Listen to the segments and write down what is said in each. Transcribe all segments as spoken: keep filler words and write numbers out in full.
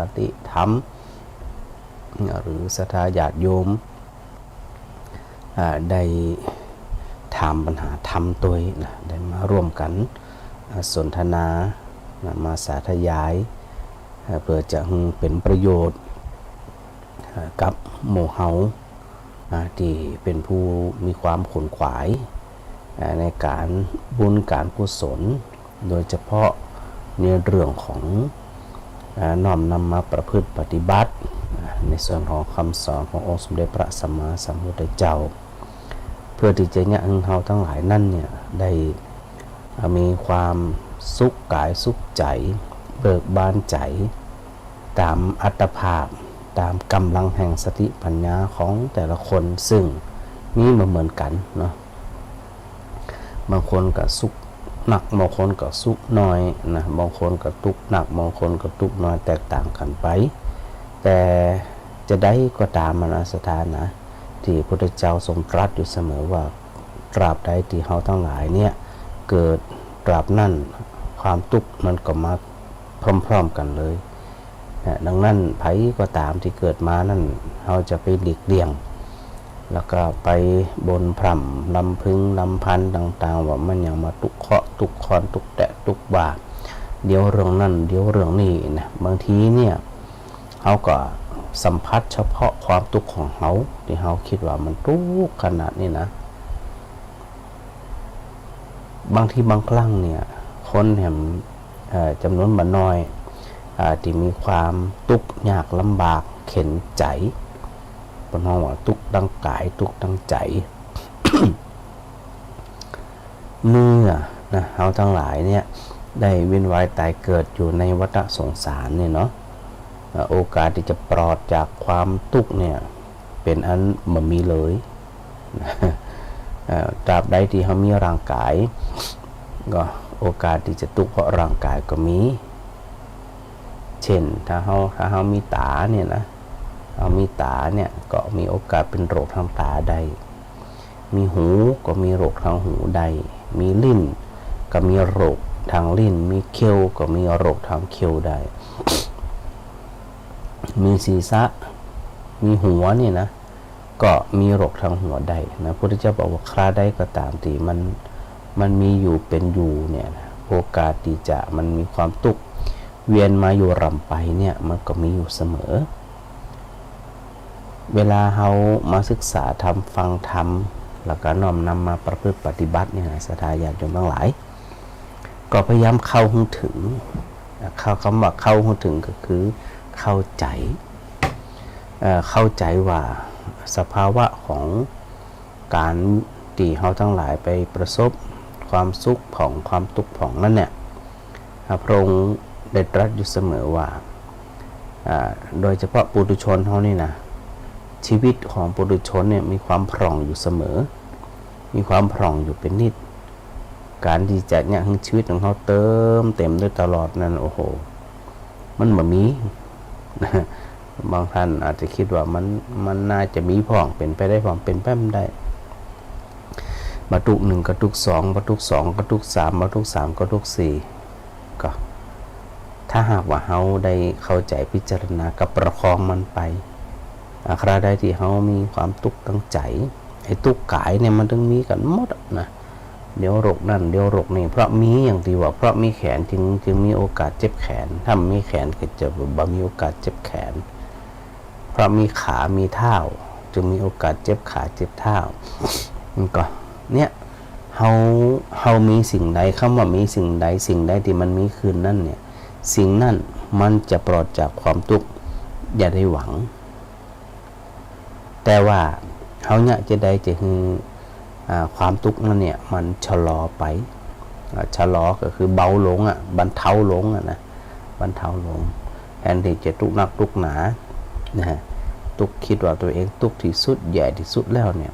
าติธรรม หรือศรัทธาญาติโยม อ่า ได้ถามปัญหาธรรมตวยนะ ได้มาร่วมกั๋น อ่า สนทนา นะ มาสาธยาย อ่า เปื้อจะหื้อเป๋นประโยชน์ อ่า กับหมู่เฮา อ่า ตี้เป๋นผู้มีความขวนขวาย อ่า ในก๋านบุญก๋านกุศล โดยเฉพาะในเรื่องของ อ่า น้อมนำมาประพฤติปฏิบัติ อ่า ในส่วนของกำสอนขององค์สมเด็จพระสัมมาสัมพุทธเจ้า เปื้อตี้จะเยียะหื้อเฮาตังหลายนั้นเนี่ย ได้ อ่า มีความสุขก๋ายสุขใจ๋ เบิกบานใจ๋ ต๋ามอัตภาพ ต๋ามก๋ำลังแห่งสติปัญญาของแต่ละคน ซึ่งมีบ่เหมือนกั๋นเนาะ บางคนก็สุขนัก บางคนก็สุขน้อยนะ บางคนก็ตุ๊กข์นัก บางคนก็ตุ๊กข์น้อย แตกต่างกั๋นไป แต่จะใดก็ต๋ามอะนะ ศรัทธานะ ตี้พุทธเจ้าทรงตรัสอยู่เสมอว่า ตราบใดตี้เฮาตังหลายเนี่ยเกิด ตราบนั้นความตุ๊กข์มันก็มาพร้อมๆ กั๋นเลย นะ ดังนั้นใผก็ต๋ามตี้เกิดมานั้น เฮาจะไปหลีกเลี่ยง แล้วก็ไปบ่นพร่ำรำพึงรำพันต่างๆ ว่ามันหยังมาตุ๊กเคาะตุ๊กคอนตุ๊กแต๊ตุ๊กว่า เดี๋ยวเรื่องนั้น เดี๋ยวเรื่องนี้นะ บางทีเนี่ย เฮาก็สัมผัสเฉพาะความตุ๊กข์ของเฮา ตี้เฮาคิดว่ามันตุ๊กข์ขนาดนี้นะ บางทีบางครั้งเนี่ย คนแหม เอ่อ จ๋ำนวนบ่น้อย อ่า ตี้มีความตุ๊กข์ยากลำบากเข็ญใจ๋ เปิ้นฮ้องว่าตุ๊กข์ตางก๋าย ตุ๊กข์ตางใจ๋ เมื่อนะ เฮาตังหลายเนี่ย ได้เวียนว่ายต๋ายเกิดอยู่ในวัฏสงสารเนี่ยเนาะ เอ่อ โอกาสตี้จะปลอดจากความตุ๊กข์เนี่ย เป๋นอันบ่มีเลย เอ่อ ตราบใดตี้เฮามีร่างก๋าย ก็โอกาสตี้จะตุ๊กข์เพราะร่างก๋ายก็มี เช่น ถ้าเฮา ถ้าเฮามีต๋าเนี่ยนะ เฮามีต๋าเนี่ย ก็มีโอกาสเป๋นโรคตางต๋าได้ มีหูก็มีโรคตางหูได้ มีลิ้นก็มีโรคตางลิ้น มีเขี้ยวก็มีโรคตางเขี้ยวได้ มีศีรษะ มีหัวเนี่ยนะ ก็มีโรคตางหัวได้นะ พุทธเจ้าบอกว่าคราใดก็ต๋ามตี้มัน มันมีอยู่เป๋นอยู่เนี่ยนะ โอกาสตี้จะมันมีความตุ๊กข์เวียนมาอยู่ร่ำไปเนี่ย มันก็มีอยู่เสมอ เวลาเฮามาศึกษาธรรม ฟังธรรม แล้วก็น้อมนำมาประพฤติปฏิบัติเนี่ยนะ ศรัทธาญาติโยมตังหลาย ก็พยายามเข้าหื้อเถิง เข้า กำว่าเข้าหื้อเถิงก็คือเข้าใจ๋ เอ่อ เข้าใจ๋ว่าสภาวะของก๋านตี้เฮาตังหลายไปประสบความสุขผ่อง ความตุ๊กข์ผ่องนั้นเนี่ย อ่า พระองค์ได้ตรัสอยู่เสมอว่า อ่า โดยเฉพาะปุถุชนเฮานี่นะ ชีวิตของปุถุชนเนี่ยมีความพร่องอยู่เสมอ มีความพร่องอยู่เป๋นนิด ก๋านตี้จะเยียะหื้อชีวิตของเฮาเติมเต็มได้ตลอดนั้น โอ้โห มันบ่มี บางท่านอาจจะคิดว่ามัน มันน่าจะมีพ่อง เป๋นไปได้พ่อง เป๋นไปบ่ได้ บ่ตุ๊กข์หนึ่งก็ตุ๊กข์สอง บ่ตุ๊กข์สองก็ตุ๊กข์สาม บ่ตุ๊กข์สามก็ตุ๊กข์สี่ ก็ ถ้าหากว่าเฮาได้เข้าใจ๋พิจารณากับประคองมันไป อ่า คราใดตี้เฮามีความตุ๊กข์ตางใจ๋ ไอ้ตุ๊กข์ก๋ายเนี่ยมันตึงมีกั๋นหมดอะนะ เดี๋ยวโรคนั้น เดี๋ยวโรคนี้ เพราะมีอย่างตี้ว่า เพราะมีแขนจึง จึงมีโอกาสเจ็บแขน ถ้าบ่มีแขนก็จะบ่มีโอกาสเจ็บแขน เพราะมีขา มีเท้า จึงมีโอกาสเจ็บขา เจ็บเท้า มันก็ เนี่ย เฮา เฮามีสิ่งใด กำว่ามีสิ่งใด สิ่งใดตี้มันมีขึ้นนั้นเนี่ย สิ่งนั้นมันจะปลอดจากความตุ๊กข์ อย่าได้หวัง แต่ว่าเฮาเยียะจะใดจะหื้อ อ่า ความตุ๊กข์นั้นเนี่ยมันชะลอไป อ่า ชะลอก็คือเบาลงอะ บรรเทาลงอะนะ บรรเทาลง แทนตี้จะตุ๊กข์นักตุ๊กข์หนา นะฮะ ตุ๊กข์ คิดว่าตัวเองตุ๊กข์ตี้สุด แย่ตี้สุดแล้วเนี่ย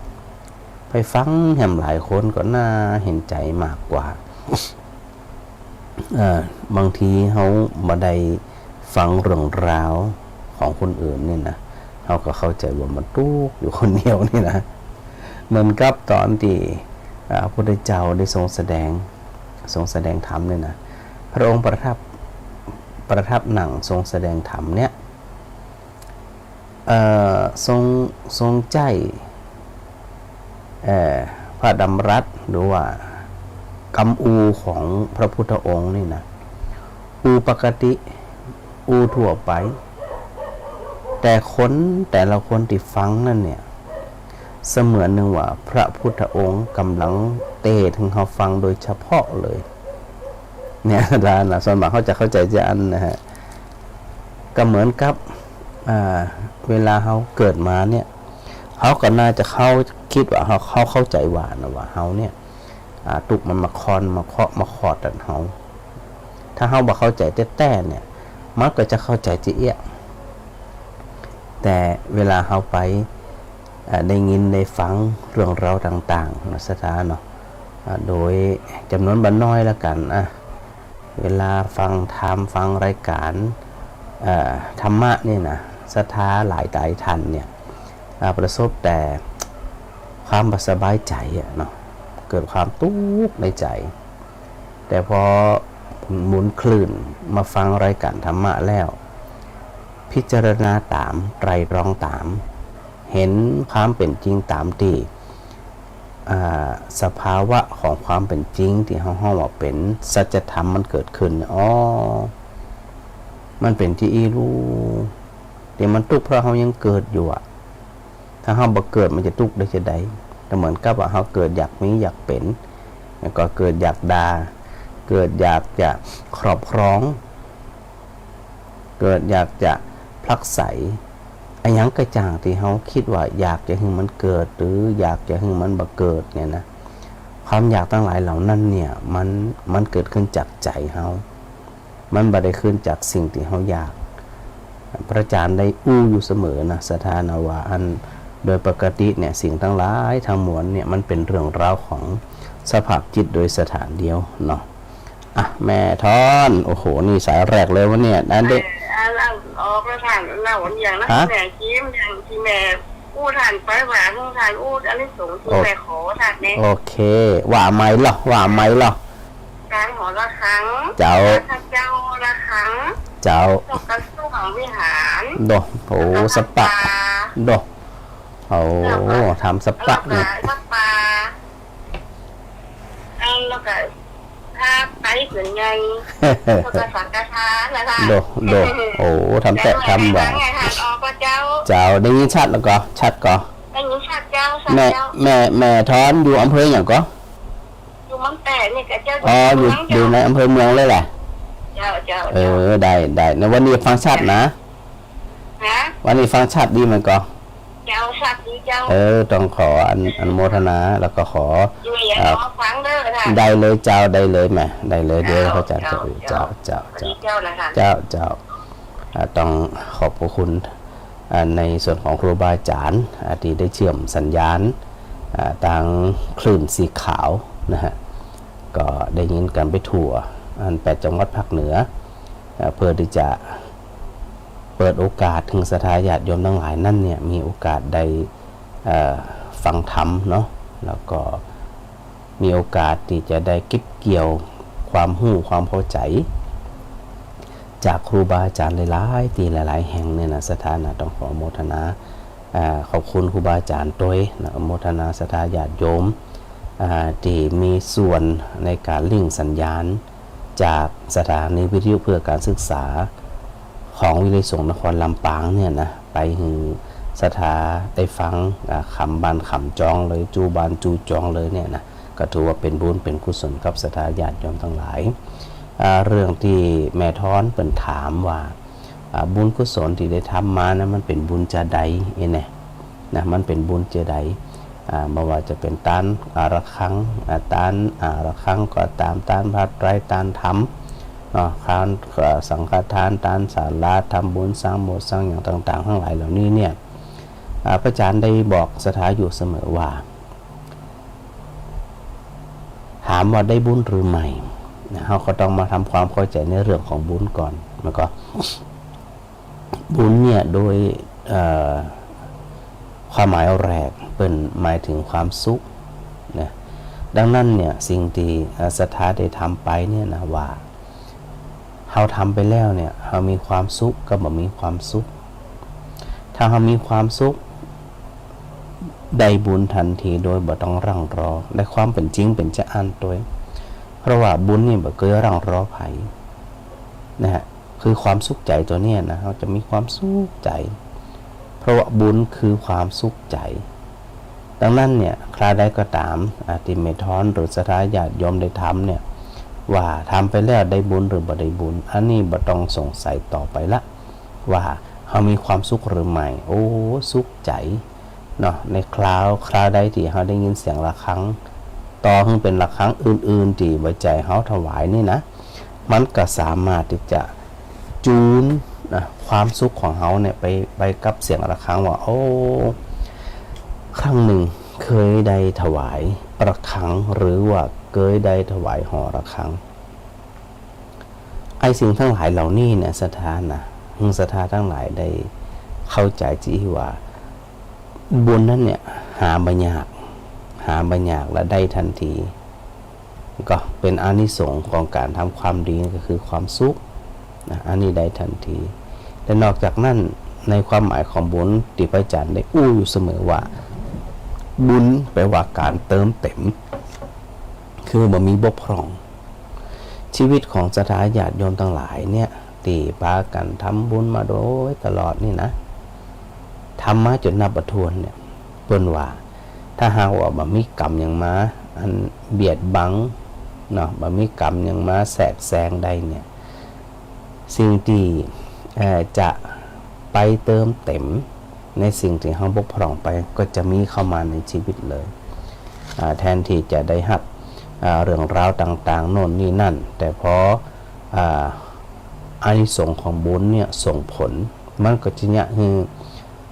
ไปฟังแหมหลายคนก็น่าเห็นใจ๋มากกว่า เอ่อ บางทีเฮาบ่ได้ฟังเรื่องราวของคนอื่นนี่นะ เฮาก็เข้าใจ๋ว่ามันตุ๊กข์อยู่คนเดียวนี่นะ เหมือนกับต๋อนตี้ อ่า พระพุทธเจ้าได้ทรงแสดง ทรงแสดงธรรมนี่นะ พระองค์ประทับ ประทับนั่งทรงแสดงธรรมเนี่ย เอ่อ ทรง ทรงใจ๊ เอ่อ พระดำรัสหรือว่ากำอู้ของพระพุทธองค์นี่นะ อู้ปกติ อู้ทั่วไป แต่คนแต่ละคนตี้ฟังนั้นเนี่ย เสมือนหนึ่งว่าพระพุทธองค์ก่ำลังเตสน์หื้อเฮาฟังโดยเฉพาะเลย เนี่ย นะ ส่วนมากเฮาจะเข้าใจ๋จะอั้นนะฮะ ก็เหมือนกับ อ่า เวลาเฮาเกิดมาเนี่ย เฮาก็น่าจะเข้า กึ๊ดว่าเฮา เฮาเข้าใจ๋ว่านะ ว่าเฮาเนี่ย อ่า ตุ๊กมันมาคอน มาเคาะ มาขอดตันเฮา ถ้าเฮาบ่เข้าใจ๋แต๊ๆ เนี่ย มันก็จะเข้าใจ๋จะเอี้ย แต่เวลาเฮาไป อ่า ได้ยินได้ฟังเรื่องราวต่างๆ นะ ศรัทธาเนาะ อ่า โดยจ๋ำนวนบ่น้อยละกั๋น อ่ะ เวลาฟังธรรม ฟังรายก๋าน เอ่อ ธรรมะเนี่ยนะ ศรัทธาหลายๆ ท่านเนี่ย อ่า ประสบแต่ความบ่สบายใจ๋อะเนาะ เกิดความตุ๊กข์ในใจ๋ แต่พอหมุนคลื่นมาฟังรายก๋านธรรมะแล้ว พิจารณาต๋าม ไตร่ตรองต๋าม เห็นความเป๋นจริงต๋ามตี้ อ่า สภาวะของความเป๋นจริงตี้เฮาฮ้องว่าเป๋นสัจธรรมมันเกิดขึ้น อ๋อ มันเป๋นจริงอี้ลู ตี้มันตุ๊กข์เพราะเฮายังเกิดอยู่อะ ถ้าเฮาบ่เกิดมันจะตุ๊กข์ได้จาใด ก็เหมือนกับว่าเฮาเกิดอยากมีอยากเป๋น แล้วก็เกิดอยากดา เกิดอยากจะครอบครอง เกิดอยากจะผลักไส อะหยังก็จ้างตี้เฮากึ๊ดว่าอยากจะหื้อมันเกิด หรืออยากจะหื้อมันบ่เกิดเนี่ยนะ ความอยากตังหลายเหล่านั้นเนี่ย มัน มันเกิดขึ้นจากใจ๋เฮา มันบ่ได้ขึ้นจากสิ่งตี้เฮาอยาก พระอาจ๋ารย์ได้อู้อยู่เสมอนะ ศรัทธานะ ว่าอันโดยปกติเนี่ย สิ่งตังหลายตังมวลเนี่ย มันเป๋นเรื่องราวของสภาพจิตโดยสถานเดียวเนาะ อ่ะ แม่ทอน โอ้โห นี่สายแรกเลยวันเนี้ย อันเด็ก เอ่อ อัน อันออกแล้วท่าน เล่าอย่างนั้น ฮะ แม่จิ๋ม อย่างตี้แม่อู้ท่านไปว่า หื้อท่านอู้อานิสงส์ตี้ โอ แม่ขอท่านเนี่ย โอเค ว่าใหม่ลอ ว่าใหม่ลอ ก๋านหอระฆัง เจ้า ข้าพเจ้าระฆัง เจ้า นกกระส้วมวิหาร โด โอ้ แล้วก็ สปะ สปา โด โอ้ แล้วก็ ทำสปะ แล้วก็ นี่ สปา อันแล้วก็ ถ้าไปเปื้อนใหญ่ แล้วก็สังฆทานนะคะ โด โด โอ้ ทำแต๊ะทำหว่าง แล้วก็ไงคะ อ๋อ ก็เจ้า เจ้า ได้ยินชัดแล้วก่อ ชัดก่อ ได้ยินชัดเจ้า ชัด แม่ เจ้า แม่ แม่ทอนอยู่อำเภอหยังก่อ อยู่เมืองแปะนี่กะเจ้า อ๋อ อยู่ อยู่เมืองเจ้า อยู่ในอำเภอเมืองเลยแหละ เจ้า เจ้า เออ ได้ ได้ ในวันนี้ฟังชัดนะ ฮะ วันนี้ฟังชัดดีไหมก่อ เจ้า ชัดดีเจ้า เออ ต้องขออนุ อนุโมทนา แล้วก็ขอ อยู่อย่าง เอ่อ ขอฟังเด้อค่ะ ได้เลยเจ้า ได้เลยแม่ ได้เลย เดี๋ยว เจ้า พระอาจ๋ารย์จะ เจ้า เจ้า เจ้า เจ้า สวัสดีเจ้านะคะ เจ้า เจ้า อ่า ต้องขอบพระคุณ อ่า ในส่วนของครูบาอาจ๋ารย์ อ่า ตี้ได้เชื่อมสัญญาณ อ่า ตางคลื่นสีขาวนะฮะ ก็ได้ยินกั๋นไปทั่ว อันแปดจังหวัดภาคเหนือ อ่า เพื่อตี้จะเปิดโอกาสหื้อศรัทธาญาติโยมตังหลายนั้นเนี่ย มีโอกาสได้ เอ่อ ฟังธรรมเนาะ แล้วก็ มีโอกาสตี้จะได้เก็บเกี่ยวความฮู้ความเข้าใจ๋ จากครูบาอาจ๋ารย์หลายๆ ตี้หลายๆ แห่งเนี่ยนะ ศรัทธานะ ต้องขออนุโมทนา อ่า ขอบคุณครูบาอาจ๋ารย์ตวยนะ อนุโมทนาศรัทธาญาติโยม อ่า ตี้มีส่วนในก๋านลิงก์สัญญาณ จากสถานีวิทยุเพื่อการศึกษา ของวิทยาลัยสงฆ์นครลำปางเนี่ยนะ ไปหื้อศรัทธาได้ฟัง อ่า ขำบ้านขำจองเลย จู่บ้านจู่จองเลยเนี่ยนะ ก็ถือว่าเป๋นบุญเป๋นกุศลกับศรัทธาญาติโยมตังหลาย อ่า เรื่องตี้แม่ทอนเปิ้นถามว่า อ่า บุญกุศลตี้ได้ทำมานะ มันเป๋นบุญจาใด เอ๊ะเนี่ย นะ มันเป๋นบุญจาใด อ่า บ่ว่าจะเป๋นตานอาระฆัง อ่า ตานอาระฆังก็ต๋าม ตานผ้าไตร ตานธรรม เนาะ ตาน เอ่อ สังฆทาน ตานศาลา ทำบุญสร้างโบสถ์สร้างหยังต่างๆ ตังหลายเหล่านี้เนี่ย อ่า พระอาจ๋ารย์ได้บอกศรัทธาอยู่เสมอว่า ถามว่าได้บุญหรือไม่ นะ เฮาก็ต้องมาทำความเข้าใจ๋ในเรื่องของบุญก่อน แล้วก็ บุญเนี่ยโดย เอ่อ ความหมายแรกเปิ้นหมายถึงความสุขนะ ดังนั้นเนี่ยสิ่งตี้ เอ่อ ศรัทธาได้ทำไปเนี่ยนะว่า เฮาทำไปแล้วเนี่ย เฮามีความสุขกับบ่มีความสุข ถ้าเฮามีความสุข ได้บุญตันทีโดยบ่ต้องร่ำรอ และความเป๋นจริงเป๋นจาอั้นตวย เพราะว่าบุญนี่บ่เกยร่ำรอใผ นะฮะ คือความสุขใจ๋ตั๋วเนี่ยนะ เฮาจะมีความสุขใจ๋ เพราะว่าบุญคือความสุขใจ๋ ดังนั้นเนี่ย คราวใดก็ต๋าม อ่า ตี้แม่ธรหรือศรัทธาญาติโยมได้ทำเนี่ย ว่าทำไปแล้วได้บุญหรือบ่ได้บุญ อันนี้บ่ต้องสงสัยต่อไปละ ว่าเฮามีความสุขหรือไม่ โอ้ สุขใจ๋ เนาะ ในคราว คราวใดตี้เฮาได้ยินเสียงระฆัง ต่อหื้อเป๋นระฆังอื่นๆ ตี้บ่ใจ้เฮาถวายนี่นะ มันก็สามารถตี้จะจูนนะ ความสุขของเฮาเนี่ยไป ไปกับเสียงระฆังว่า โอ้ ครั้งนึ่งเกยได้ถวายระฆัง หรือว่าเกยได้ถวายหอระฆัง ไอ้สิ่งตังหลายเหล่านี้เนี่ย ศรัทธานะ หื้อศรัทธาตังหลายได้เข้าใจ๋ตี้ว่า บุญนั้นเนี่ย หาบ่ยาก หาบ่ยากและได้ตันที ก็เป๋นอานิสงส์ของก๋านทำความดี ก็คือความสุขนะ อันนี้ได้ตันที และนอกจากนั้น ในความหมายของบุญตี้พระอาจ๋ารย์ได้อู้อยู่เสมอว่า บุญแปลว่าก๋านเติมเต็ม คือบ่มีบกพร่อง ชีวิตของศรัทธาญาติโยมตังหลายเนี่ย ตี้ปากั๋นทำบุญมาโดยตลอดนี่นะ ทำมาจ๋นนับบ่ถ้วนเนี่ย เปิ้นว่า ถ้าหากว่าบ่มีกรรมหยังมา อันเบียดบัง เนาะ บ่มีกรรมหยังมาแทรกแซงได้เนี่ย สิ่งตี้ เอ่อ จะไปเติมเต็มในสิ่งตี้เฮาบกพร่องไป ก็จะมีเข้ามาในชีวิตเลย อ่า แทนตี้จะได้ฮับ อ่า เรื่องราวต่างๆ โน่นนี่นั่น แต่พอ อ่า อานิสงส์ของบุญเนี่ยส่งผล มันก็จะเยียะหื้อ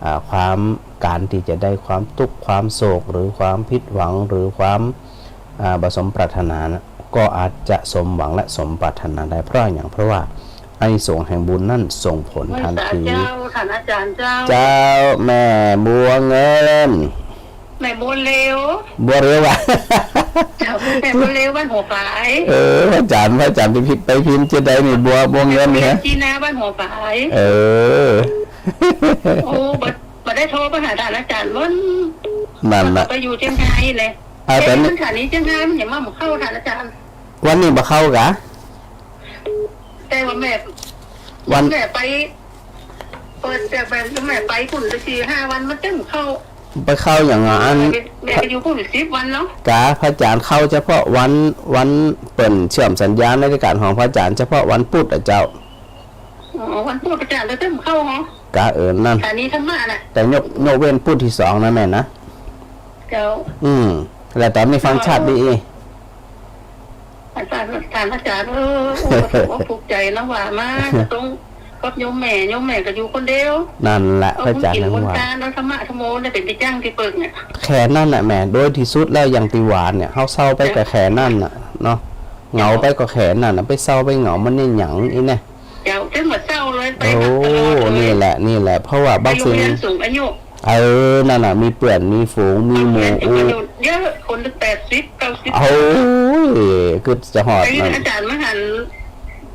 อ่า ความ ก๋านตี้จะได้ความตุ๊กข์ความโศก หรือความผิดหวัง หรือความ อ่า บ่สมปรารถนานะ ก็อาจจะสมหวังและสมปรารถนาได้ เพราะหยัง เพราะว่าอานิสงส์แห่งบุญนั้นส่งผลทันที เจ้า ท่านอาจ๋ารย์เจ้า เจ้า แม่บัวเงิน แม่บัวเร็ว บัวเร็วอะ เจ้า แม่บัวเร็วบ้านหัวฝาย เออ พระอาจ๋ารย์ พระอาจ๋ารย์ไปพิมพ์ ไปพิมพ์จะได้นี่ บัว บัวเงินนี่ฮะ บัวเร็วจีน่าบ้านหัวฝาย เออ โอ้ บ่ บ่ได้โทรไปหาท่านอาจ๋ารย์ วัน นั่นน่ะ ไปอยู่เจียงไฮ้เลย อ่า แต่นี่ เอ๊ะ มันสถานีเจียงไฮ้มันยังมาบ่เข้าท่านอาจ๋ารย์ วันนี้บ่เข้ากะ แต่ว่าแม่ วัน แม่ไป เปิดแต่แม่ แม่ไปพุ้นได้สี่ห้าวัน มันเต็มเข้า ไปเข้าอย่างอัน แม่ แม่ไปอยู่พุ้นสิบวันเนาะ กะ พระอาจ๋ารย์เข้าเฉพาะวัน วันเปิ้นเชื่อมสัญญาณในรายก๋านของพระอาจ๋ารย์เฉพาะวันพุธอะเจ้า อ๋อ วันพุธอาจ๋ารย์จะเต็มเข้าเหรอ กะ เออ นั่น สถานีธรรมะน่ะ แต่ยก ยกเว้นพุธตี้สองนะแม่นะ เจ้า อืม แล้วต๋อนนี้ฟังชัดดีอีก อาจ๋ารย์ ท่านอาจ๋ารย์ เออ โอ้ ถูกอกถูกใจ๋นะว่ามา จะต้องกับโยมแม่ โยมแม่ก็อยู่คนเดียว นั่นแหละ เอา พระอาจ๋ารย์ คนกิ๋น ยัง คน ว่า ทาน แล้วธรรมะธรรมโมเนี่ยเป๋นตี้จั้งตี้ปึกเนี่ย แค่นั้นน่ะแม่ โดยตี้สุดแล้วอย่างตี้หวานเนี่ย เฮาเศร้าไปก็แค่นั้นน่ะเนาะ เหงาไปก็แค่นั้นน่ะ ไปเศร้าไปเหงามันเนี่ยหยังอี้เนี่ย เจ้า เต็มบ่าเศร้าเลย ไป โอ้ หาตลอดเลย นี่แหละ นี่แหละ เพราะว่าบางสิ่ง ไปโรงเรียนสูงอายุ เออ นั่นน่ะ มีเปื้อน มีฝูง มีหมู่ โรงเรียนสูงอายุ อู้ เยอะ คนตั้งแปดสิบ เก้าสิบ โอ้ย คือจะฮอด ไอ้ นั่น อาจ๋ารย์มาหัน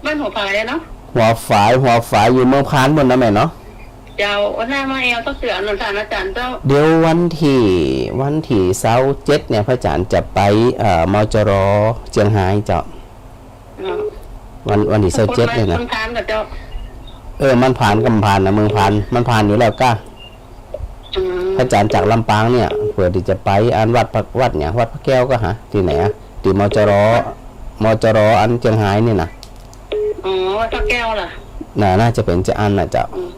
บ้านหัวฝายอะเนาะ หัวฝาย หัวฝายอยู่เมืองพานปู้นนะแม่เนาะ เจ้า วันหน้ามาแอวสักเตื้อหนึ่ง ท่านอาจ๋ารย์เจ้า เดี๋ยววันตี้ วันตี้ซาวเจ็ดเนี่ย พระอาจ๋ารย์จะไป เอ่อ มจร เจียงไฮ้เจ้า วัน วันตี้ซาวเจ็ดเนี่ยนะ เมืองพานก่อเจ้า เออ มันผ่านกำผ่านนะ เมืองพาน มันผ่านอยู่แล้วก้า อืม พระอาจ๋ารย์จากลำปางเนี่ย เปื้อตี้จะไปอันวัดพระ วัดหยัง วัดพระแก้วก่อฮะ ตี้ไหนอะ ตี้ มจร มจร อันเจียงไฮ้เนี่ยนะ อ๋อ วัดพระแก้วเหรอ น่า น่าจะเป๋นจาอั้นน่ะเจ้า อืม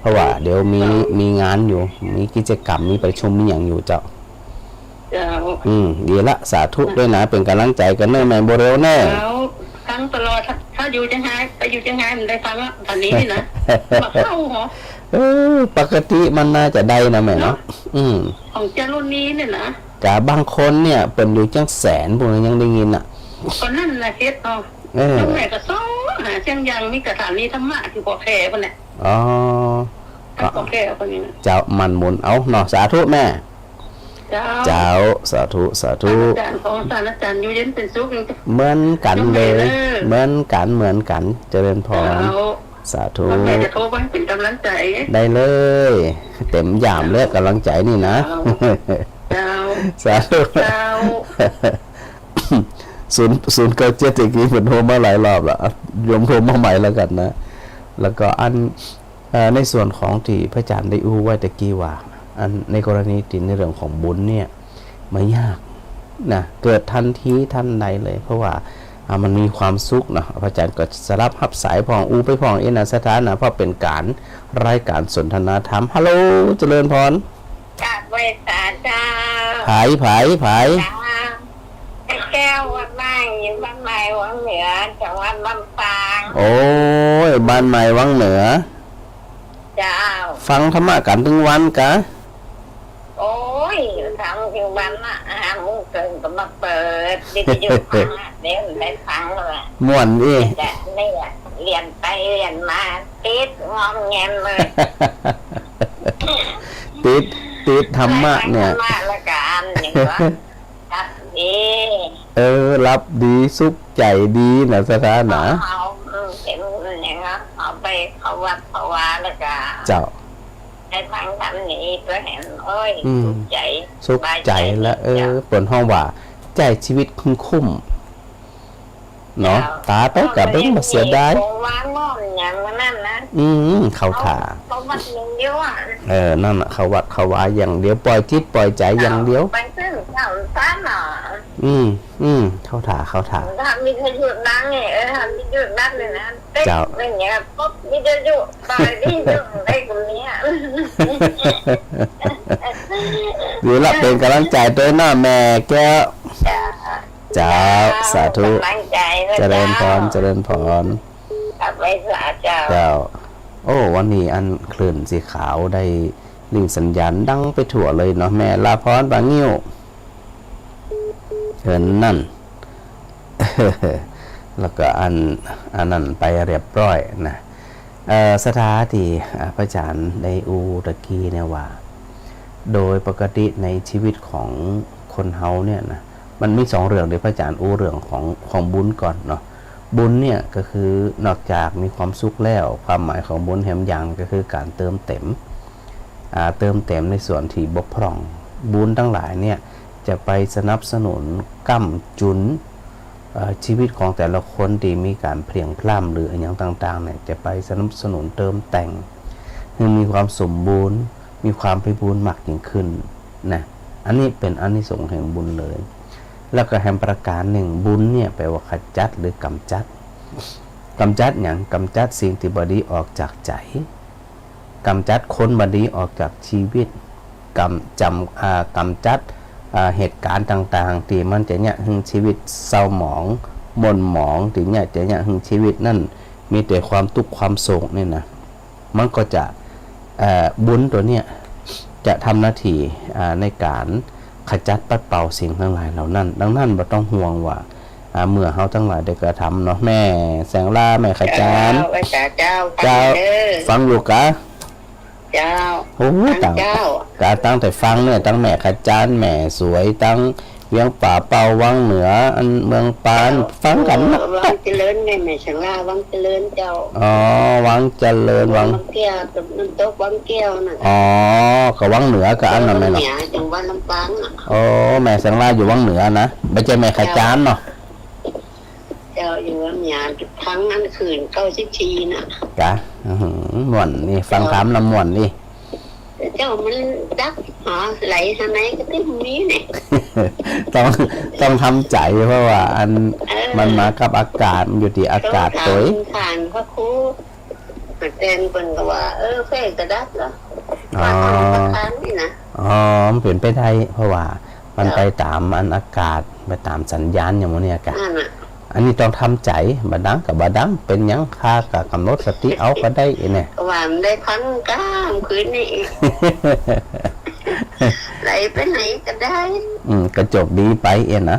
เพราะว่าเดี๋ยวมี เจ้า มีงานอยู่ มีกิจกรรม มีประชุม มีหยังอยู่เจ้า เจ้า อืม ดีละ สาธุด้วยนะ เป๋นก๋ำลังใจ๋กั๋นเน่อแม่บัวเร็วเน่อ เจ้า ฟังตลอด ถ้า ถ้าอยู่เจียงไฮ้ ไปอยู่เจียงไฮ้มันได้ฟังอ่ะ ต๋อนนี้นี่นะ บ่เข้าเหรอ เออ ปกติมันน่าจะได้นะแม่เนาะ เนาะ อืม ของเจ้ารุ่นนี้เนี่ยนะ กะบางคนเนี่ย เปิ้นอยู่เจียงแสนปู้นยังได้ยินอ่ะ ก็นั่นแหละเฮ็ดเนาะ เออ เจียงใหม่ก็ซ้อหาเจียงยัง มีสถานีธรรมะตี้บ่อแคปู้นแหละ อ๋อ บ่อแคปู้นนี่นะ เจ้า หมั่นหมุนเอาเนาะ สาธุแม่ เจ้า เจ้า สาธุ สาธุ อาจ๋ารย์ ขอสารอาจ๋ารย์อยู่เย็นเป็นสุข เหมือนกั๋นเลย เหมือนกั๋น เหมือนกั๋น เจริญพร เจ้า สาธุ แม่จะโทรไปเป็นก๋ำลังใจ๋ ได้เลย เต็มยามเลย ก๋ำลังใจ๋นี่นะ เจ้า เจ้า สาธุ เจ้า ศูนย์ ศูนย์เก้าเจ็ด ตะกี้เปิ้นโทรมาหลายรอบละ โยมโทรมาใหม่แล้วกั๋นนะ แล้วก็อัน เอ่อ ในส่วนของตี้พระอาจ๋ารย์ได้อู้ไว้ตะกี้ว่า อันในกรณีตี้ในเรื่องของบุญเนี่ย บ่ยากนะ เกิดตันทีตันใดเลย เพราะว่า อ่า มันมีความสุขนะ พระอาจ๋ารย์ก็สลับฮับสายพ่อง อู้ไปพ่องเองนะ ศรัทธานะ เพราะเป๋นก๋านรายก๋านสนทนาธรรม ฮัลโหล เจริญพร กราบไหว้สาเจ้า ผาย ผาย ผาย เจ้า แม่แก้ว วัดใหม่ วัดใหม่วังเหนือ จังหวัดลำปาง โอ้ย บ้านใหม่วังเหนือ เจ้า ฟังธรรมะกั๋นตึงวันกา โอ้ย ฟังตึงวันละ ห้าโมงเกินก็มาเปิดวิทยุฟังละ เดี๋ยวได้ฟังละ ม่วนอี้ แต่นี่อะ เรียนไปเรียนมา ติดงอมแงมเลย ติด ติดธรรมะเนี่ย ฟังธรรมะแล้วก็อ่านอย่างว่า หลับดี เออ หลับดี สุขใจ๋ดีนะ ศรัทธานะ เอา อืม เป๋นอย่างนั้น เอาไปเข้าวัดเข้าวาแล้วก็ เจ้า ได้ฟังธรรมนี่ก็เห็น โอ้ย อืม สุขใจ๋ สุขใจ๋ละ สบายใจ๋ เออ เจ้า เปิ้นฮ้องว่า ใจ๊ชีวิตคุ้มๆ เนาะ เจ้า ต๋ายไปก็บ่เสียดาย เอาไปเลี้ยงหมี โกงวางม่อนอย่างนั้นนะ อืม เข้าท่า เอา เข้าวัดอย่างเดียวอะ เออ นั่นน่ะ เข้าวัดเข้าวาอย่างเดียว ปล่อยจิตปล่อยใจ๋อย่างเดียว ไปซื้อข้าวสารน่ะ อืม อืม เข้าท่า เข้าท่า ถ้าวิทยุดังนี่ เออ ถ้าวิทยุดังเลยนะ เจ้า เป๊ะ อย่างเงี้ย ปุ๊บ วิทยุ เปิดวิทยุได้ตรงเนี้ย ดีละ เป๋นก๋ำลังใจ๋ตวยเนาะ แม่แก้ว เจ้า เจ้า สาธุ ก๋ำลังใจ๋นะ เจริญพร เจ้า เจริญพร กราบไหว้สาเจ้า เจ้า โอ้ วันนี้อันคลื่นสีขาวได้ลิงก์สัญญาณดังไปทั่วเลยเนาะ แม่ลาพร ป่างิ้ว เอิ้นนั่น แล้วก็อัน อันนั้นไปเรียบร้อยนะ เอ่อ ศรัทธาตี้ อ่า พระอาจ๋ารย์ได้อู้ตะกี้เนี่ยว่า โดยปกติในชีวิตของคนเฮาเนี่ยนะ มันมีสองเรื่อง เดี๋ยวพระอาจ๋ารย์อู้เรื่องของ ของบุญก่อนเนาะ บุญเนี่ยก็คือนอกจากมีความสุขแล้ว ความหมายของบุญแหมอย่างก็คือก๋านเติมเต็ม อ่า เติมเต็มในส่วนตี้บกพร่อง บุญตังหลายเนี่ยจะไปสนับสนุนก้ำจุน เอ่อ ชีวิตของแต่ละคนตี้มีก๋านเพลียงพล้ำหรืออะหยังต่างๆ เนี่ย จะไปสนับสนุนเติมแต่ง หื้อมีความสมบูรณ์ มีความไพบูลย์มากยิ่งขึ้นนะ อันนี้เป๋นอานิสงส์แห่งบุญเลย แล้วก็แหมประก๋านนึ่ง บุญเนี่ยแปลว่าขจัดหรือกำจัด กำจัดหยัง กำจัดสิ่งตี้บ่ดีออกจากใจ๋ กำจัดคนบ่ดีออกจากชีวิต กำ จ๋ำ อ่า กำจัด อ่า เหตุก๋ารณ์ต่างๆ ตี้มันจะเยียะหื้อชีวิตเศร้าหมอง หม่นหมอง ตี้เยียะ จะเยียะหื้อชีวิตนั้นมีแต่ความตุ๊กข์ความโศกเนี่ยนะ มันก็จะ เอ่อ บุญตั๋วเนี้ยจะทำหน้าตี้ อ่า ในก๋านขจัดปัดเป่าสิ่งตังหลายเหล่านั้น ดังนั้นบ่ต้องห่วงว่า อ่า เมื่อเฮาตังหลายได้กระทำเนาะ แม่แสงลา แม่ขจาร เจ้า ไหว้สาเจ้า เจ้า ฟังเด้อ ฟังอยู่กา เจ้า โอ้ ฟัง ตั้ง เจ้า กาตั้งแต่ฟังเนี่ย ตังแม่ขจาร แม่สวย ตังเวียงป่าเป้า วังเหนือ อันเมืองปาน เจ้า ฟังกั๋นนะ เออ วังเจริญ แม่ แม่แสงลา วังเจริญเจ้า อ๋อ วังเจริญ วัง วังแก้ว น้ำตกวังแก้วน่ะ อ๋อ ก็วังเหนือก็อันนั้นแม่เนาะ วังเหนือ จังหวัดลำปางน่ะ อ๋อ แม่แสงลาอยู่วังเหนือนะ บ่ใจ้แม่ขจารเนาะ เจ้า อยู่วังเหนือ ฟังอันคลื่นเก้าสิบสี่น่ะ กา อื้อหือ ม่วนนี่ ฟังธรรมแล้วม่วนนี่ เจ้า มันดับหาไหลทางไหนก็ได้มีเนี่ย ต้อง ต้องทำใจ๋ เพราะว่าอัน เออ มันมากับอากาศ มันอยู่ตี้อากาศตวย ต้องถามผ่านพระครู อาจารย์เปิ้นก็ว่า เออ ไฟก็ดับแล้ว อ๋อ ว่าต้องประทานนี่นะ อ๋อ มันเป๋นไปได้ เพราะว่ามัน เจ้า ไปต๋ามอันอากาศ ไปต๋ามสัญญาณอย่างหมู่เนี่ยกา นั่นน่ะ อันนี้ต้องทำใจ๋ บ่ดังก็บ่ดัง เป๋นหยัง ข้าก็กำหนดสติเอาก็ได้เนี่ย ก็ว่ามันได้พักกลางคืนนี่ ไหลไปไหนก็ได้ อืม ก็โจคดีไปเองนะ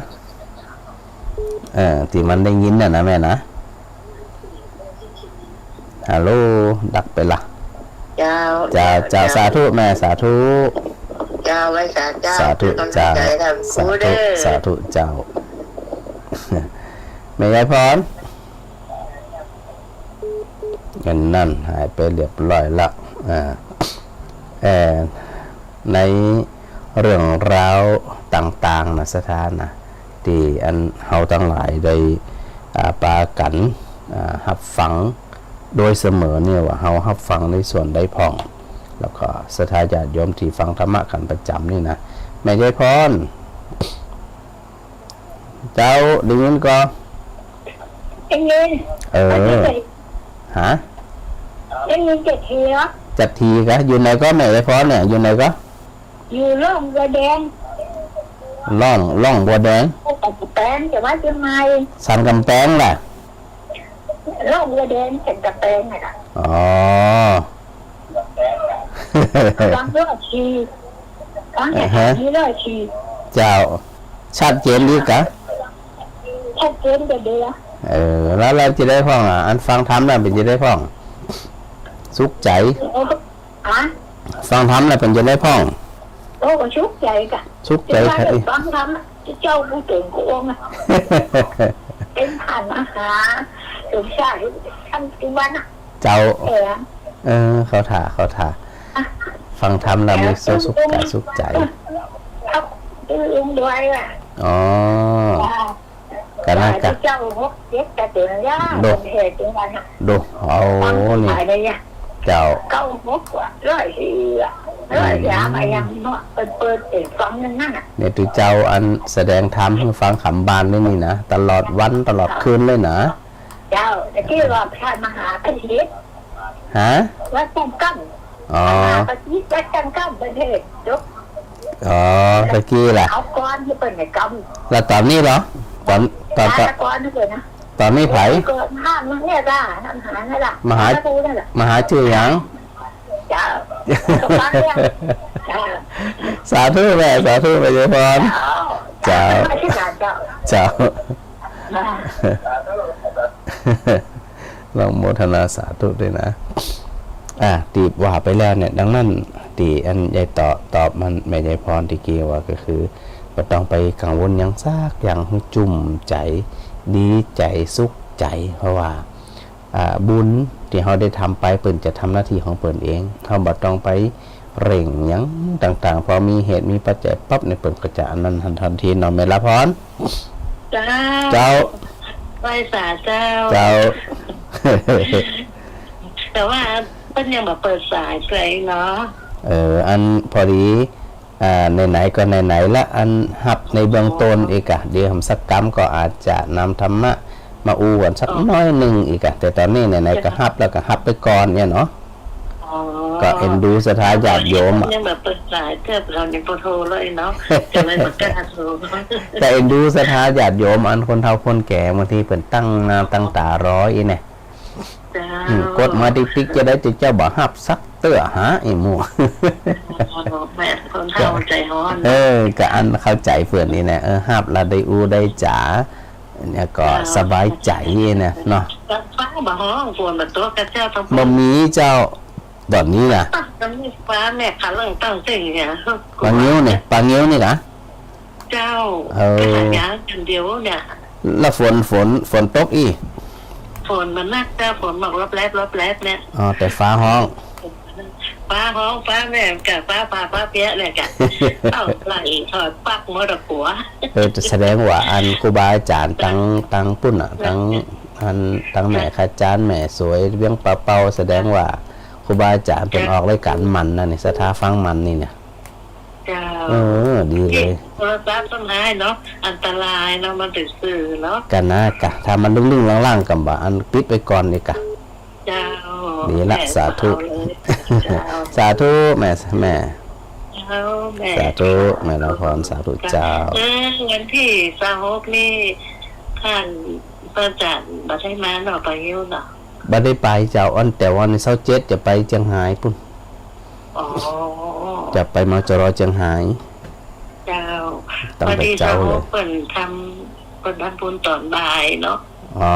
เออ ตี้มันได้ยินน่ะนะแม่นะ ฮัลโหล ดับไปละ เจ้า เจ้า เจ้า เจ้า สาธุแม่ สาธุ เจ้า เอาไว้สาเจ้า สาธุ เป๋นก๋ำลังใจ๋ เจ้า ก๋ำครู สาธุ เด้อ สาธุเจ้า แม่ยายพร อันนั้นหายไปเรียบร้อยละ อ่า เอ่อ ในเรื่องราวต่างๆ นะ ศรัทธานะ ตี้อันเฮาตังหลายได้ อ่า ปากั๋น อ่า ฮับฟังโดยเสมอเนี่ย ว่าเฮาฮับฟังในส่วนใดพ่อง แล้วก็ศรัทธาญาติโยมตี้ฟังธรรมะกั๋นประจ๋ำนี่นะ แม่ยายพร เจ้า ได้ยินก่อ ได้ยิน เออ ฮะ ได้ยินจักทีละ จักทีกะ อยู่ไหนก่อ แม่ยายพรเนี่ย อยู่ไหนก่อ อยู่ร่องบัวแดง ร่อง ร่องบัวแดง สันก๋ำแปง จังหวัดเจียงใหม่ สันก๋ำแปงแหละ ร่องบัวแดง สันก๋ำแปงน่ะ อ๋อ วังเล่าชี ฟังจาก อ่าฮะ นี่เล่าชี เจ้า ชัดเจนดีกะ ชัดเจนจะดีละ เออ แล้ว แล้วจะได้พ่องอ่ะ อันฟังธรรมแล้วเป๋นจะได้พ่อง สุขใจ๋ เออ ฮะ ฟังธรรมแล้วเป๋นจะได้พ่อง โอ้ ก็สุขใจ๋กะ สุขใจ๋ ที่ว่า ค่ะ ได้ฟังธรรมอะ เจ้าผู้เจ๋งกว่าองค์อะ เป๋นผ่านมาหา สมชาย ท่านที่วัดน่ะ เจ้า เออ เออ เข้าท่า เข้าท่า อ่ะ ฟังธรรมแล้วมีสุข สุขใจ๋ สุขใจ๋ เออ เอา อืม ด้วยอะ อ๋อ จ้า กะนะกะ เจ้าหกเจ็ดกะเจ๋งย่า โด เป๋นเหตุเป๋นวันน่ะ โด เอา ฟัง นี่ ไปเลยอะ เจ้า เก้าหกกว่า ร้อยสี่อะ ร้อยสามอะ อืม ยังเนาะ เปิด เปิดเป๋นฟังนั่นน่ะ เนี่ย ตุ๊เจ้าอันแสดงธรรมหื้อฟังขำบานนี่นี่นะ ตลอดวันตลอดคืนเลยนะ เจ้า แต่กี้ว่าพระมหาปฏิษ ฮะ วัดจังกั้ม อ๋อ มหาปฏิษ วัดจังกั้ม ประเทศจบ อ๋อ ตะกี้แหละ เอาก่อนตี้เปิ้นให้กำ แล้วต๋อนนี้เหรอ ต๋อน ต๋อน ต๋อน ต๋อนนี้เปิ้นนะ ต๋อนนี้ใผ เปิ้นห้ามมันเนี่ยจ้ะ ห้ามหาเนี่ยจ้ะ มหา พระครูเนี่ยจ้ะ มหาจื้อหยัง เจ้า ก็ฟังเนี่ย เจ้า สาธุแม่ สาธุแม่ยายพร เจ้า เจ้า เจ้า เจ้า อ่า ลองโมทนาสาธุด้วยนะ อ่า ตี้ว่าไปแล้วเนี่ย ดังนั้น ตี้อันยายต๋อตอบมัน แม่ยายพรตี้กี้ว่าก็คือ บ่ต้องไปกังวลหยังสักอย่าง หื้อจุ่มใจ๋ ดีใจ๋ สุขใจ๋ เพราะว่า อ่า บุญตี้เฮาได้ทำไป เปิ้นจะทำหน้าตี้ของเปิ้นเอง เฮาบ่ต้องไปเร่งหยังต่างๆ พอมีเหตุมีปัจจัยปั๊บเนี่ย เปิ้นก็จะอันนั้นหั้นทันทีเนาะ แม่ละพร เจ้า เจ้า ไหว้สาเจ้า เจ้า แต่ว่าเปิ้นยังบ่เปิดสายเลยเนาะ เออ อันพอดี อ่า ไหนๆ ก็ไหนๆ ละ อันฮับในเบื้องต้น อ๋อ อีกอะ เดี๋ยวหำสักกำก็อาจจะนำธรรมะมาอู้กั๋นสัก อ๋อ หน้อยนึ่งอีกอะ แต่ต๋อนนี้ไหนๆ ก็ฮับแล้วก็ฮับไปก่อนเนี่ยเนาะ อ๋อ ก็เอ็นดูศรัทธาญาติโยมอะ ยังบ่เปิดสาย เกือบเฮายังบ่โทรเลยเนาะ จะเลยบ่กล้าโทร ก็เอ็นดูศรัทธาญาติโยม อันคนเฒ่าคนแก่ บางทีเปิ้นตั้งหน้าตั้งต๋ารออี้เนี่ย เจ้า อืม กดมาติ๊กๆ จะได้ จะเจ้าบ่ฮับสักเตื้อหาไอ้หมู่ อ๋อ แบบคนเฒ่าใจฮ้อน เออ ก็อันเข้าใจ๋เปิ้นนี่แหละ เออ ฮับแล้วได้อู้ได้จ๋า เนี่ยก็ เจ้า สบายใจ๋เนี่ยเนาะ ฟ้าบ่ฮ้อง ฝนบ่ตกกะเจ้า บ่มีเจ้า ต๋อนนี้น่ะ ต๋อนนี้ฟ้าแม่คะเริ่มตั้งเต้นเนี่ย ปางิ้วเนี่ย ปางิ้วนี่กะ เจ้า เออ ไปหายาอย่างเดียวเนี่ย แล้วฝน ฝน ฝนตกอี้ ฝนมันนักเจ้า ฝนบอกรอบแรก รอบแรกเนี่ย อ๋อ แต่ฟ้าฮ้อง ฟ้าฮ้อง ฟ้าแม่กะ ฟ้าผ่า ฟ้าเปี้ยเนี่ยกะ เอ้า ไหลถอดปลั๊กหมดอะกั๋ว เออ แสดงว่าอันครูบาอาจ๋ารย์ตัง ตังปุ้นอะ ตัง อัน ตังแม่ขจารย์ แม่สวย เวียงป่าเป้า แสดงว่าครูบาอาจ๋ารย์เปิ้นออกรายก๋านมันนะนี่ ศรัทธาฟังมันนี่เนี่ย เจ้า เออ ดีเลย โทรศัพท์ต้องหายเนาะ อันตรายเนาะ มันเป็นสื่อเนาะ กะนะกะ ถ้ามันลึ่งๆ ล่างๆ กำบ่า อันปิดไว้ก่อนนี่กะ เจ้า ดีละ แม่ สาธุ เอาเลย เจ้า สาธุแม่ แม่ เจ้า แม่ สาธุ แม่ละพร สาธุเจ้า เออ วันตี้ซาวหกนี่ ต้านพระอาจ๋ารย์บ่ได้มาเนาะ ปางิ้วเนาะ บ่ได้ไปเจ้า อันแต่วันซาวเจ็ดจะไปเจียงฮายปุ้น อ๋อ จะไป มจร เจียงฮาย เจ้า ตั้งแต่เจ๊าเลย พอดีเจ้าเปิ้นทำ เปิ้นทำบุญต๋อนบ่ายเนาะ อ๋อ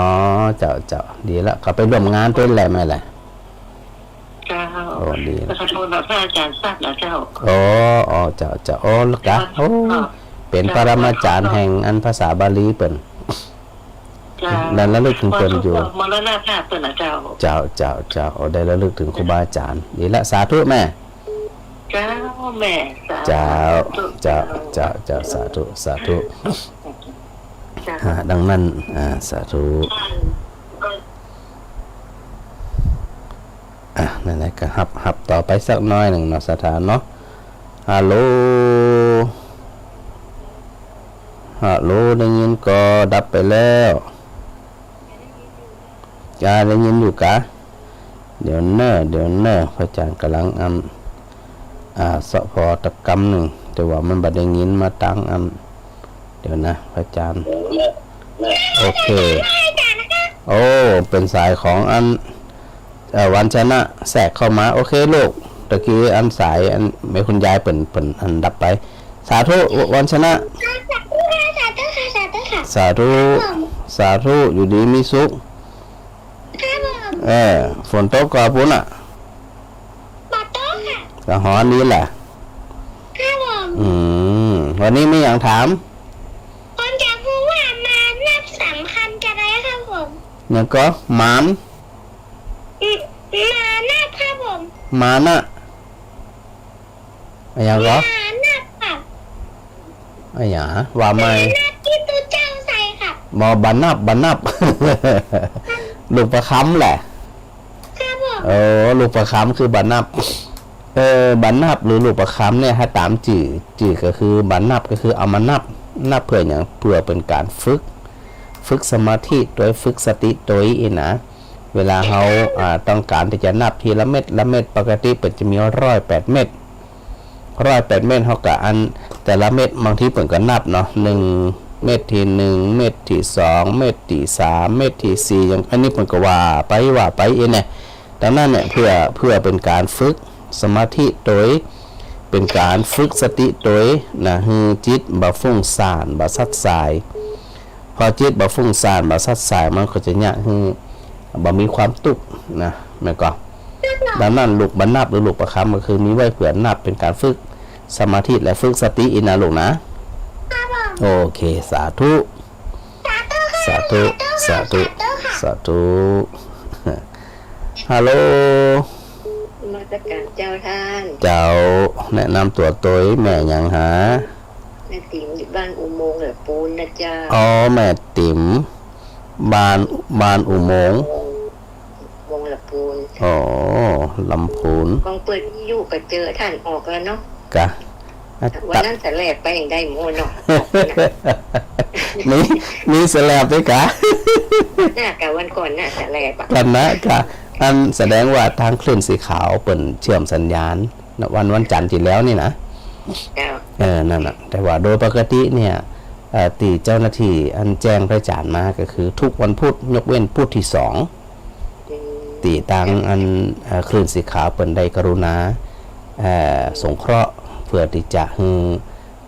เจ้า เจ้า ดีละ ก็ไปร่วมงานตวยแหละแม่แหละ เจ้า โอ้ ดี ขอโทษนะ พระอาจารย์สักนะเจ้า อ๋อ อ๋อ เจ้า เจ้า อ๋อ ละกะ เจ้า โอ้ ก็ เป๋น เจ้า ปรมาจารย์แห่งอันภาษาบาลีเปิ้น เจ้า ได้ระลึกเถิงเปิ้นอยู่ ขอโทษ มรณภาพเปิ้นนะเจ้า เจ้า เจ้า เจ้า โอ้ ได้ระลึกเถิงครูบาอาจารย์ ดีละ สาธุแม่ เจ้า แม่ สาธุ เจ้า เจ้า เจ้า เจ้า สาธุ สาธุ เจ้า อ่า ดังนั้น อ่า สาธุ อ่ะ นั่นแหละ ก็ฮับ ฮับต่อไปสักหน้อยนึ่งเนาะ ศรัทธาเนาะ ฮัลโหล ฮัลโหล ได้ยินก่อ ดับไปแล้ว จ้า ได้ยินอยู่กา เดี๋ยวเน่อ เดี๋ยวเน่อ พระอาจารย์ก่ำลัง อำ อ่า เซาะผ่อตะกำนึ่ง แต่ว่ามันบ่ได้ยินมาตัง อำ เดี๋ยวนะ พระอาจารย์ โอเค โอ้ เป๋นสายของอัน เอ่อ วันชนะแทรกเข้ามา โอเคลูก ตะกี้อันสายอันแม่คุณยายเปิ้น เปิ้นอันดับไป สาธุ วันชนะ สาธุค่ะ สาธุค่ะ สาธุค่ะ สาธุ ครับผม สาธุ อยู่ดีมีสุข ครับผม เออ ฝนตกก่อปู๊นน่ะ บ่ตกค่ะ ก็ฮ้อนดีแหละ ครับผม อืม วันนี้มีหยังถาม ผมอยากฮู้ว่ามานับสามคำจะได้ครับผม หยังก่อ หมาน อืม มานับครับผม หมานะ อะหยังก่อ มานับค่ะ อะหยัง ว่าใหม่ มานับตี้ตุ๊เจ้าใส่ค่ะ บ่ บ่านับ บ่านับ ลูกประคำแหละ ครับผม เออ ลูกประคำคือบ่านับ เออ บ่านับหรือลูกประคำเนี่ย ถ้าต๋ามจื้อ จื้อก็คือบ่านับก็คือเอามานับ นับเปื้อหยัง เปื้อเป๋นก๋านฝึก ฝึกสมาธิตวย ฝึกสติตวยอี้นะ เวลาเฮา อ่า ต้องก๋านตี้จะนับทีละเม็ดละเม็ด ปกติเปิ้นจะมีร้อยแปดเม็ด ร้อยแปดเม็ด เฮาก็อันแต่ละเม็ด บางทีเปิ้นก็นับเนาะ หนึ่ง เม็ดตี้หนึ่ง เม็ดตี้สอง เม็ดตี้สาม เม็ดตี้สี่ อย่างอันนี้เปิ้นก็ว่าไป ว่าไปอี้แหละ ดังนั้นเนี่ย เปื้อ เปื้อเป๋นก๋านฝึกสมาธิตวย เป๋นก๋านฝึกสติตวยนะ หื้อจิตบ่ฟุ้งซ่าน บ่ซัดสาย พอจิตบ่ฟุ้งซ่าน บ่ซัดสาย มันก็จะเยียะหื้อบ่มีความตุ๊กข์นะ แม่นก่อ ดังนั้นลูกบ่านับหรือลูกประคำก็คือมีไว้เปื้อนับ เป๋นก๋านฝึกสมาธิและฝึกสติอี้นะลูกนะ ครับผม โอเค สาธุ สาธุค่ะ สาธุ สาธุ สาธุค่ะ สาธุ ฮัลโหล นมัสก๋านเจ้าต้าน เจ้า แนะนำตั๋วตวย แม่หยังหา แม่ติ๋มอยู่บ้านอุโมงค์ลำพูนนะเจ้า อ๋อ แม่ติ๋ม บ้าน บ้านอุโมงค์ อุโมงค์ลำพูน อ๋อ ลำพูน ของเปิดวิทยุก็เจอต้านออกแล้วเนาะ กะ วันนั้นแสลบไปยังได้หมดเนาะ มี มีแสลบตวยกา น่ะกาวันก่อนน่ะแสลบอะ กั๋นนะกา อันแสดงว่าตางคลื่นสีขาวเปิ้นเชื่อมสัญญาณนะ วัน วันจันทร์ตี้แล้วนี่นะ เจ้า เออ นั่นน่ะ แต่ว่าโดยปกติเนี่ย เอ่อ ตี้เจ้าหน้าตี้อันแจ้งพระอาจารย์มาก็คือทุกวันพุธ ยกเว้นพุธตี้สอง อืม ตี้ตางอัน เอ่อ คลื่นสีขาวเปิ้นได้กรุณา เอ่อ สงเคราะห์เปื้อตี้จะหื้อ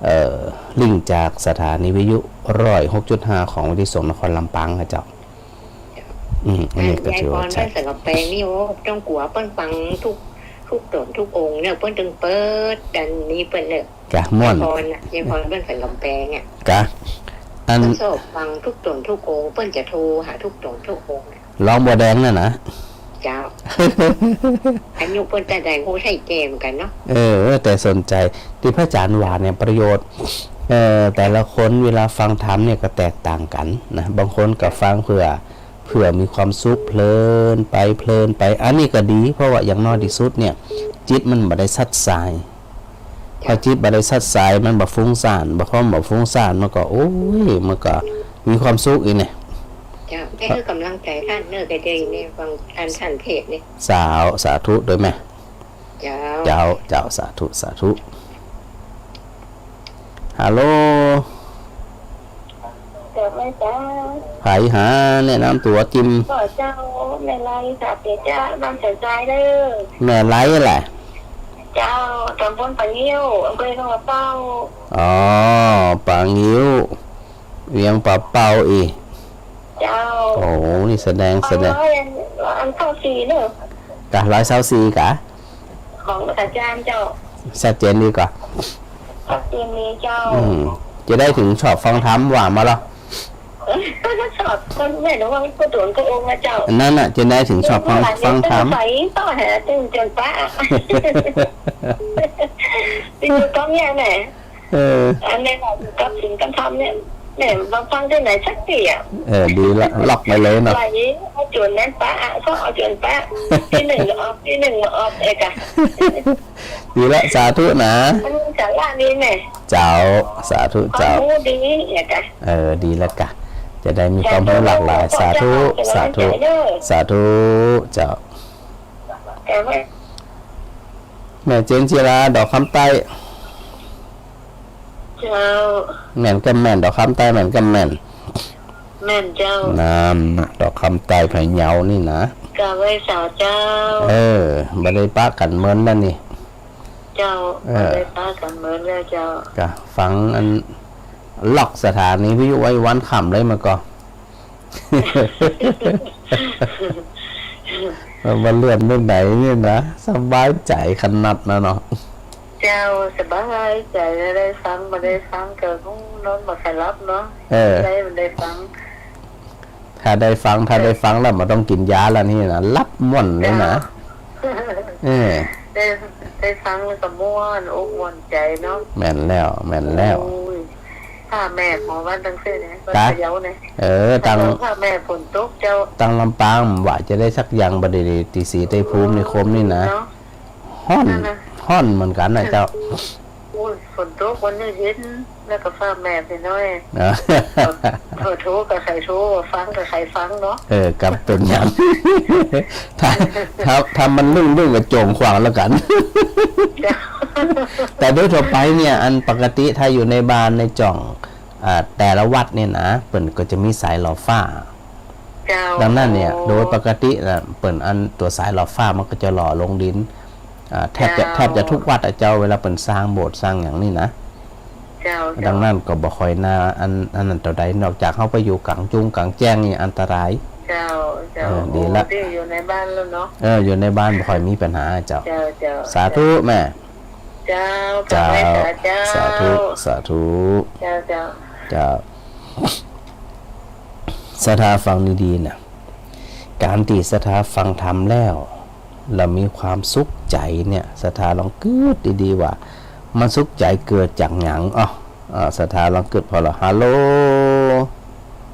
เอ่อ ลิงก์จากสถานีวิทยุร้อยหกจุดห้าของวิทยุสงฆ์นครลำปางนะเจ้า อืม อันนี้ก็ถือว่าใจ๊ ยายพรเปิ้นสันกำแปงนี่ โอ้ ต้องกั๋วเปิ้นฟังทุก ทุกต๋นทุกองค์เนี่ย เปิ้นตึงเปิดอันนี้เปิ้นเนี่ย กะม่วน ยายพรน่ะ ยายพรเปิ้นสันกำแปงอะ กะ อัน เปิ้นชอบฟังทุกต๋นทุกองค์ เปิ้นจะโทรหาทุกต๋นทุกองค์อะ ร้องบัวแดงนั่นนะ เจ้า อายุเปิ้นจะได้ฮู้ไถ่แก่เหมือนกั๋นเนาะ เออ แต่สนใจ๋ ตี้พระอาจารย์ว่าเนี่ยประโยชน์ เอ่อ แต่ละคนเวลาฟังธรรมเนี่ยก็แตกต่างกั๋นนะ บางคนก็ฟังเปื้อ เปื้อมีความสุขเพลินไป เพลินไป อันนี้ก็ดี เพราะว่าอย่างน้อยตี้สุดเนี่ย จิตมันบ่ได้ซัดสาย พอจิตบ่ได้ซัดสาย มันบ่ฟุ้งซ่าน บ่ พอมันบ่ฟุ้งซ่าน มันก็ โอ้ย มันก็มีความสุขอีกเนี่ย เจ้า ได้หื้อกำลังใจ๋ต้านเน่อ ก็ได้ในฟังอันต้านเทศน์นี่ สา สาธุตวยแม่ เจ้า เจ้า เจ้า สาธุ สาธุ ฮัลโหล เจ้าแม่เจ้า ใผหา แนะนำตั๋วจิม ก็เจ้า แม่ไลสาเปียจ้า บ้านสันทรายเด้อ แม่ไลแหละ เจ้า ต๋ำบลป่างิ้ว อำเภอเวียงป่าเป้า อ๋อ ป่างิ้ว เวียงป่าเป้าอี้ เจ้า โอ้ นี่แสดง แสดง อัน อันเก้าสี่เนอะ กะ ร้อยซาวสี่ กะ ของอาจ๋ารย์เจ้า ชัดเจนดีก่อ ชัดเจนดีเจ้า อืม จะได้ถึงชอบฟังธรรมว่ามาลอ ชอบคนแม่นว่าผู้โตนพระองค์นะเจ้า อันนั้นน่ะ จะได้ถึงชอบฟัง ฟังธรรม ใส่ต่อหาตึงจนปะ ตึงต้องแย่แม่ เออ อันนี้ก็อยู่กับศีลกับธรรมเนี่ย แม่มาฟังตี้ไหนสักตี้อะ เออ ดีละ ล็อกไปเลยเนาะ ไหลเอาจนนั้นปะอะ ก็เอาจนปะ ตี้หนึ่งก็ออก ตี้หนึ่งก็ออก เอกอะ ดีละ สาธุนะ มันมีสาระดีแม่ เจ้า สาธุ ความ เจ้า รู้ดี เอกอะ เออ ดีละกะ จะได้มีความรู้หลากหลาย สาธุ สาธุ สาธุ เจ้า แต่ว่า แม่เจนจิรา ดอกคำใต้ เจ้า แม่นกำแม่น ดอกคำใต้แม่นกำแม่น แม่นเจ้า นั่นน่ะ ดอกคำใต้พะเยานี่นะ กะไหว้สาเจ้า เออ บ่ได้ปะกั๋นเมินแล้วนี่ เจ้า เออ บ่ได้ปะกั๋นเมินแล้วเจ้า กะฟังอัน ล็อกสถานีวิทยุไว้วันค่ำเลยมันก็ มันเลื่อนไปไหนนี่นะ สบายใจ๋ขนาดนั้นเนาะ เจ้า สบายใจ๋ ได้ฟัง บ่ได้ฟังก็คงนอนบ่ค่อยหลับเนาะ เออ ได้ บ่ได้ฟัง ถ้าได้ฟัง ถ้าได้ฟังแล้วบ่ต้องกิ๋นยาแล้วนี่นะ หลับม่วนเลยนะ เจ้า เออ ได้ ได้ฟังแล้วก็ม่วนอกม่วนใจ๋เนาะ แม่นแล้ว แม่นแล้ว โอ้ย พ่อแม่ของวันตังเสียเนี่ย วัน กะ พะเยาเนี่ย เออ ตัง พ่อแม่ฝนตกเจ้า ตังลำปางว่าจะได้สักอย่าง บ่ได้ ตี้ศรีไตรภูมินิคมนี่นะ เนาะ ฮ้อน นั่นน่ะ ฮ้อนเหมือนกั๋นนะเจ้า โอ้ย ฝนตกวันนี้เย็น แล้วก็ฟ้าแมบนิดหน่อย อ่ะ โทร โทรกับใครโทร ฟังกับใครฟังเนาะ เออ กำเป๋นหยัง ถ้า ถ้า ถ้ามันลึ่งๆ ก็โจ่งขวางแล้วกั๋น เจ้า แต่โดยทั่วไปเนี่ย อันปกติถ้าอยู่ในบ้านในจ่อง อ่า แต่ละวัดเนี่ยนะ เปิ้นก็จะมีสายหลอดฟ้า เจ้า ดังนั้นเนี่ย โอ้ โดยปกติน่ะ เปิ้นอันตั๋วสายหลอดฟ้ามันก็จะหล่อลงดิน อ่า แทบจะ เจ้า แทบจะทุกวัดอะเจ้า เวลาเปิ้นสร้างโบสถ์สร้างหยังนี่นะ เจ้า เจ้า ดังนั้นก็บ่ค่อยน่าอัน อันนั้นเต้าใด นอกจากเฮาไปอยู่ก๋างจุงก๋างแจ้งนี่อันตราย เจ้า เจ้า เออ ดีละ โอ้ ตี้อยู่ในบ้านแล้วเนาะ เออ อยู่ในบ้านบ่ค่อยมีปัญหาเจ้า เจ้า เจ้า สาธุแม่ เจ้า เจ้า พระเมตตาเจ้า สาธุ สาธุ เจ้า เจ้า เจ้า ศรัทธาฟังดีๆ นะ ก๋านตี้ศรัทธาฟังธรรมแล้ว แล้วมีความสุขใจ๋เนี่ย ศรัทธาลองกึ๊ดดีๆ ว่า มันสุขใจ๋เกิดจากหยัง อ้อ อ่า ศรัทธาลองกึ๊ดผ่อละ ฮัลโหล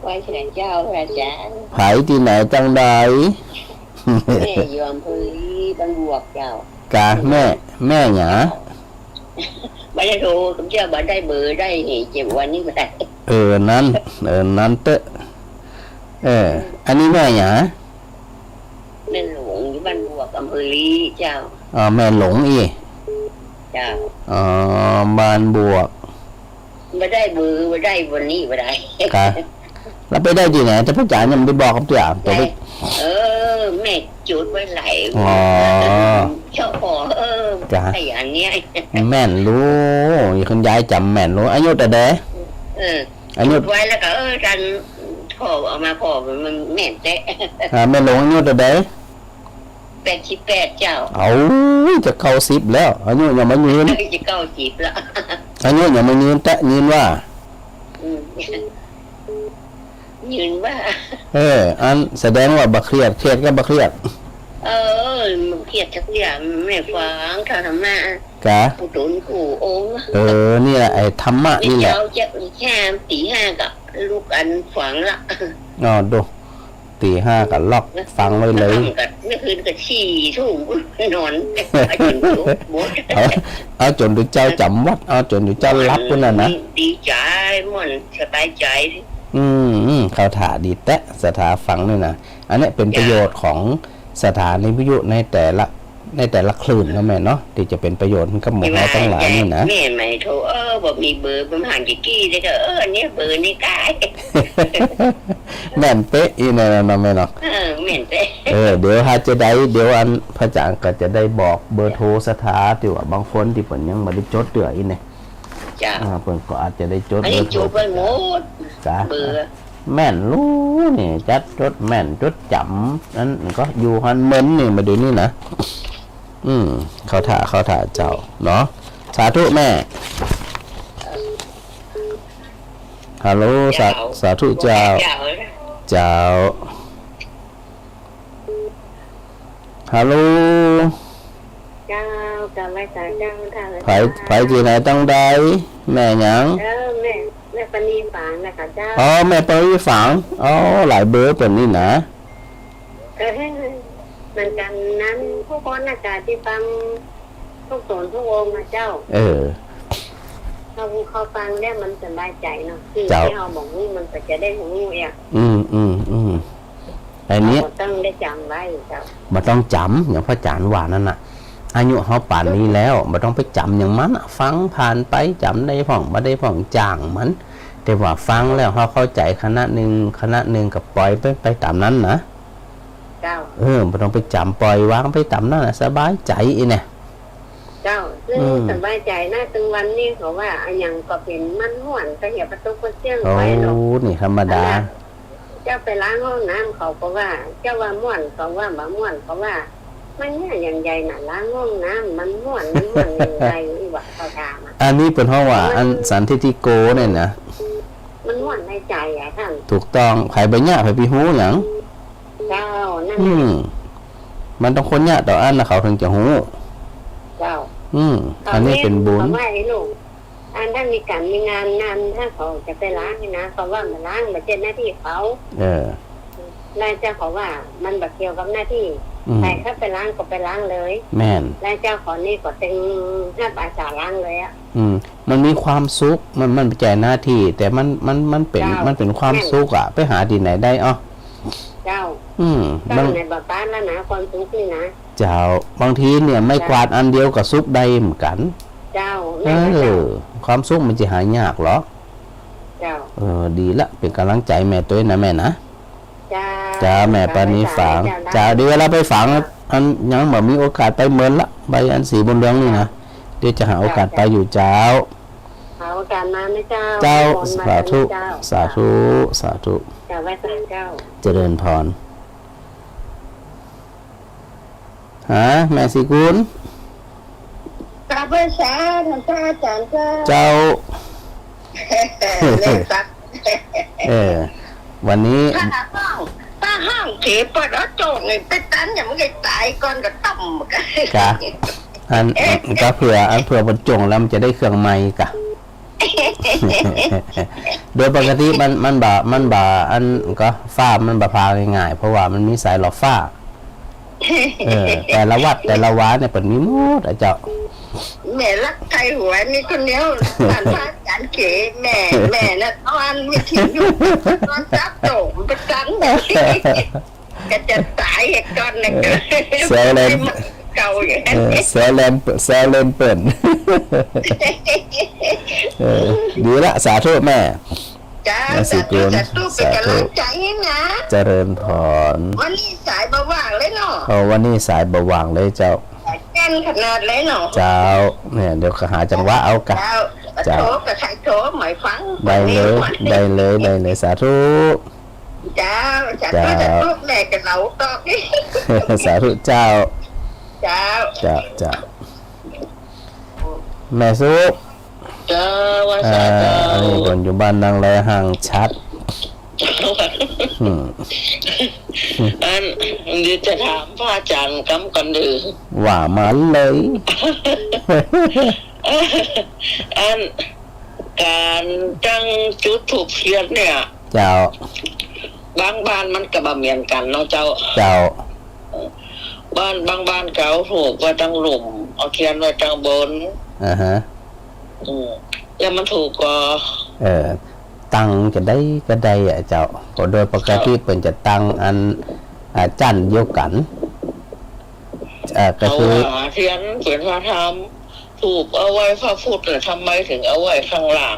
ไหว้เจ้าพระอาจ๋ารย์ ใผตี้ไหนจังใด แม่อยู่อำเภอลีบ้านบวกเจ้า กะแม่ แม่หยัง บ่ได้โทรกับเจ้า บ่ได้เบอร์ได้นี่ เจ็ดวันนี้บ่ได้ เออ นั้น เออ นั้นเต๊อะ เออ อันนี้แม่หยัง แม่หลงอยู่บ้านบวกอำเภอลีเจ้า อ๋อ แม่หลงอี้ เจ้า อ๋อ บ้านบวก บ่ได้เบอร์ บ่ได้วันนี้บ่ได้ กะ แล้วไปได้ตี้ไหน แต่พระอาจ๋ารย์ยังบ่ได้บอกกับเตื้อ ตัวไป ได้ เออ แม่จดไว้หลาย อ๋อ เจ้าพ่อ เออ กะ ไอ้อันเนี้ย แม่นลู คุณยายจ๋ำแม่นลู อายุเต้าใด เออ อายุ จดไว้แล้วก็ เออ ตังพ่อเอามา พ่อมันแม่นแต๊ อ่า แม่หลงอายุเต้าใด แปดสิบแปดเจ้า เอ้า จะเก้าสิบแล้ว อายุยังบ่ยืน จะเก้าสิบแล้ว อายุยังบ่ยืน แต่ยืนว่า อืม ยืนว่า เออ อันแสดงว่าบ่เครียด เครียดก็บ่เครียด เออ บ่เครียดสักอย่าง แม่ฟังธรรมะ กะ ผู้ตนผู้องค์ เออ นี่แหละ ไอ้ธรรมะนี่แหละ เจ้าจะแค่ตีห้าก็ลุกอันฟังละ อ๋อ ดู ตีห้าก็ล็อกฟังไว้เลย ค่ำก็เมื่อคืนก็สี่ทุ่มนอน เอาจนถึงเช้าจ๋ำวัด เอาจนถึงเช้าหลับพุ้นน่ะนะ ดีใจ๋ ม่วนสบายใจ๋ อืม อืม เข้าท่าดีแต๊ ศรัทธาฟังนี่นะ อันเนี้ยเป๋นประโยชน์ของสถานีวิทยุในแต่ละ ในแต่ละคลื่นเนาะแม่เนาะ ตี้จะเป๋นประโยชน์กับหมู่เฮาตังหลายนี่นะ แม่ไม่โทร เออ บ่มีเบอร์ บ่หันกี่กี้เลยก็ เออ อันเนี้ยเบอร์นี่กาย แม่นเป๊ะอี้แน่นอนเนาะแม่เนาะ เออ แม่นเป๊ะ เออ เดี๋ยวหาจะได้ เดี๋ยวอันพระอาจ๋ารย์ก็จะได้บอกเบอร์โทรศรัทธา ตี้ว่าบางคนตี้เปิ้นยังบ่ได้จดเตื้ออี้แน่ เจ้า อ่า เปิ้นก็อาจจะได้จด อันนี้ เบอร์โทร จดไว้หมด จ้ะ เบอร์ แม่นลูนี่ จัดจดแม่นจดจ๋ำ อันก็อยู่หั้นเมินนี่ บ่าเดี่ยวนี้นะ อืม เข้าท่า เข้าท่าเจ้า เนาะ สาธุแม่ ฮัลโหล สา เจ้า สาธุเจ้า เจ้า เจ้า ฮัลโหล เจ้า กราบไหว้สาเจ้า ท่านอาจารย์ ไผ ไผตี้ไหนตังใด แม่หยัง เออ แม่ แม่ปณีฝางนะคะเจ้า อ๋อ แม่ปณีฝาง อ๋อ หลายเบอร์เปิ้นนี่นะ เออ เหมือนกั๋นนั้น กู้คนนะจ๊ะ ตี้ฟังทุกต๋นทุกองค์นะเจ้า เออ เฮา เฮาฟังแล้วมันสบายใจ๋เนาะ ตี้ เจ้า ตี้เฮาบ่ฮู้มันก็จะได้ฮู้เอง อืม อืม อืม อันเนี้ย เฮาก็ต้องได้จ๋ำไว้เจ้า บ่ต้องจ๋ำ อย่างพระอาจ๋ารย์ว่านั่นน่ะ อายุเฮาป๋านนี้แล้ว บ่ต้องไปจ๋ำอย่างมันอะ ฟังผ่านไป จ๋ำได้พ่อง บ่ได้พ่อง จ้างมัน แต่ว่าฟังแล้วเฮาเข้าใจ๋ขณะนึ่ง ขณะนึ่งก็ปล่อยไป ไปต๋ามนั้นนะ เจ้า เออ บ่ต้องไปจ๋ำ ปล่อยวางไปต๋ามนั้นน่ะ สบายใจ๋อี้แหนะ เจ้า ซึ่ง อืม สบายใจ๋นะ ตึงวันนี้เขาว่าอะหยังก็เป๋นมันม่วน ก็อย่าไปตกไปเสี่ยง โอ้ ไปหรอก นี่ธรรมดา อันนั้น เจ้าไปล้างห้องน้ำเขาก็ว่า เจ้าว่าม่วนเขาว่าบ่ม่วนเขาว่า มันเนี่ยอย่างใหญ่น่ะ ล้างห้องน้ำมันม่วน มันม่วนอย่างไร อีหว่าเขาถามอะ อันนี้เปิ้นฮ้องว่า มัน อันสันทิฏฐิโกเนี่ยนะ มันม่วนในใจ๋อะท่าน ถูกต้อง ใผบ่เยียะ ใผไปฮู้หยัง เจ้า นั่น อืม มันต้องคนเยียะต่ออั้นนะ เขาถึงจะฮู้ เจ้า อืม อันนี้เป๋นบุญ เขาว่าไอ้ลูก อันถ้ามีก๋านมีงานนั้น ถ้าเขาจะไปล้างนี่นะ เขาว่าบ่ล้าง บ่ใจ้หน้าตี้เขา เออ แล้วเจ้าเขาว่ามันบ่เกี่ยวกับหน้าตี้ อืม ใผเข้าไปล้างก็ไปล้างเลย แม่น แล้วเจ้าเขานี่ก็เต็งฮับอาสาล้างเลยอะ อืม มันมีความสุข มัน มันบ่ใจ้หน้าตี้ แต่มัน มัน มันเป๋น เจ้า มันเป๋นความสุขอะ ไปหาตี้ไหนได้ อ้อ เจ้า อืม ตั้งในบ่าป๊าแล้วนะ ความสุขนี่นะ เจ้า บางทีเนี่ย ไม้กวาดอันเดียวก็สุขได้เหมือนกั๋น เจ้า เออ นั่นแหละเจ้า ความสุขมันจะหายากเหรอ เจ้า เออ ดีละ เป๋นก๋ำลังใจ๋แม่ตวยนะแม่นะ เจ้า เจ้า แม่ปณีฝาง เจ้า เจ้า เดี๋ยวเวลาไปฝาง อันยังบ่มีโอกาสไปเมินละ ไปอันสีบุญเรืองนี่นะ เดี๋ยวจะหาโอกาสไปอยู่เจ้า หาโอกาสมานะเจ้า เจ้า สาธุ เจ้า สาธุ สาธุ เจ้า ไหว้สาเจ้า เจริญพร ฮะ แม่ศรีกุล กราบไหว้สาท่านพระอาจ๋ารย์เจ้า เจ้า แม่ครับ เออ วันนี้ ถ้าห้อง ถ้าห้องเขเปิ้นเอาโจ้งนี่ไปตันอย่างมันก็ต๋ายก่อนก็ต้มกัน กะ อัน กะเผื่อ อันเผื่อเปิ้นโจ้งแล้วมันจะได้เครื่องใหม่กะ โดยปกติมัน มันบ่ มันบ่ อันก็ฟ้ามันบ่ผ่าง่ายๆ เพราะว่ามันมีสายหลอดฟ้า เออ แต่ละวัดแต่ละวาเนี่ยเปิ้นมีหมดอะเจ้า แม่รักใคร่หวยมีคนเดียว ท่านพระอาจ๋ารย์เข แม่ แม่น่ะนอนไม่ถึงอยู่ นอนจับโจ้งไปตัน ก็จะต๋ายไอ้ก้อนนั่นก็ เออ แซวเล่น เก่าอย่างนั้น เออ แซวเล่น แซวเล่นเปิ้น เออ ดีละ สาธุแม่ เจ้า แม่ศรีกุล สาธุ สาธุ เป๋นก๋ำลังใจ๋หื้อนะ เจริญพร วันนี้สายบ่ว่างเลยเนาะ เออ วันนี้สายบ่ว่างเลยเจ้า สายแก่นขนาดเลยเนาะ เจ้า เนี่ย เดี๋ยวก็หาจังหวะเอากะ เจ้า เจ้า โทรกับใครโทรหมายฟัง ได้เลย วันนี้ ได้เลย ได้เลย สาธุ เจ้า สาธุ เจ้า สาธุ แม่กับเราตอบ สาธุเจ้า เจ้า เจ้า เจ้า แม่สุ เจ้า ว่า เอ่อ สาธุ อันนี้เปิ้นอยู่บ้านนางแลห่างชัด อืม อัน เดี๋ยวจะถามพระอาจ๋ารย์กำก่อนเด้อ ว่ามาเลย อัน ก๋านจั้งจุดธูปเทียนเนี่ย เจ้า บางบ้านมันก็บ่เหมือนกั๋นเนาะเจ้า เจ้า บ้าน บางบ้านก็เอาธูปไว้ตังลุ่ม เอาเทียนไว้ตังบน อ่าฮะ อืม แล้วมันถูกก่อ เออ ตังจะได้ก็ได้อะเจ้า เพราะโดยปกติ เจ้า เปิ้นจะตังอัน อ่า จั้นเดียวกั๋น เอ่อ ก็คือ เอาว่าเทียนเป๋นพระธรรม ธูปเอาไว้พระพุทธน่ะ ทำไมถึงเอาไว้ข้างล่าง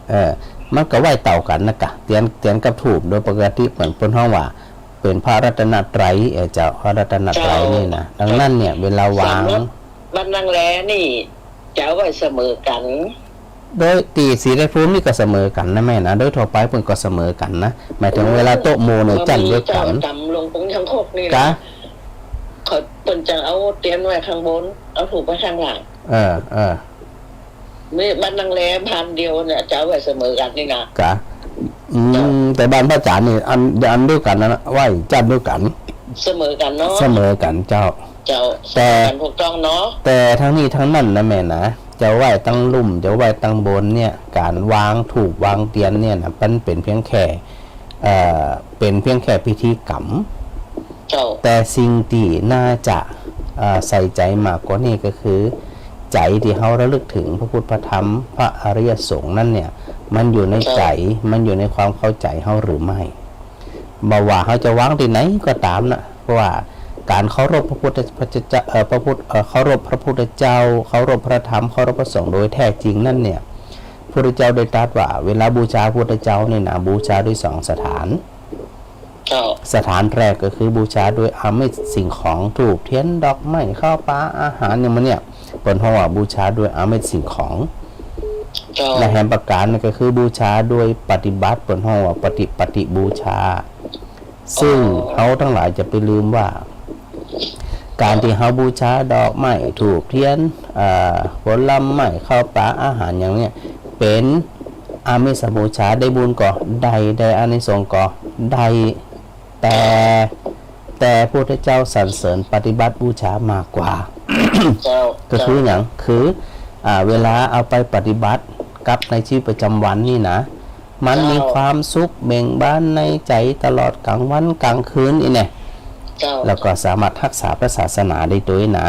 เออ มันก็ไว้เต้ากั๋นนะกะ เตียน เตียนกับธูป โดยปกติเปิ้น เปิ้นฮ้องว่า เป๋นพระรัตนตรัย เออ เจ้า พระรัตนตรัย เจ้า นี่นะ ดังนั้นเนี่ย เวลาวาง สมมุติบ้านนางแลนี่ จะเอาไว้เสมอกั๋น โดยตี้ศรีไตรภูมินี่ก็เสมอกั๋นนะแม่นะ โดยทั่วไปเปิ้นก็เสมอกั๋นนะ หมายถึงเวลาโต๊ะหมู่เนี่ยจั๊นเดียวกั๋น เจ้าต๋ำหลวงปู่ยังคกนี่นะ กะ เขา เปิ้นจะเอาเตียนไว้ข้างบน เอาธูปไว้ข้างล่าง เออ เออ มีบ้านนางแลบ้านเดียวเนี่ย จะเอาไว้เสมอกั๋นนี่นะ กะ อืม เจ้า แต่บ้านพระอาจารย์นี่อัน อันเดียวกั๋นนะ ไหว้จั๊นเดียวกั๋น เสมอกั๋นเนาะ เสมอกั๋นเจ้า เจ้า แต่ เสมอกั๋นถูกต้องเนาะ แต่ทั้งนี้ทั้งนั้นนะแม่นะ จะไหว้ตังลุ่ม จะไหว้ตังบนเนี่ย ก๋านวางธูปวางเตียนเนี่ยนะ มันเป๋นเพียงแค่ เอ่อ เป๋นเพียงแค่พิธีกรรม เจ้า แต่สิ่งตี้น่าจะ เอ่อ ใส่ใจ๋มากกว่านี้ก็คือ ใจ๋ตี้เฮาระลึกเถิงพระพุทธพระธรรมพระอริยสงฆ์นั้นเนี่ย มันอยู่ในใจ๋ เจ้า มันอยู่ในความเข้าใจ๋เฮาหรือไม่ บ่ว่าเฮาจะวางตี้ไหนก็ต๋ามนะ เพราะว่าก๋านเคารพพระพุทธ พระเจ้า เอ่อ พระพุทธ เอ่อ เคารพพระพุทธเจ้า เคารพพระธรรม เคารพพระสงฆ์โดยแท้จริงนั้นเนี่ย พุทธเจ้าได้ตรัสว่า เวลาบูชาพุทธเจ้านี่นะ บูชาด้วยสองสถาน เจ้า สถานแรกก็คือบูชาด้วยอามิสสิ่งของ ธูป เตียน ดอกไม้ ข้าวป๋า อาหาร อย่างหมู่เนี่ย เปิ้นฮ้องว่าบูชาด้วยอามิสสิ่งของ เจ้า และแหมประก๋านนึ่งก็คือบูชาด้วยปฏิบัติ เปิ้นฮ้องว่าปฏิ ปฏิบูชา ซึ่ง อ๋อ เฮาตังหลายจะไปลืมว่า ก๋านตี้เฮาบูชาดอกไม้ ธูป เตียน เอ่อ ผลไม้ ข้าวป๋า อาหารอย่างเนี่ย เป๋นอามิสบูชา ได้บุญก่อได้ ได้อานิสงส์ก่อได้ แต่ แต่พุทธเจ้าสรรเสริญปฏิบัติบูชามากกว่า เจ้า ก็คือ เจ้า หยัง คือ อ่า เวลาเอาไปปฏิบัติกับในชีวิตประจำวันนี่นะ มันมี เจ้า ความสุขเบ่งบานในใจ๋ตลอดกลางวันกลางคืนอี้แน่ เจ้า แล้วก็สามารถฮักษาพระศาสนาได้ตวยนะ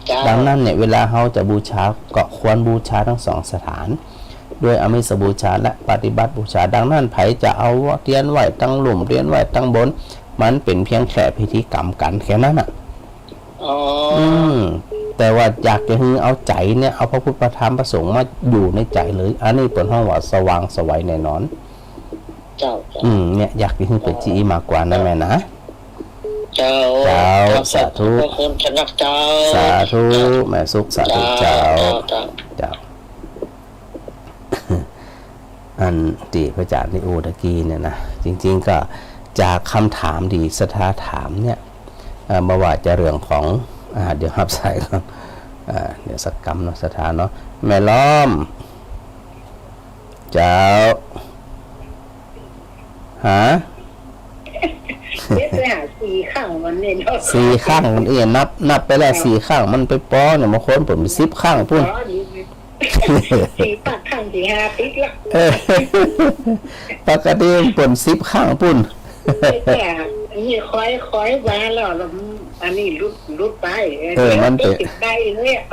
เจ้า ดังนั้นเนี่ย เวลาเฮาจะบูชา ก็ควรบูชาตังสองสถาน ด้วยอามิสบูชาและปฏิบัติบูชา ดังนั้นใผจะเอาเตียนไหว้ตังลุ่ม เตียนไหว้ตังบน มันเป๋นเพียงแค่พิธีกรรมกั๋นแค่นั้นน่ะ อ๋อ อืม แต่ว่าอยากจะหื้อเอาใจ๋เนี่ย เอาพระพุทธพระธรรมพระสงฆ์มาอยู่ในใจ๋เลย อันนี้เปิ้นฮ้องว่าสว่างไสวแน่นอน เจ้า เจ้า อืม เนี่ย อยากจะหื้อเป๋น เจ้า จี้อี้มากกว่านะแม่นะ เจ้า เจ้า เจ้า สาธุ ขอบพระคุณนักเจ้า สาธุ แม่สุข สาธุ เจ้า เจ้า เจ้า เจ้า เจ้า อันตี้พระอาจ๋ารย์ได้อู้ตะกี้เนี่ยนะ จริงๆ ก็จากกำถามตี้ศรัทธาถามเนี่ย เอ่อ บ่ว่าจะเรื่องของ อ่า เดี๋ยวฮับสายก่อน อ่า เดี๋ยวสักกำเนาะ ศรัทธาเนาะ แม่ล้อม เจ้า ฮะ เดี๋ยวไปหาสี่ข้างวันนี้เนาะ สี่ข้างวันนี้ นับ นับไปแล้ว เจ้า สี่ข้าง มันไปปอเนี่ย บางคนเปิ้นสิบข้างปู้น อ๋อ นี่ สี่ปากข้างสี่ห้าติดละ เออ ปกติมันเปิ้นสิบข้างปู้น แต่อันนี้คอย คอยว่าแล้ว แล้วอันนี้หลุด หลุดไป เออ เดี๋ยว มันเป๋น ติดได้เลยอะ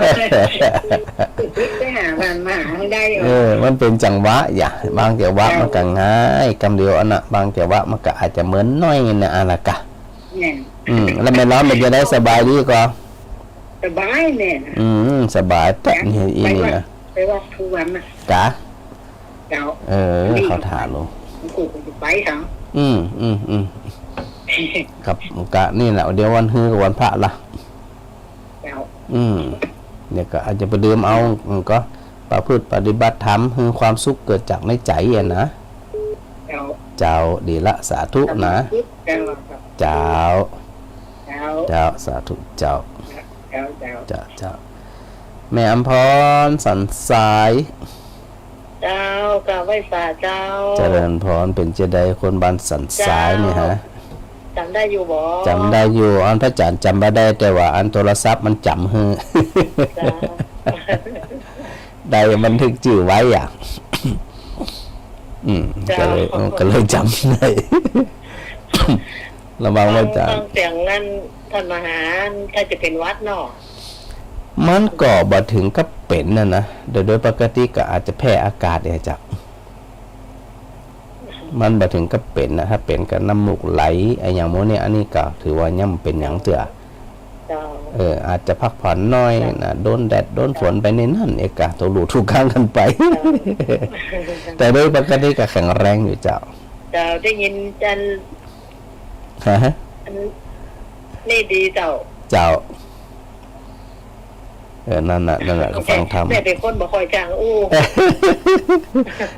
ติดไปหาบ้านมาหาได้ เออ มันเป๋นจังหวะ อย่า บางจังหวะ เจ้า มันก็ง่าย กำเดียวอันน่ะ บางจังหวะมันก็อาจจะเมินหน้อยนะ อะละกะ แม่น อืม แล้วแม่ล้อมเป๋นจะได้สบายดีก่อ สบายแม่น อืม สบายแต๊นี่ ไป อี้นี่ วัด นะ ไปวัดทุกวันนะ กะ เจ้า เออ นี่ เข้าท่าลูก กูก็จะไปทาง อืม อืม อืม ครับ กะนี่แหละ เดี๋ยววันฮือกับวันพระละ เจ้า อืม เนี่ยก็อาจจะไปดื่มเอา อืม ก็ประพฤติปฏิบัติธรรม หื้อความสุขเกิดจากในใจ๋อะนะ เจ้า เจ้า ดีละ สาธุนะ เจ้า เจ้า เจ้า เจ้า สาธุ เจ้า เจ้า เจ้า เจ้า เจ้า แม่อำพร สันทราย เจ้า กราบไหว้สาเจ้า เจริญพร เป๋นจะใดคนบ้านสันทรายนี่ฮะ เจ้า จ๋ำได้อยู่บ่ จ๋ำได้อยู่ อันพระอาจ๋ารย์จ๋ำบ่ได้ แต่ว่าอันโทรศัพท์มันจ๋ำหื้อ เจ้า ได้บันทึกจื้อไว้อะ อืม เจ้า ก็เลย เออ ก็เลยจ๋ำได้ ระวังไว้ ฟัง จ๋า ฟังเสียงนั้น ท่านมหา ถ้าจะเป๋นหวัดเนาะ มันก็บ่ถึงกับเป๋นน่ะนะ โดย โดยปกติก็อาจจะแพ้อากาศเนี่ยจ้ะ มันบ่ถึงกับเป๋นนะ ถ้าเป๋นก็น้ำมูกไหล ไอ้อย่างหมู่เนี่ย อันนี้ก็ถือว่ายังบ่เป๋นหยังเตื้อ เจ้า เออ อาจจะพักผ่อนน้อยนะ เจ้า โดนแดด โดนฝนไปในนั้นเองกะ ถูกลู่ถูกทางกั๋นไป เจ้า แต่โดยปกติก็แข็งแรงอยู่เจ้า เจ้า ได้ยินอัน ฮะ อันนี้ดีเจ้า เจ้า เออ นั่นน่ะ นั่นน่ะ ก็ฟังธรรม แม่เป๋นคนบ่ค่อยจ้างอู้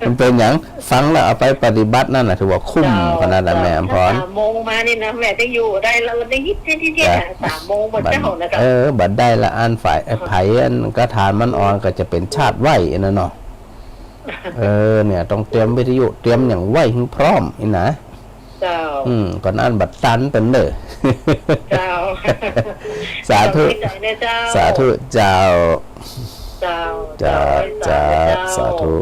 มันเป๋นหยัง ฟังแล้วเอาไปปฏิบัตินั่นน่ะ ถือว่าคุ้ม เจ้า ขนาดนั้น เจ้า แม่อำพร ถ้าสามโมงมานี่นะ แม่จะอยู่ได้แล้ว ได้ยินเสียงที่ จ้ะ สามโมงบ่เจ้านะเจ้า เออ บ่ได้ละ อันฝ่าย ไอ้ไผอันกระถานมันอ่อนก็จะเป๋นชาติไหว้อันนั้นเนาะ เออ เนี่ย ต้องเตรียมวิทยุ เตรียมหยังไว้หื้อพร้อมนี่นะ เจ้า อืม ก่อนอันบ่ตันเปิ้นเน่อ เจ้า สาธุ ขอบคุณเจ้า สาธุเจ้า เจ้า เจ้า เจ้า สาธุ สาธุ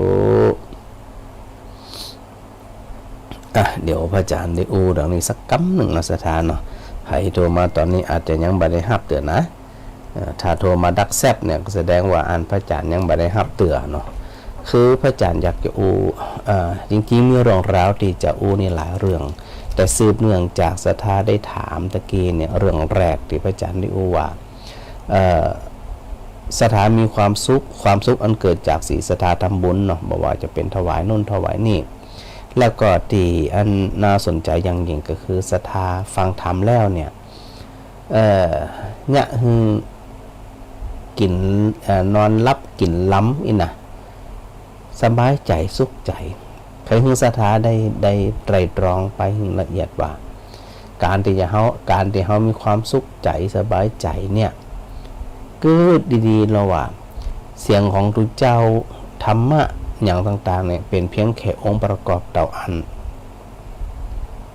อ่ะ เดี๋ยวพระอาจารย์ได้อู้ดังนี้สักกำนึ่งนะศรัทธาเนาะ ใผโทรมาต๋อนนี้อาจจะยังบ่ได้ฮับเตื้อนะ เอ่อ ถ้าโทรมาดักแซบเนี่ย ก็แสดงว่าอันพระอาจารย์ยังบ่ได้ฮับเตื้อเนาะ คือพระอาจารย์อยากจะอู้ เอ่อ จริงๆ มีเรื่องราวตี้จะอู้นี่หลายเรื่อง แต่สืบเนื่องจากศรัทธาได้ถามตะกี้เนี่ย เรื่องแรกตี้พระอาจารย์ได้อู้ว่า เอ่อ ศรัทธามีความสุข ความสุขอันเกิดจากสีลศรัทธาทำบุญเนาะ บ่ว่าจะเป๋นถวายนู่นถวายนี่ แล้วก็ตี้อันน่าสนใจ๋อย่างยิ่งก็คือศรัทธาฟังธรรมแล้วเนี่ย เอ่อ เยียะหื้อกิ๋น เอ่อ นอนหลับกิ๋นหลำอี้นะ สบายใจ๋สุขใจ๋ ใค่หื้อศรัทธาได้ ได้ไตร่ตรองไปหื้อละเอียดว่า ก๋านตี้จะเฮา ก๋านตี้เฮามีความสุขใจ๋สบายใจ๋เนี่ย กึ๊ดดีๆ แล้วว่า เสียงของตุ๊เจ้า ธรรมะหยังต่างๆ เนี่ย เป๋นเพียงแค่องค์ประกอบเต้าอั้น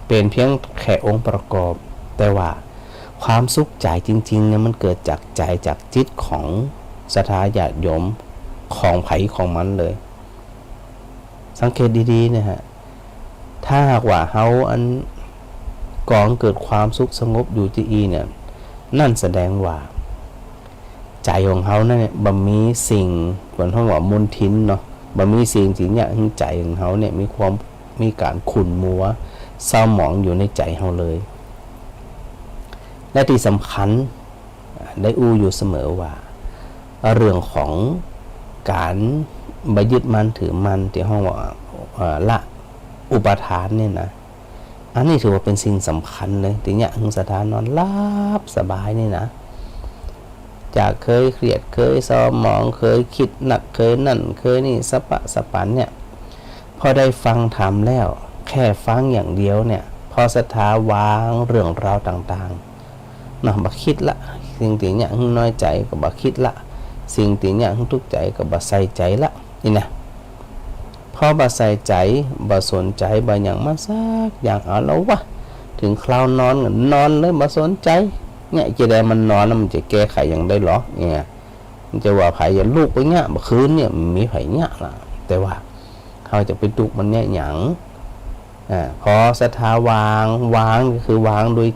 เป๋นเพียงแค่องค์ประกอบ แต่ว่าความสุขใจ๋จริงๆ เนี่ย มันเกิดจากใจ๋ จากจิตของศรัทธาญาติโยม ของใผของมันเลย สังเกตดีๆ เนี่ยฮะ ถ้าหากว่าเฮาอันก๋องเกิดความสุขสงบอยู่จาอี้เนี่ย นั่นแสดงว่า ใจ๋ของเฮานั่นเนี่ย บ่มีสิ่ง เปิ้นฮ้องว่ามลทินเนาะ บ่มีสิ่งตี้เยียะหื้อใจ๋ของเฮาเนี่ย มีความ มีก๋านขุ่นมัว เศร้าหมองอยู่ในใจ๋เฮาเลย และตี้สำคัญ ได้อู้อยู่เสมอว่า เรื่องของก๋านบ่ยึดมั่นถือมั่น ตี้ฮ้องว่า เอ่อ ละอุปาทานเนี่ยนะ อันนี้ถือว่าเป๋นสิ่งสำคัญเลย ตี้เยียะหื้อศรัทธานอนหลับสบายนี่นะ จากเคยเครียด เคยเศร้าหมอง เคยกึ๊ดนัก เคยนั่น เคยนี่ สะปะสะปันเนี่ย พอได้ฟังธรรมแล้ว แค่ฟังอย่างเดียวเนี่ย พอศรัทธาวางเรื่องราวต่างๆ เนาะ บ่กึ๊ดละ สิ่งตี้เยียะหื้อน้อยใจ๋ก็บ่กึ๊ดละ สิ่งตี้เยียะหื้อตุ๊กข์ใจ๋ก็บ่ใส่ใจ๋ละ นี่นะ พอบ่ใส่ใจ๋ บ่สนใจ๋ บ่หยังมันสักอย่าง เอาละวะ เถิงคราวนอนก็นอนเลย บ่สนใจ๋ เนี่ย จะได้มันนอนแล้วมันจะแก้ไขหยังได้หรอ เนี่ย มันจะว่าใผจะลุกไปเยียะ บ่คืนเนี่ย บ่มีใผเยียะละ แต่ว่าเฮาจะไปลุกมันเยียะหยัง อ่า พอศรัทธาวาง วางก็คือวางโดย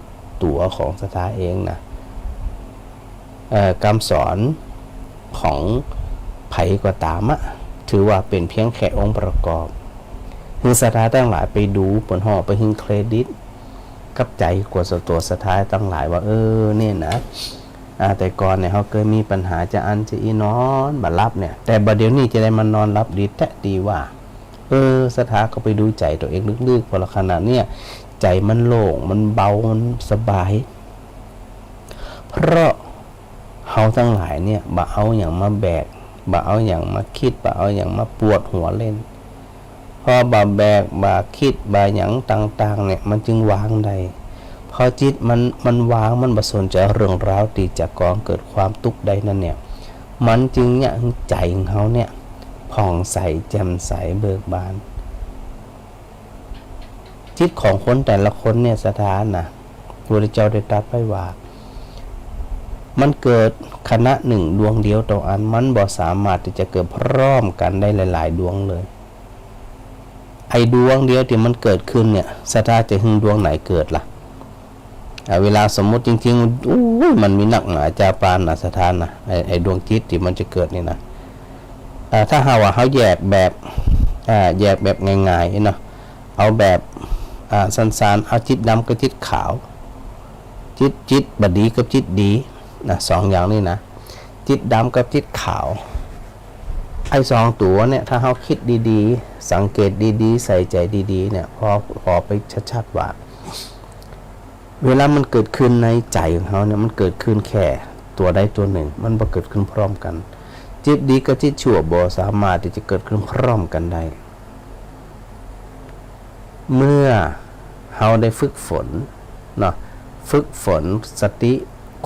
ตั๋วของศรัทธาเองนะ เอ่อ กำสอนของใผก็ต๋ามอะ ถือว่าเป๋นเพียงแค่องค์ประกอบ หื้อศรัทธาตังหลายไปดู เปิ้นฮ้องไปหื้อเครดิตกับใจ๋กั๋วส่วนตั๋วศรัทธาตังหลายว่า เออ เนี่ยนะ อ่า แต่ก่อนเนี่ยเฮาเกยมีปัญหาจะอั้นจะอี้ นอนบ่หลับเนี่ย แต่บ่าเดี่ยวนี้จะได้มานอนหลับดีแต๊ตี้ว่า เออ ศรัทธาก็ไปดูใจ๋ตั๋วเองลึกๆ พอละขณะเนี่ย ใจ๋มันโล่ง มันเบา มันสบาย เพราะเฮาตังหลายเนี่ย บ่เอาหยังมาแบก บ่เอาหยังมาคิด บ่เอาหยังมาปวดหัวเล่น พอบ่แบก บ่คิด บ่หยังต่างๆ เนี่ย มันจึงวางได้ พอจิตมัน มันวาง มันบ่สนใจ๋เรื่องราวตี้จะก่อเกิดความตุ๊กข์ได้นั่นเนี่ย มันจึงเยียะหื้อใจ๋ของเฮาเนี่ย ผ่องใส แจ่มใส เบิกบาน จิตของคนแต่ละคนเนี่ย ศรัทธานะ พระพุทธเจ้าได้ตรัสไว้ว่า มันเกิดขณะนึ่งดวงเดียวเต้าอั้น มันบ่สามารถตี้จะเกิดพร้อมกั๋นได้หลายๆ ดวงเลย ไอ้ดวงเดียวตี้มันเกิดขึ้นเนี่ย ศรัทธาจะหื้อดวงไหนเกิดล่ะ อ่า เวลาสมมุติจริงๆ โอ้ย มันมีนักหนาจาปานนะ ศรัทธานะ ไอ้ ไอ้ดวงจิตตี้มันจะเกิดนี่นะ อ่า ถ้าหากว่าเฮาแยกแบบ อ่า แยกแบบง่ายๆ เนาะ เอาแบบ อ่า สั้นๆ เอาจิตดำกับจิตขาว จิต จิตบ่ดีกับจิตดีนะ สองอย่างนี้นะ จิตดำกับจิตขาว ไอ้สองตั๋วเนี่ย ถ้าเฮาคิดดีๆ สังเกตดีๆ ใส่ใจ๋ดีๆ เนี่ย พอ พอไปชัดๆ ว่า เวลามันเกิดขึ้นในใจ๋ของเฮาเนี่ย มันเกิดขึ้นแค่ ตั๋วใดตั๋วนึ่ง มันบ่เกิดขึ้นพร้อมกั๋น จิตดีกับจิตชั่วบ่สามารถตี้จะเกิดขึ้นพร้อมกั๋นได้ เมื่อเฮาได้ฝึกฝนเนาะ ฝึกฝนสติ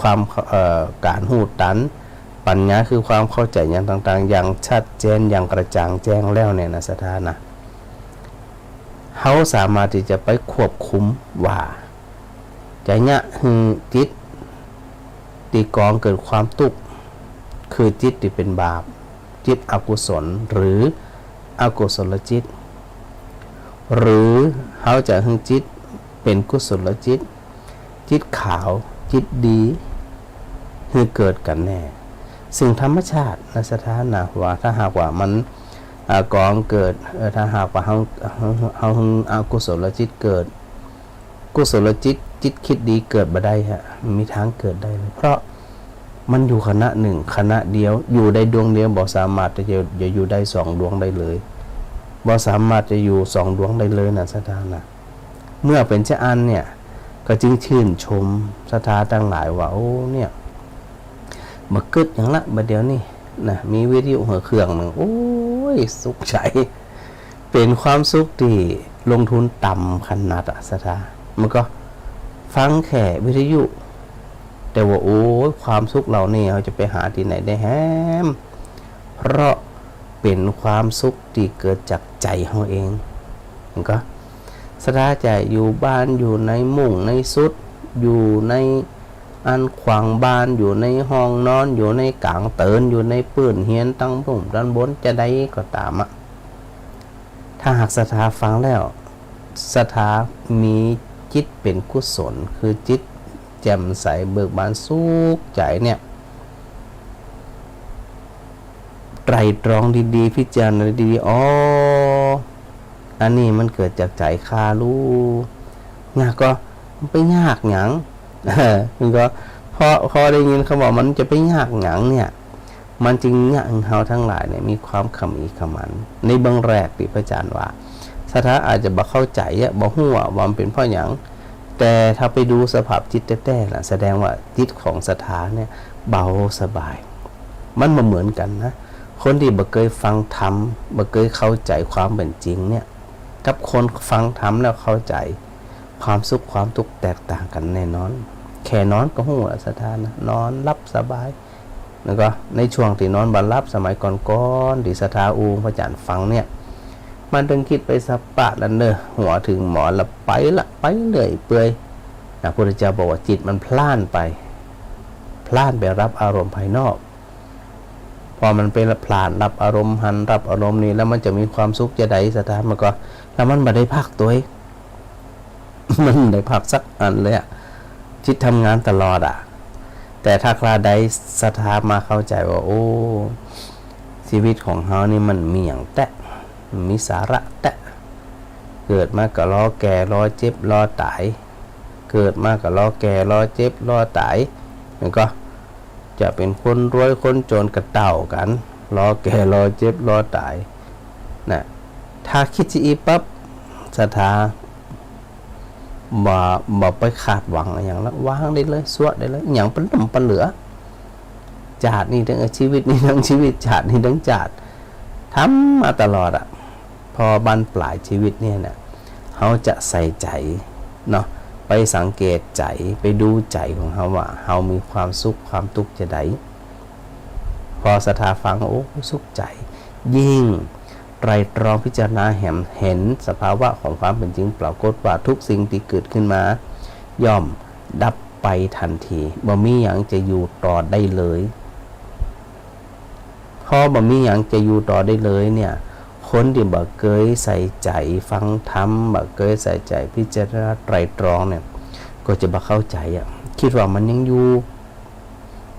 ความ เอ่อ ก๋านฮู้ตัน ปัญญาคือความเข้าใจ๋หยังต่างๆ อย่างชัดเจน อย่างกระจ่างแจ้งแล้วเนี่ยนะ ศรัทธานะ เฮาสามารถตี้จะไปควบคุมว่า จะเยียะหื้อจิตตี้ก่อเกิดความตุ๊กข์ คือจิตตี้เป๋นบาป จิตอกุศล หรืออกุศลจิต หรือเฮาจะหื้อจิตเป๋นกุศลจิต จิตขาว จิตดี หื้อเกิดกั๋นแน่ ซึ่งธรรมชาตินะ ศรัทธานะ ว่าถ้าหากว่ามัน อ่า ก่อเกิด เอ่อ ถ้าหากว่าเฮา เฮา เฮาหื้ออกุศลจิตเกิด กุศลจิต จิตคิดดีเกิดบ่ได้ฮะ บ่มีตางเกิดได้เลย เพราะมันอยู่ขณะนึ่ง ขณะเดียว อยู่ได้ดวงเดียว บ่สามารถจะ จะอยู่ได้สองดวงได้เลย บ่สามารถจะอยู่สองดวงได้เลยนะ ศรัทธานะ เมื่อเป๋นจาอั้นเนี่ย ก็จึงจื้นชมศรัทธาตังหลายว่า โอ้ เนี่ย บ่กึ๊ดหยังละ บ่าเดี่ยวนี้นะ มีวิทยุหื้อเครื่องนึ่ง โอ้ย สุขใจ๋ เป๋นความสุขตี้ลงทุนต่ำขนาดอะ ศรัทธา มันก็ฟังแค่วิทยุ แต่ว่า โอ้ย ความสุขเหล่านี้เฮาจะไปหาตี้ไหนได้แหม เพราะเป๋นความสุขตี้เกิดจากใจ๋เฮาเอง มันก็ ศรัทธาจะอยู่บ้าน อยู่ในมุ้งในสุด อยู่ในอันขวางบ้าน อยู่ในห้องนอน อยู่ในก๋างเติน อยู่ในปื้นเฮียน ตังบุ้มตังบน จะใดก็ต๋ามอะ ถ้าหากศรัทธาฟังแล้ว ศรัทธามีจิตเป๋นกุศล คือจิตแจ่มใสเบิกบานสุขใจ๋เนี่ย ไตร่ตรองดีๆ พิจารณาดีๆ อ๋อ อันนี้มันเกิดจากใจ๋ข้าลู ยากก็ มันไปยากหยัง เออ มันก็ พอ พอได้ยินเขาบอกมันจะไปยากหยังเนี่ย มันจึงเยียะหื้อเฮาตังหลายเนี่ยมีความขมีขมัน ในเบื้องแรกตี้พระอาจ๋ารย์ว่า ศรัทธาอาจจะบ่เข้าใจ๋อะ บ่ฮู้อะว่ามันเป๋นเพราะหยัง แต่ถ้าไปดูสภาพจิตแต๊ๆ น่ะ แสดงว่าจิตของศรัทธาเนี่ยเบาสบาย มันบ่เหมือนกั๋นนะ คนตี้บ่เกยฟังธรรม บ่เกยเข้าใจ๋ความเป๋นจริงเนี่ย กับคนฟังธรรมแล้วเข้าใจ๋ ความสุขความตุ๊กข์แตกต่างกั๋นแน่นอน แค่นอนก็ฮู้ละ ศรัทธานะ นอนหลับสบาย แล้วก็ในช่วงตี้นอนบ่หลับสมัยก่อนๆ ตี้ศรัทธาอู้พระอาจ๋ารย์ฟังเนี่ย มันตึงกึ๊ดไปสะปะละเน่อ หัวเถิงหมอนละไปละ ไปเรื่อยเปื่อยนะ พุทธเจ้าบอกว่าจิตมันพล่านไป พล่านไปฮับอารมณ์ภายนอก พอมันไปพล่านฮับอารมณ์หั้นฮับอารมณ์นี่ แล้วมันจะมีความสุขจะใด ศรัทธา มันก็ แล้วมันบ่ได้พักตวย มันบ่ได้พักสักอันเลยอะ จิตทำงานตลอดอะ แต่ถ้าคราใดศรัทธามาเข้าใจ๋ว่า โอ้ ชีวิตของเฮานี่มันมีหยังแต๊ มีสาระแต๊ เกิดมาก็รอแก่ รอเจ็บ รอต๋าย เกิดมาก็รอแก่ รอเจ็บ รอต๋าย มันก็ จะเป๋นคนรวยคนจ๋นก็เต้ากั๋น รอแก่ รอเจ็บ รอต๋าย นะ ถ้าคิดจะอี้ปั๊บ ศรัทธา บ่ บ่ไปคาดหวังอะหยังละ วางได้เลย สวดได้เลย อะหยังปะล้มปะเหลือ จาตินี้ตึง เอ่อ ชีวิตนี้ตึงชีวิต จาตินี้ตึงจาติ ทำมาตลอดอะ พอบั้นปลายชีวิตเนี่ยนะ เฮาจะใส่ใจ๋เนาะ ไปสังเกตใจ๋ ไปดูใจ๋ของเฮาว่า เฮามีความสุขความตุ๊กข์จะใด พอศรัทธาฟัง โอ้ สุขใจ๋ ยิ่งไตร่ตรองพิจารณาแหม เห็นสภาวะของความเป๋นจริง ปรากฏว่าทุกสิ่งตี้เกิดขึ้นมา ย่อมดับไปตันที บ่มีหยังจะอยู่ต่อได้เลย พอบ่มีหยังจะอยู่ต่อได้เลยเนี่ย คนตี้บ่เกยใส่ใจ๋ฟังธรรม บ่เกยใส่ใจ๋พิจารณาไตร่ตรองเนี่ย ก็จะบ่เข้าใจ๋อะ กึ๊ดว่ามันยังอยู่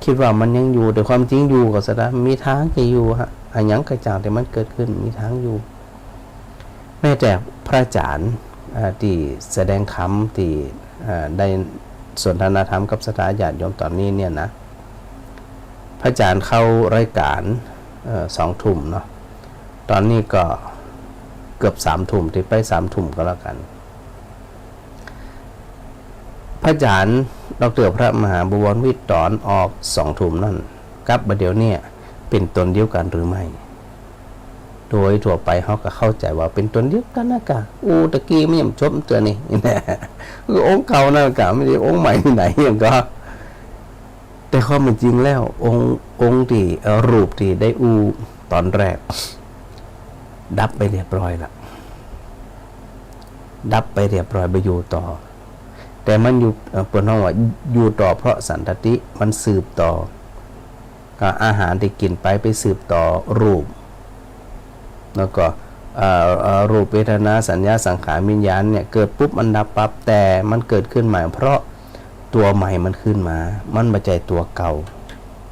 กึ๊ดว่ามันยังอยู่ แต่ความจริงอยู่ก่อศรัทธา บ่มีตางจะอยู่ฮะ อะหยังก็จ้างตี้มันเกิดขึ้น บ่มีตางอยู่ แม้แต่พระอาจ๋ารย์ อ่า ตี้แสดงธรรม ตี้ อ่า ได้สนทนาธรรมกับศรัทธาญาติโยมต๋อนนี้เนี่ยนะ พระอาจ๋ารย์เข้ารายก๋าน เอ่อ สองทุ่มเนาะ ต๋อนนี้ก็เกือบสามทุ่ม ตี้ไปสามทุ่มก็แล้วกั๋น พระอาจ๋ารย์ดอกเตอร์พระมหาบวรวิทย์ต๋อนออกสองทุ่มนั้น กับบ่าเดี่ยวเนี่ย เป๋นต๋นเดียวกั๋นหรือไม่ โดยทั่วไปเฮาก็เข้าใจ๋ว่าเป๋นต๋นเดียวกั๋นนะก่ะ อู้ตะกี้มันยังบ่จบเตื้อนี่ คือองค์เก่านั่นก่ะ บ่ใจ้องค์ใหม่ตี้ไหนหยังก่อ แต่ความเป๋นจริงแล้ว องค์ องค์ตี้ เอ่อ รูปตี้ได้อู้ต๋อนแรก ดับไปเรียบร้อยละ ดับไปเรียบร้อย บ่อยู่ต่อ แต่มันอยู่ เอ่อ เปิ้นฮ้องว่าอยู่ต่อเพราะสันตติ มันสืบต่อ ก็อาหารตี้กิ๋นไป ไปสืบต่อรูป แล้วก็ เอ่อ เอ่อ รูป เวทนา สัญญา สังขาร วิญญาณเนี่ย เกิดปุ๊บมันดับปั๊บ แต่มันเกิดขึ้นใหม่ เพราะตั๋วใหม่มันขึ้นมา มันบ่ใจ้ตั๋วเก่า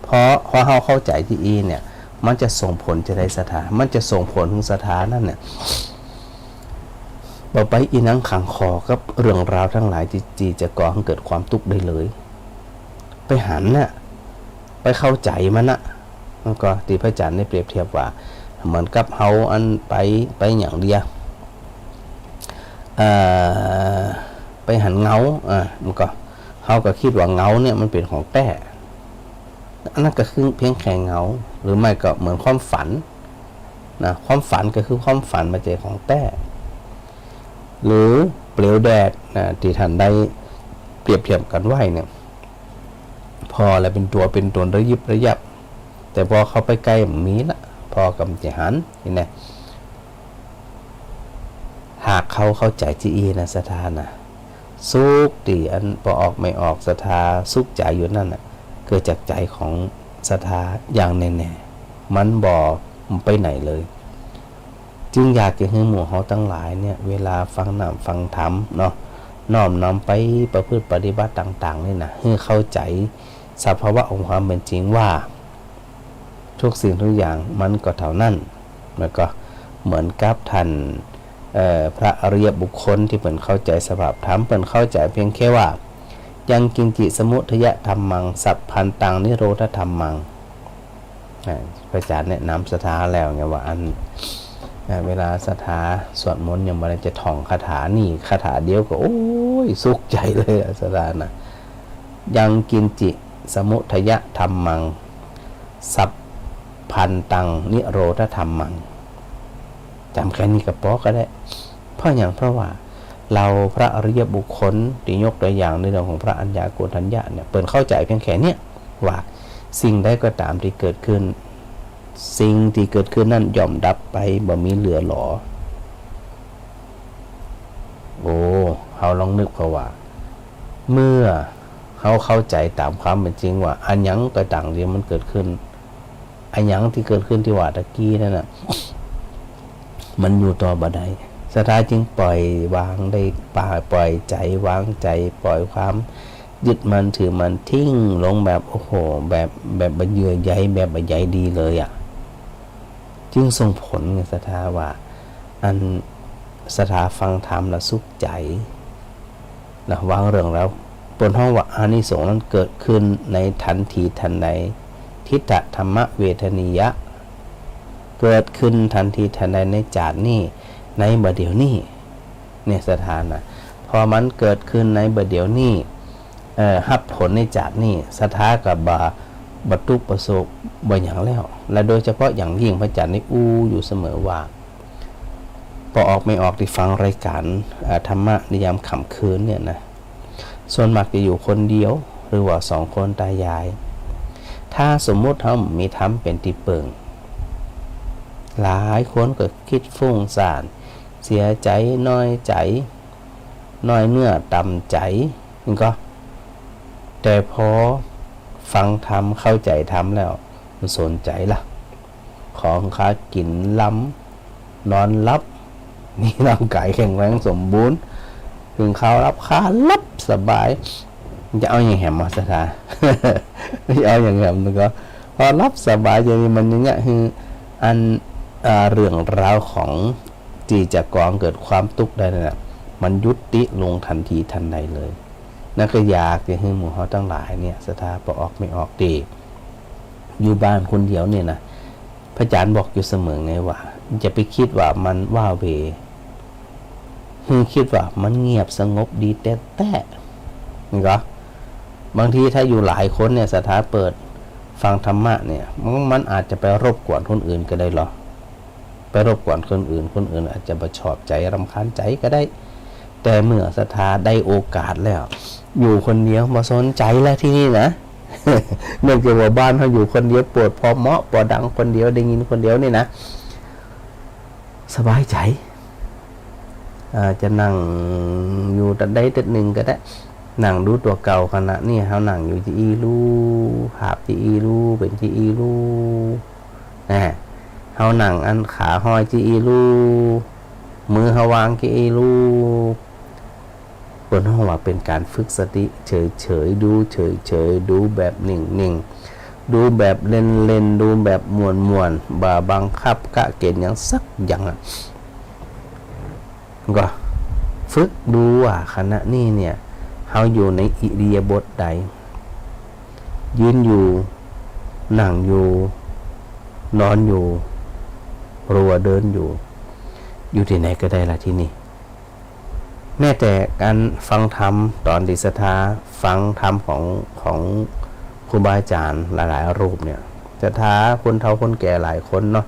เพราะ เพราะเฮาเข้าใจ๋ตี้อี้เนี่ย มันจะส่งผลจาใดศรัทธา มันจะส่งผลถึงศรัทธานั้นเนี่ย บ่ไปอี้หนังขังคอกับเรื่องราวตังหลายตี้ ตี้จะก่อหื้อเกิดความตุ๊กข์ได้เลย ไปหันน่ะ ไปเข้าใจ๋มันน่ะ มันก็ตี้พระอาจ๋ารย์ได้เปรียบเทียบว่า เหมือนกับเฮาอันไป ไปหยังเดีย เอ่อ ไปหันเงา อ่า มันก็ เฮาก็กึ๊ดว่าเงาเนี่ยมันเป๋นของแต๊ อันนั้นก็คือเพียงแค่เงา หรือไม่ก็เหมือนความฝันนะ ความฝันก็คือความฝัน บ่ใจ้ของแต๊ หรือเปลวแดดนะ ตี้ต้านได้เปรียบเทียบกั๋นไว้เนี่ย ผ่อแล้วเป๋นตั๋วเป๋นต๋นระยิบระยับ แต่พอเข้าไปใก้บ่มีละ ผ่อก็บ่ใจ้หัน หันก่อ หากเฮาเข้าใจ๋ตี้อี้นะศรัทธานะ สุขตี้อันปอออกไม่ออกศรัทธาสุขใจ๋อยู่นั่นน่ะ เกิดจากใจ๋ของศรัทธาอย่างแน่ๆ มันบ่ไปไหนเลย จึงอยากจะหื้อหมู่เฮาตังหลายเนี่ย เวลาฟังน้ำฟังธรรมเนาะ น้อมนำไปประพฤติปฏิบัติต่างๆ นี่นะ หื้อเข้าใจ๋สภาวะของความเป๋นจริงว่า ทุกสิ่งทุกอย่างมันก็เท่านั้น แล้วก็เหมือนกับท่าน เอ่อ พระอริยบุคคลตี้เปิ้นเข้าใจ๋สภาพธรรม เปิ้นเข้าใจ๋เพียงแค่ว่า ยังกิญจิสมุทยะธัมมัง สัพพันตังนิโรธธัมมัง อ่า พระอาจ๋ารย์แนะนำศรัทธาแล้วไงว่าอัน อ่า เวลาศรัทธาสวดมนต์ยังบ่ได้จะท่องคาถานี่ คาถาเดียวก็ โอ้ย สุขใจ๋เลยอะศรัทธานะ ยังกิญจิสมุทยะธัมมัง สัพพันตังนิโรธธัมมัง จ๋ำแค่นี้ก็ปอก็ได้ เพราะหยัง เพราะว่าเฮาพระอริยบุคคลตี้ยกตั๋วอย่างในเรื่องของพระอัญญาโกณฑัญญะเนี่ย เปิ้นเข้าใจ๋เพียงแค่เนี้ย ว่าสิ่งใดก็ต๋ามตี้เกิดขึ้น สิ่งตี้เกิดขึ้นนั้นย่อมดับไป บ่มีเหลือหลอ โอ้ เฮาลองนึกเผาว่า เมื่อเฮาเข้าใจ๋ต๋ามความเป๋นจริงว่า อะหยังก็ต๋ามตี้มันเกิดขึ้น อะหยังตี้เกิดขึ้นตี้ว่าตะกี้นั่นน่ะ มันอยู่ต่อบ่ได้ ศรัทธาจึงปล่อยวางได้ ปล่อย ปล่อยใจ๋วางใจ๋ ปล่อยความยึดมั่นถือมั่นทิ้งลงแบบ โอ้โห แบบ แบบบ่เยื่อใย แบบบ่ใยดีเลยอะ จึงส่งผลไงศรัทธาว่า อันศรัทธาฟังธรรมแล้วสุขใจ๋ นะ วางเรื่องแล้ว เปิ้นฮ้องว่าอานิสงส์นั้นเกิดขึ้นในทันทีทันใด ทิฏฐธัมมเวทนียะ เกิดขึ้นทันทีทันใดในจาตินี้ ในบ่าเดี่ยวนี้ เนี่ยศรัทธานะ พอมันเกิดขึ้นในบ่าเดี่ยวนี้ เอ่อ ฮับผลในจาตินี้ ศรัทธาก็บ่ บ่ตุ๊กข์บ่โศกบ่หยังแล้ว และโดยเฉพาะอย่างยิ่งพระอาจ๋ารย์ได้อู้อยู่เสมอว่า ปอออกไม่ออกตี้ฟังรายการ อ่า ธรรมะในยามค่ำคืนเนี่ยนะ ส่วนมากจะอยู่คนเดียว หรือว่าสองคนตายาย ถ้าสมมุติเฮาบ่มีธรรมเป๋นตี้เปิ่ง หลายคนก็กึ๊ดฟุ้งซ่าน เสียใจ๋ น้อยใจ๋ น้อยเนื้อต่ำใจ๋ นี่ก็ แต่พอฟังธรรม เข้าใจ๋ธรรมแล้ว มันสนใจ๋ละ ของข้ากิ๋นล้ำ นอนหลับ มีร่างก๋ายแข็งแรงสมบูรณ์ เถิงคราวหลับข้าหลับสบาย จะเอาหยังแหมมาศรัทธา จะเอาหยังแหม มันก็ พอหลับสบายอย่างนี้ มันอย่างเงี้ย คืออัน เอ่อ เรื่องราวของตี้จะก่อเกิดความตุ๊กข์ได้นั่นน่ะ มันยุติลงทันทีทันใดเลย นั่นก็อยากจะหื้อหมู่เฮาตังหลายเนี่ย ศรัทธาปอออกไม่ออกตี้ อยู่บ้านคนเดียวเนี่ยนะ พระอาจ๋ารย์บอกอยู่เสมอไงว่า อย่าไปกึ๊ดว่ามันว้าเหว่ หื้อกึ๊ดว่ามันเงียบสงบดีแต๊ๆ นี่ก็ บางทีถ้าอยู่หลายคนเนี่ย ศรัทธาเปิดฟังธรรมะเนี่ย มัน มันอาจจะไปรบกวนคนอื่นก็ได้เหรอ ไปรบกวนคนอื่น คนอื่นอาจจะบ่ชอบใจ๋ รำคาญใจ๋ก็ได้ แต่เมื่อศรัทธาได้โอกาสแล้ว อยู่คนเดียวบ่สนใจ๋แล้วทีนี้นะ เนื่องจากว่าบ้านเฮาอยู่คนเดียว เปิดผ่อเหมาะผ่อดังคนเดียว ได้ยินคนเดียวนี่นะ สบายใจ๋ อ่า จะนั่งอยู่ตัดใดตัดนึ่งก็ได้ นั่งดูตั๋วเก่า ขณะนี้เฮานั่งอยู่จะอี้ลู่ ภาพจะอี้ลู่ เป๋นจะอี้ลู่ นะ เฮานั่งอันขาห้อยจะอี้ลู่ มือเฮาวางจะอี้ลู่ เปิ้นฮ้องว่าเป๋นก๋านฝึกสติเฉยๆ ดูเฉยๆ ดูแบบนิ่งๆ ดูแบบเล่นๆ ดูแบบม่วนๆ บ่บังคับกะเกณฑ์หยังสักอย่างอะ ก็ฝึกดูว่าขณะนี้เนี่ย เฮาอยู่ในอิริยาบถใด ยืนอยู่ นั่งอยู่ นอนอยู่ หรือว่าเดินอยู่ อยู่ตี้ไหนก็ได้ละทีนี้ แม้แต่ก๋านฟังธรรม ต๋อนตี้ศรัทธาฟังธรรมของ ของครูบาอาจ๋ารย์หลายๆ รูปเนี่ย ศรัทธาคนเฒ่าคนแก่หลายคนเนาะ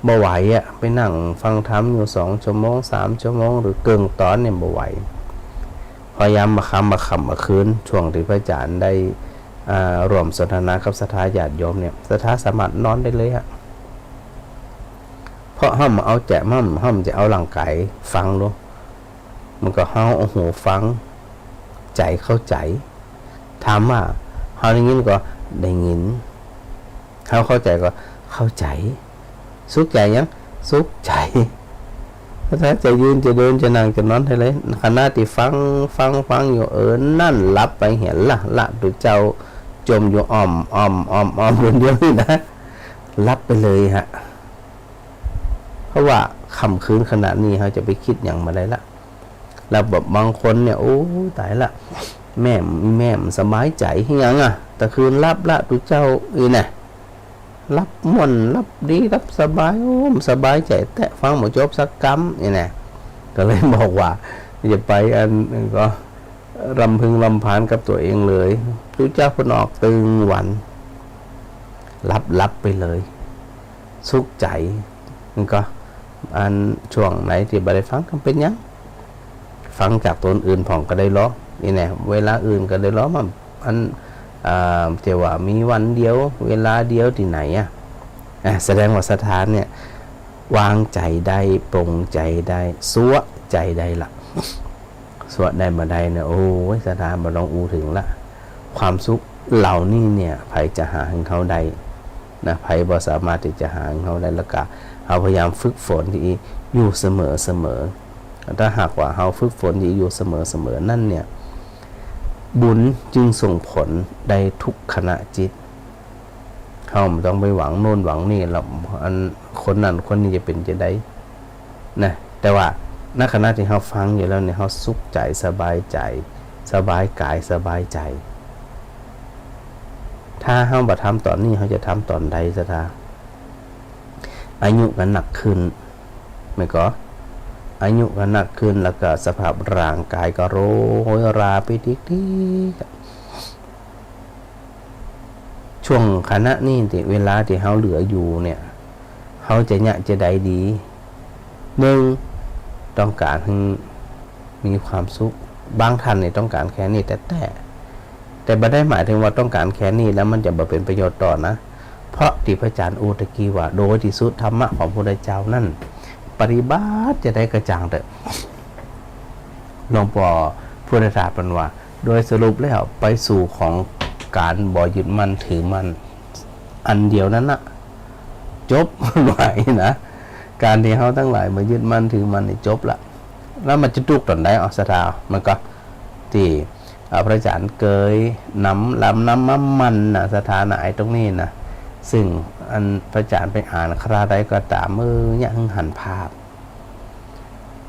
บ่ไหวอะ ไปนั่งฟังธรรมอยู่สองชั่วโมง สามชั่วโมง หรือเกิ่งต๋อนเนี่ยบ่ไหว พยายามบางค่ำ บางค่ำบางคืน ช่วงตี้พระอาจ๋ารย์ได้ อ่า ร่วมสนทนากับศรัทธาญาติโยมเนี่ย ศรัทธาสามารถนอนได้เลยอะ เพราะห้ามเอาใจ๋ ห้าม ห้ามจะเอาร่างก๋ายฟังดู มันก็เฮาเอาหูฟัง ใจ๋เข้าใจ๋ ถามว่าเฮาได้ยินก็ได้ยิน เฮาเข้าใจ๋ก็เข้าใจ๋ สุขใจ๋หยัง สุขใจ๋ ถ้าจะยืนจะเดินจะนั่งจะนอนได้เลย ขณะตี้ฟัง ฟัง ฟังอยู่ เออ นั่นหลับไปเหียละ ละดูเจ้าจมอยู่อ่อม อ่อม อ่อม อ่อม คนเดียวนี่นะ หลับไปเลยฮะ เพราะว่าค่ำคืนขนาดนี้ เฮาจะไปกึ๊ดหยังบ่ได้ละ แล้วแบบบางคนเนี่ย โอ้ ต๋ายละ แม่ แม่บ่สบายใจ๋หยังอะ ตะคืนหลับละ ตุ๊เจ้าอี้นะ หลับม่วน หลับดี หลับสบาย โอ้ สบายใจ๋แต๊ ฟังบ่จบสักกำ นี่นะ ก็เลยบอกว่า อย่าไปอัน ก็รำพึงรำพันกับตั๋วเองเลย ตุ๊เจ้าเปิ้นออกตึงวัน หลับ หลับไปเลย สุขใจ๋ มันก็ อันช่วงไหนตี้บ่ได้ฟังก็เป๋นหยัง ฟังจากต๋นอื่นพ่องก็ได้ลอ นี่แหละ เวลาอื่นก็ได้ลอ มัน อัน อ่า จะว่ามีวันเดียว เวลาเดียวตี้ไหนอะ อ่ะ แสดงว่าศรัทธาเนี่ย วางใจ๋ได้ ปลงใจ๋ได้ ซัวะใจ๋ได้ละ ซัวะได้บ่ได้เนี่ย โอ้ย ศรัทธาบ่ต้องอู้เถิงละ ความสุขเหล่านี้เนี่ย ใผจะหาหื้อเฮาได้นะ ใผบ่สามารถตี้จะหาหื้อเฮาได้ แล้วก็เฮาพยายามฝึกฝนตี้อยู่เสมอๆ ถ้าหากว่าเฮาฝึกฝนตี้อยู่เสมอๆ นั้นเนี่ย บุญจึงส่งผลได้ทุกขณะจิต เฮาบ่ต้องไปหวังโน่นหวังนี่แล้ว อันคนนั้นคนนี้จะเป๋นจะใด นะ แต่ว่าในขณะตี้เฮาฟังอยู่แล้วเนี่ย เฮาสุขใจ๋ สบายใจ๋ สบายกาย สบายใจ๋ ถ้าเฮาบ่ทำต๋อนนี้ เฮาจะทำต๋อนใด ศรัทธา อายุก็นักขึ้น แม่นก่อ อายุก็นักขึ้น แล้วก็สภาพร่างกายก็โรยราไปติ๊กๆ ช่วงขณะนี้ตี้ เวลาตี้เฮาเหลืออยู่เนี่ย เฮาจะเยียะจะใดดี หนึ่ง ต้องก๋านหื้อมีความสุข บางท่านนี่ต้องก๋านแค่นี้แต๊ๆ แต่บ่ได้หมายเถิงว่าต้องก๋านแค่นี้แล้วมันจะบ่เป๋นประโยชน์ต่อนะ เพราะตี้พระอาจ๋ารย์อู้ตะกี้ว่า โดยที่สุดธรรมะของพระพุทธเจ้านั้น ปฏิบัติจะใดก็จ่างเต๊อะ หลวงปู่พุทธทาสเปิ้นว่า โดยสรุปแล้วไปสู่ของก๋านบ่ยึดมั่นถือมั่นอันเดียวนั้นนะ จบ ว่านะ ก๋านตี้เฮาตังหลายบ่ยึดมั่นถือมั่นนี่จบละ แล้วมันจะตุ๊กข์ต๋อนใด เอาศรัทธา มันก็ตี้ อ่า พระอาจ๋ารย์เกยนำ ลำนำมามั่นนะ ศรัทธานะ ไอ้ตรงนี้นะ ซึ่งอันพระอาจ๋ารย์ไปอ่านคราใดก็ต๋าม เออ เยียะหื้อหันภาพ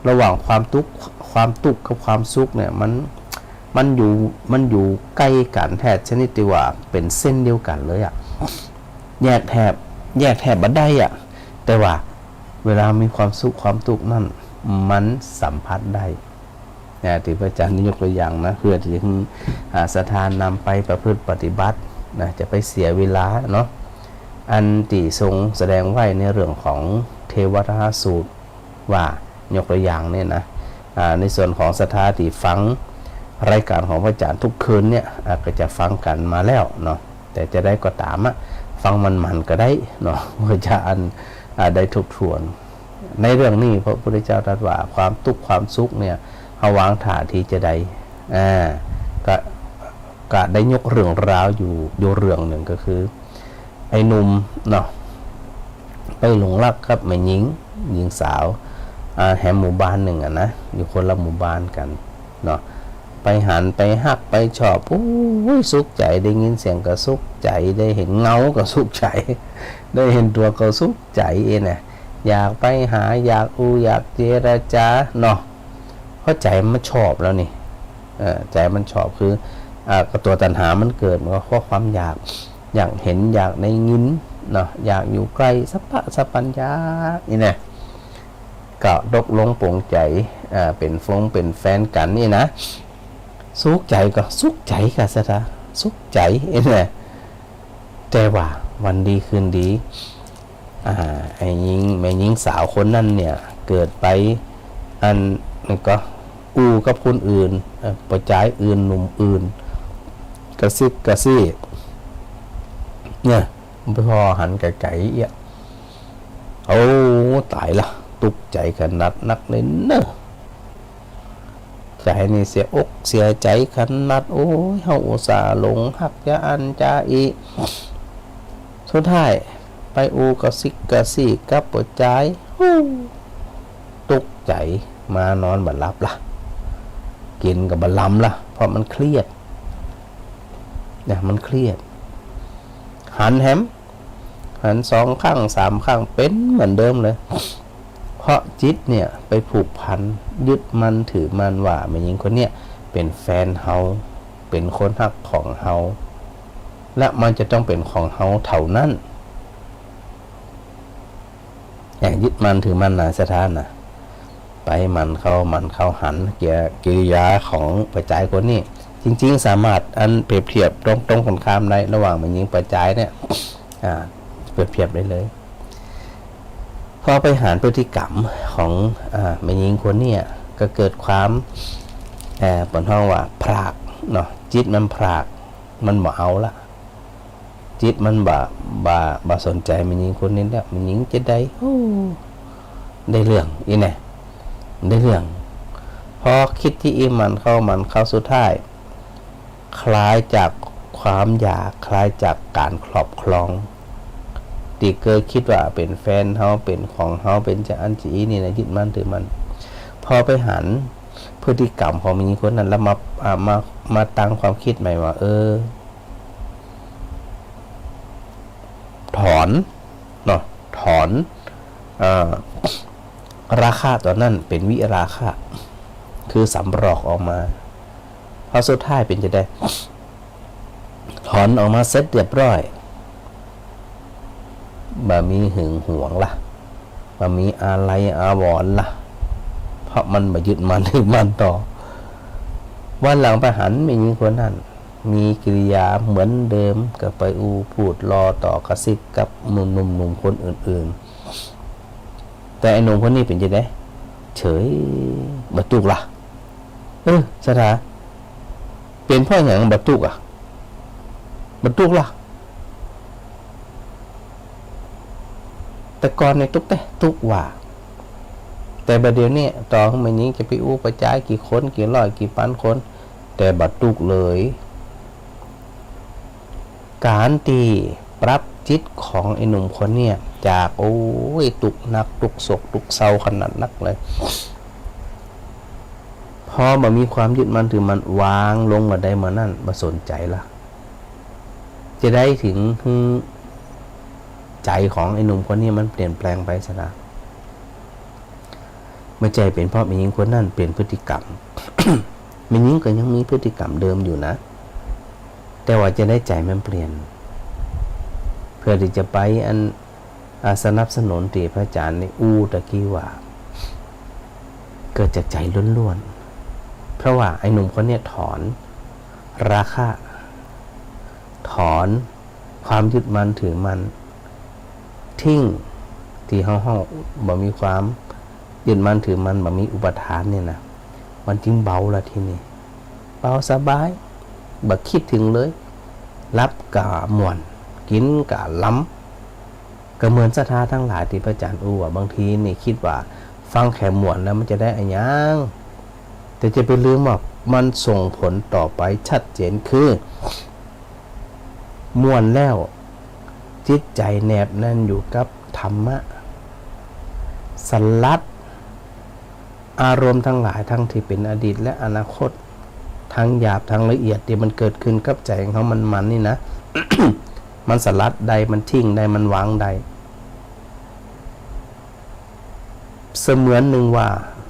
ระหว่างความตุ๊กข์ ความตุ๊กข์กับความสุขเนี่ย มัน มันอยู่ มันอยู่ใก้กั๋นแต๊ชนิดตี้ว่าเป๋นเส้นเดียวกั๋นเลยอะ แยกแทบ แยกแทบบ่ได้อะ แต่ว่าเวลามีความสุขความตุ๊กข์นั้น มันสัมผัสได้ นะ ตี้พระอาจารย์ได้ยกตัวอย่างนะ เปื้อตี้จะหื้อ อ่า ศรัทธานำไปประพฤติปฏิบัตินะ จะไปเสียเวลาเนาะ อันตี้ทรงแสดงไว้ในเรื่องของเทวทัตตสูตร ว่ายกตัวอย่างเนี่ยนะ อ่า ในส่วนของศรัทธาตี้ฟังรายการของพระอาจารย์ทุกคืนเนี่ย อ่า ก็จะฟังกั๋นมาแล้วเนาะ แต่จะใดก็ต๋ามอะ ฟังหมั่นๆ ก็ได้เนาะ เปื้อจะอัน อ่า ได้ทบทวน ในเรื่องนี้พระพุทธเจ้าตรัสว่าความตุ๊กข์ความสุขเนี่ย เฮาวางท่าตี้จะใด อ่า ก็ ก็ได้ยกเรื่องราวอยู่ อยู่เรื่องนึ่งก็คือ ไอ้หนุ่มเนาะ ไปหลงรักกับแม่ญิง ญิงสาว อ่า แหมหมู่บ้านนึ่งอะนะ อยู่คนละหมู่บ้านกั๋นเนาะ ไปหัน ไปฮัก ไปชอบ โอ้ย สุขใจ๋ ได้ยินเสียงก็สุขใจ๋ ได้หันเงาก็สุขใจ๋ ได้หันตั๋วก็สุขใจ๋เองนะ อยากไปหา อยากอู้ อยากเจรจาเนาะ เพราะใจ๋มันชอบแล้วนี่ เออ ใจ๋มันชอบคือ อ่า ก็ตั๋วตัณหามันเกิด มันก็เพราะความอยาก อยากหัน อยากได้ยินเนาะ อยากอยู่ใก้ สัพพะสัพพัญญะ นี่นะ ก็ตกลงปลงใจ๋ อ่า เป๋นฟงเป๋นแฟนกั๋นนี่นะ สุขใจ๋ก็สุขใจ๋ค่ะศรัทธา สุขใจ๋เองนะ แต่ว่าวันดีคืนดี อ่า ไอ้ญิง แม่ญิงสาวคนนั้นเนี่ย เกิดไป อันนั้นก็ อู้กับคนอื่น เอ่อ ป้อจายอื่น หนุ่มอื่น กระซิกกระซี้ เนี่ย พอหันไก๋ๆ เอี้ย โอ้ ต๋ายละ ตุ๊กข์ใจ๋ขนาดนักเลยเนาะ ใจ๋นี่เสียอกเสียใจ๋ขนาด โอ้ย เฮาอุตส่าห์หลงฮักจาอั้นจาอี้ สุดท้ายไปอู้กระซิกกระซี้กับป้อจาย ฮู้ ตุ๊กข์ใจ๋ มานอนบ่หลับละ กิ๋นก็บ่ลำละ เพราะมันเครียด นะ มันเครียด หันแหม หันสองครั้งสามครั้ง เป๋นเหมือนเดิมเลย เพราะจิตเนี่ยไปผูกพัน ยึดมั่นถือมั่นว่าแม่ญิงคนเนี้ยเป๋นแฟนเฮา เป๋นคนฮักของเฮา และมันจะต้องเป๋นของเฮาเท่านั้น เนี่ย ยึดมั่นถือมั่นนะศรัทธานะ ไปหมั่นเข้า หมั่นเข้าหันเกีย กิริยาของป้อจายคนนี้ จริงๆ สามารถอันเปรียบเทียบตรงๆ กันข้ามได้ ระหว่างแม่ญิงป้อจายเนี่ย อ่า เปรียบเทียบได้เลย พอไปหันพฤติกรรมของ อ่า แม่ญิงคนเนี้ย ก็เกิดความ เอ่อ เปิ้นฮ้องว่าพรากเนาะ จิตมันพราก มันบ่เอาละ จิตมันบ่ บ่ บ่สนใจ๋แม่ญิงคนนี้แล้ว แม่ญิงจะใด โอ้ ได้เรื่อง อี้แน่ ได้เรื่อง พอกึ๊ดตี้อี้หมั่นเข้า หมั่นเข้า สุดท้าย คลายจากความอยาก คลายจากก๋านครอบครอง ตี้เกยกึ๊ดว่าเป๋นแฟนเฮา เป๋นของเฮา เป๋นจาอั้นจาอี้นี่นะ ยึดมั่นถือมั่น พอไปหันพฤติกรรมของแม่ญิงคนนั้น แล้วมา อ่า มา มาตั้งความกึ๊ดใหม่ว่า เออ ถอน เนาะ ถอน เอ่อ ราคะตั๋วนั้นเป๋นวิราคะ คือสำรอกออกมา พอสุดท้ายเป๋นจาใด ถอนออกมาเสร็จเรียบร้อย บ่มีหึงหวงละ บ่มีอาลัยอาวรณ์ละ เพราะมันบ่ยึดมั่นถือมั่นต่อ วันหลังไปหันแม่ญิงคนนั้น มีกิริยาเหมือนเดิม ก็ไปอู้พูดลอต่อกระซิกกับหนุ่มๆ หนุ่มคนอื่นๆ แต่ไอ้หนุ่มคนนี้เป๋นจาใด เฉย บ่ตุ๊กข์ละ เออ ศรัทธา เป๋นเพราะหยังบ่ตุ๊กข์อะ บ่ตุ๊กข์ละ แต่ก่อนนี่ตุ๊กข์แต๊ ตุ๊กข์ว่า แต่บ่าเดี่ยวนี้ ต่อแม่ญิงจะไปอู้ป้อจายกี่คน กี่ร้อย กี่ปันคน แต่บ่ตุ๊กข์เลย ก๋านตี้ปรับจิตของไอ้หนุ่มคนเนี้ย จาก โอ้ย ตุ๊กข์นัก ตุ๊กข์โศก ตุ๊กข์เศร้าขนาดนักเลย พอบ่มีความยึดมั่นถือมั่น วางลงบ่าใดบ่านั้น บ่สนใจ๋ละ จาใดถึงหื้อใจ๋ของไอ้หนุ่มคนนี้มันเปลี่ยนแปลงไปศรัทธา บ่ใจ้เป๋นเพราะแม่ญิงคนนั้นเปลี่ยนพฤติกรรม แม่ญิงก็ยังมีพฤติกรรมเดิมอยู่นะ แต่ว่าจาใดใจ๋มันเปลี่ยน เปื้อตี้จะไปอัน อ่า สนับสนุนตี้พระอาจารย์ได้อู้ตะกี้ว่า เกิดจากใจ๋ล้วน เพราะว่าไอ้หนุ่มคนเนี้ยถอนราคะ ถอนความยึดมั่นถือมั่นทิ้ง ตี้เฮาฮ้องบ่มีความยึดมั่นถือมั่น บ่มีอุปาทานเนี่ยนะ มันจึงเบาละทีนี้ เบาสบาย บ่คิดเถิงเลย หลับก็ม่วน กิ๋นก็หลำ ก็เหมือนศรัทธาตังหลายตี้พระอาจ๋ารย์อู้ว่า บางทีนี่กึ๊ดว่าฟังแค่ม่วนแล้วมันจะได้อะหยัง แต่จะไปลืมว่ามันส่งผลต่อไปชัดเจนคือ ม่วนแล้วจิตใจ๋แนบแน่นอยู่กับธรรมะ สลัดอารมณ์ตังหลายทั้งตี้เป๋นอดีตและอนาคต ตังหยาบตังละเอียดตี้มันเกิดขึ้นกับใจ๋ของเฮามันๆ นี่นะ มันสลัดได้ มันทิ้งได้ มันวางได้ เสมือนหนึ่งว่า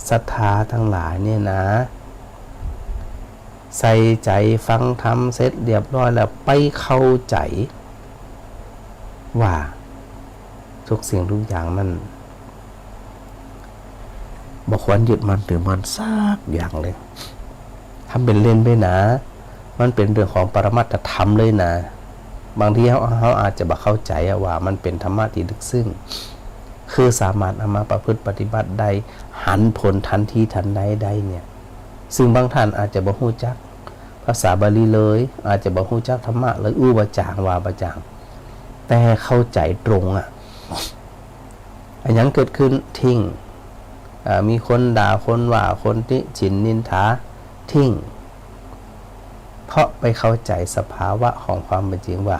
ศรัทธาตังหลายเนี่ยนะ ใส่ใจ๋ฟังธรรมเสร็จเรียบร้อยแล้ว ไปเข้าใจ๋ว่าทุกสิ่งทุกอย่างนั้น บ่ควรยึดมั่นถือมั่นสักอย่างเลย ทำเป๋นเล่นไปนะ มันเป๋นเรื่องของปรมัตถธรรมเลยนะ บางทีเฮา เฮาอาจจะบ่เข้าใจ๋อะว่ามันเป๋นธรรมะตี้ลึกซึ้ง คือสามารถเอามาประพฤติปฏิบัติได้ หันผลทันทีทันใดได้เนี่ย ซึ่งบางท่านอาจจะบ่ฮู้จักภาษาบาลีเลย อาจจะบ่ฮู้จักธรรมะเลย อู้บ่จ๋าง ว่าบ่จ๋าง แต่เข้าใจ๋ตรงอะ อะหยังเกิดขึ้นทิ้ง อ่า มีคนด่า คนว่า คนติฉิ่นนินทา ทิ้ง เพราะไปเข้าใจ๋สภาวะของความเป๋นจริงว่า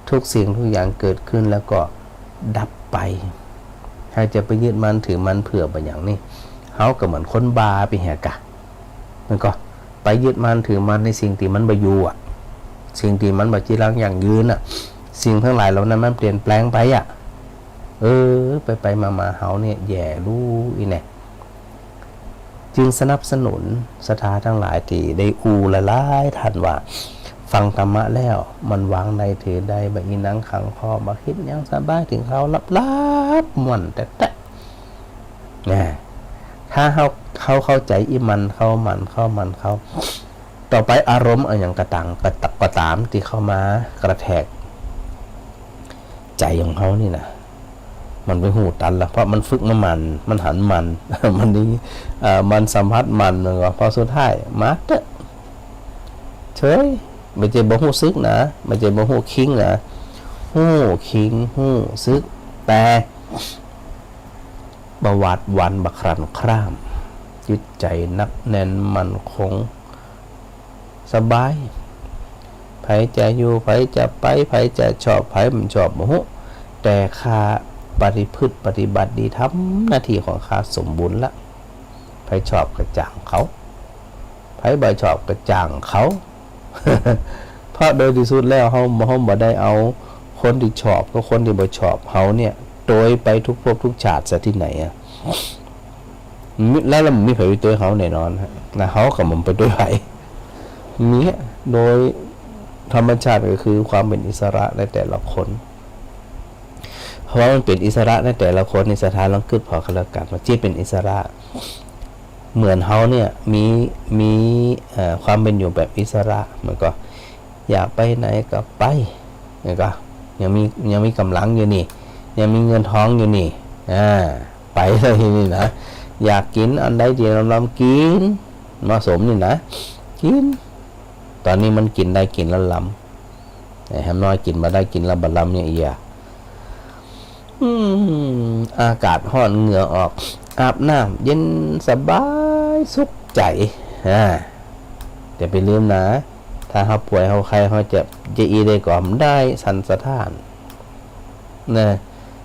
ทุกสิ่งทุกอย่างเกิดขึ้นแล้วก็ดับไป ใผจะไปยึดมั่นถือมั่นเผื่อบ่อย่างนี้ เฮาก็เหมือนคนบ้าไปเหียกะ มันก็ไปยึดมั่นถือมั่นในสิ่งตี้มันบ่อยู่อะ สิ่งตี้มันบ่จีรังยั่งยืนอะ สิ่งตังหลายเหล่านั้นมันเปลี่ยนแปลงไปอะ เออ ไปๆ มาๆ เฮาเนี่ยแย่ลู่อี้แน่ จึงสนับสนุนศรัทธาตังหลายตี้ได้อู้หลายๆ ท่านว่า ฟังธรรมะแล้วมันวางได้ถือได้ บ่อีหนังขังคอ บ่กึ๊ดหยัง สบาย เถิงคราวหลับๆ ม่วนแต๊ๆ นะ ถ้าเฮา เฮาเข้าใจ๋อี้หมั่นเข้า หมั่นเข้า หมั่นเข้า ต่อไปอารมณ์อะหยังก็ตาง ก็ตะ ก็ต๋ามตี้เข้ามากระแทกใจ๋ของเฮานี่นะ มันไปฮู้ตันละ เพราะมันฝึกมาหมั่น มันหันหมั่น มันได้ เอ่อ มันสัมผัสหมั่น มันก็ พอสุดท้ายมาเต๊อะ เฉย บ่ใจ้บ่ฮู้สึกนะ บ่ใจ้บ่ฮู้คิงนะ ฮู้คิง ฮู้สึก แต่ บ่หวาดหวั่น บ่ครั่นคร่าม จิตใจ๋หนักแน่นมั่นคง สบาย ใผจะอยู่ ใผจะไป ใผจะชอบ ใผบ่ชอบ บ่ฮู้ แต่ข้าปฏิพฤติปฏิบัติดี ทำหน้าตี้ของข้าสมบูรณ์ละ ใผชอบก็จ้างเขา ใผบ่ชอบก็จ้างเขา เพราะโดยตี้สุดแล้วเฮา เฮาบ่ได้เอาคนตี้ชอบกับคนตี้บ่ชอบเฮาเนี่ย โตยไปทุกภพทุกชาติซะตี้ไหนอะ มี แล้ว แล้วบ่มีใผไปโตยเฮาแน่นอนฮะ นะ เฮาก็บ่ไปโตยใผ มีอะ โดยธรรมชาติก็คือความเป๋นอิสระในแต่ละคน เพราะว่ามันเป๋นอิสระในแต่ละคนนี่ ศรัทธาลองกึ๊ดผ่อก็แล้วกั๋น ว่าจิตเป๋นอิสระ เหมือนเฮาเนี่ยมี มี เอ่อ ความเป๋นอยู่แบบอิสระ มันก็อยากไปไหนก็ไป มันก็ยังมี ยังมีก๋ำลังอยู่นี่ ยังมีเงินทองอยู่นี่ อ่า ไปเลยนี่นะ อยากกิ๋นอันใดตี้ลำๆ กิ๋น เหมาะสมนี่นะ กิ๋น ต๋อนนี้มันกิ๋นได้กิ๋นแล้วลำ ไอ้แหมน้อยกิ๋นบ่ได้กิ๋นแล้วบ่ลำเนี่ยเอีย อืม อากาศฮ้อนเหงื่อออก อาบน้ำเย็นสบายสุขใจ๋ อ่า จะไปลืมนะ ถ้าเฮาป่วยเฮาไข้เฮาเจ็บ จะอี้ใดก็ได้สันสะท้าน นะ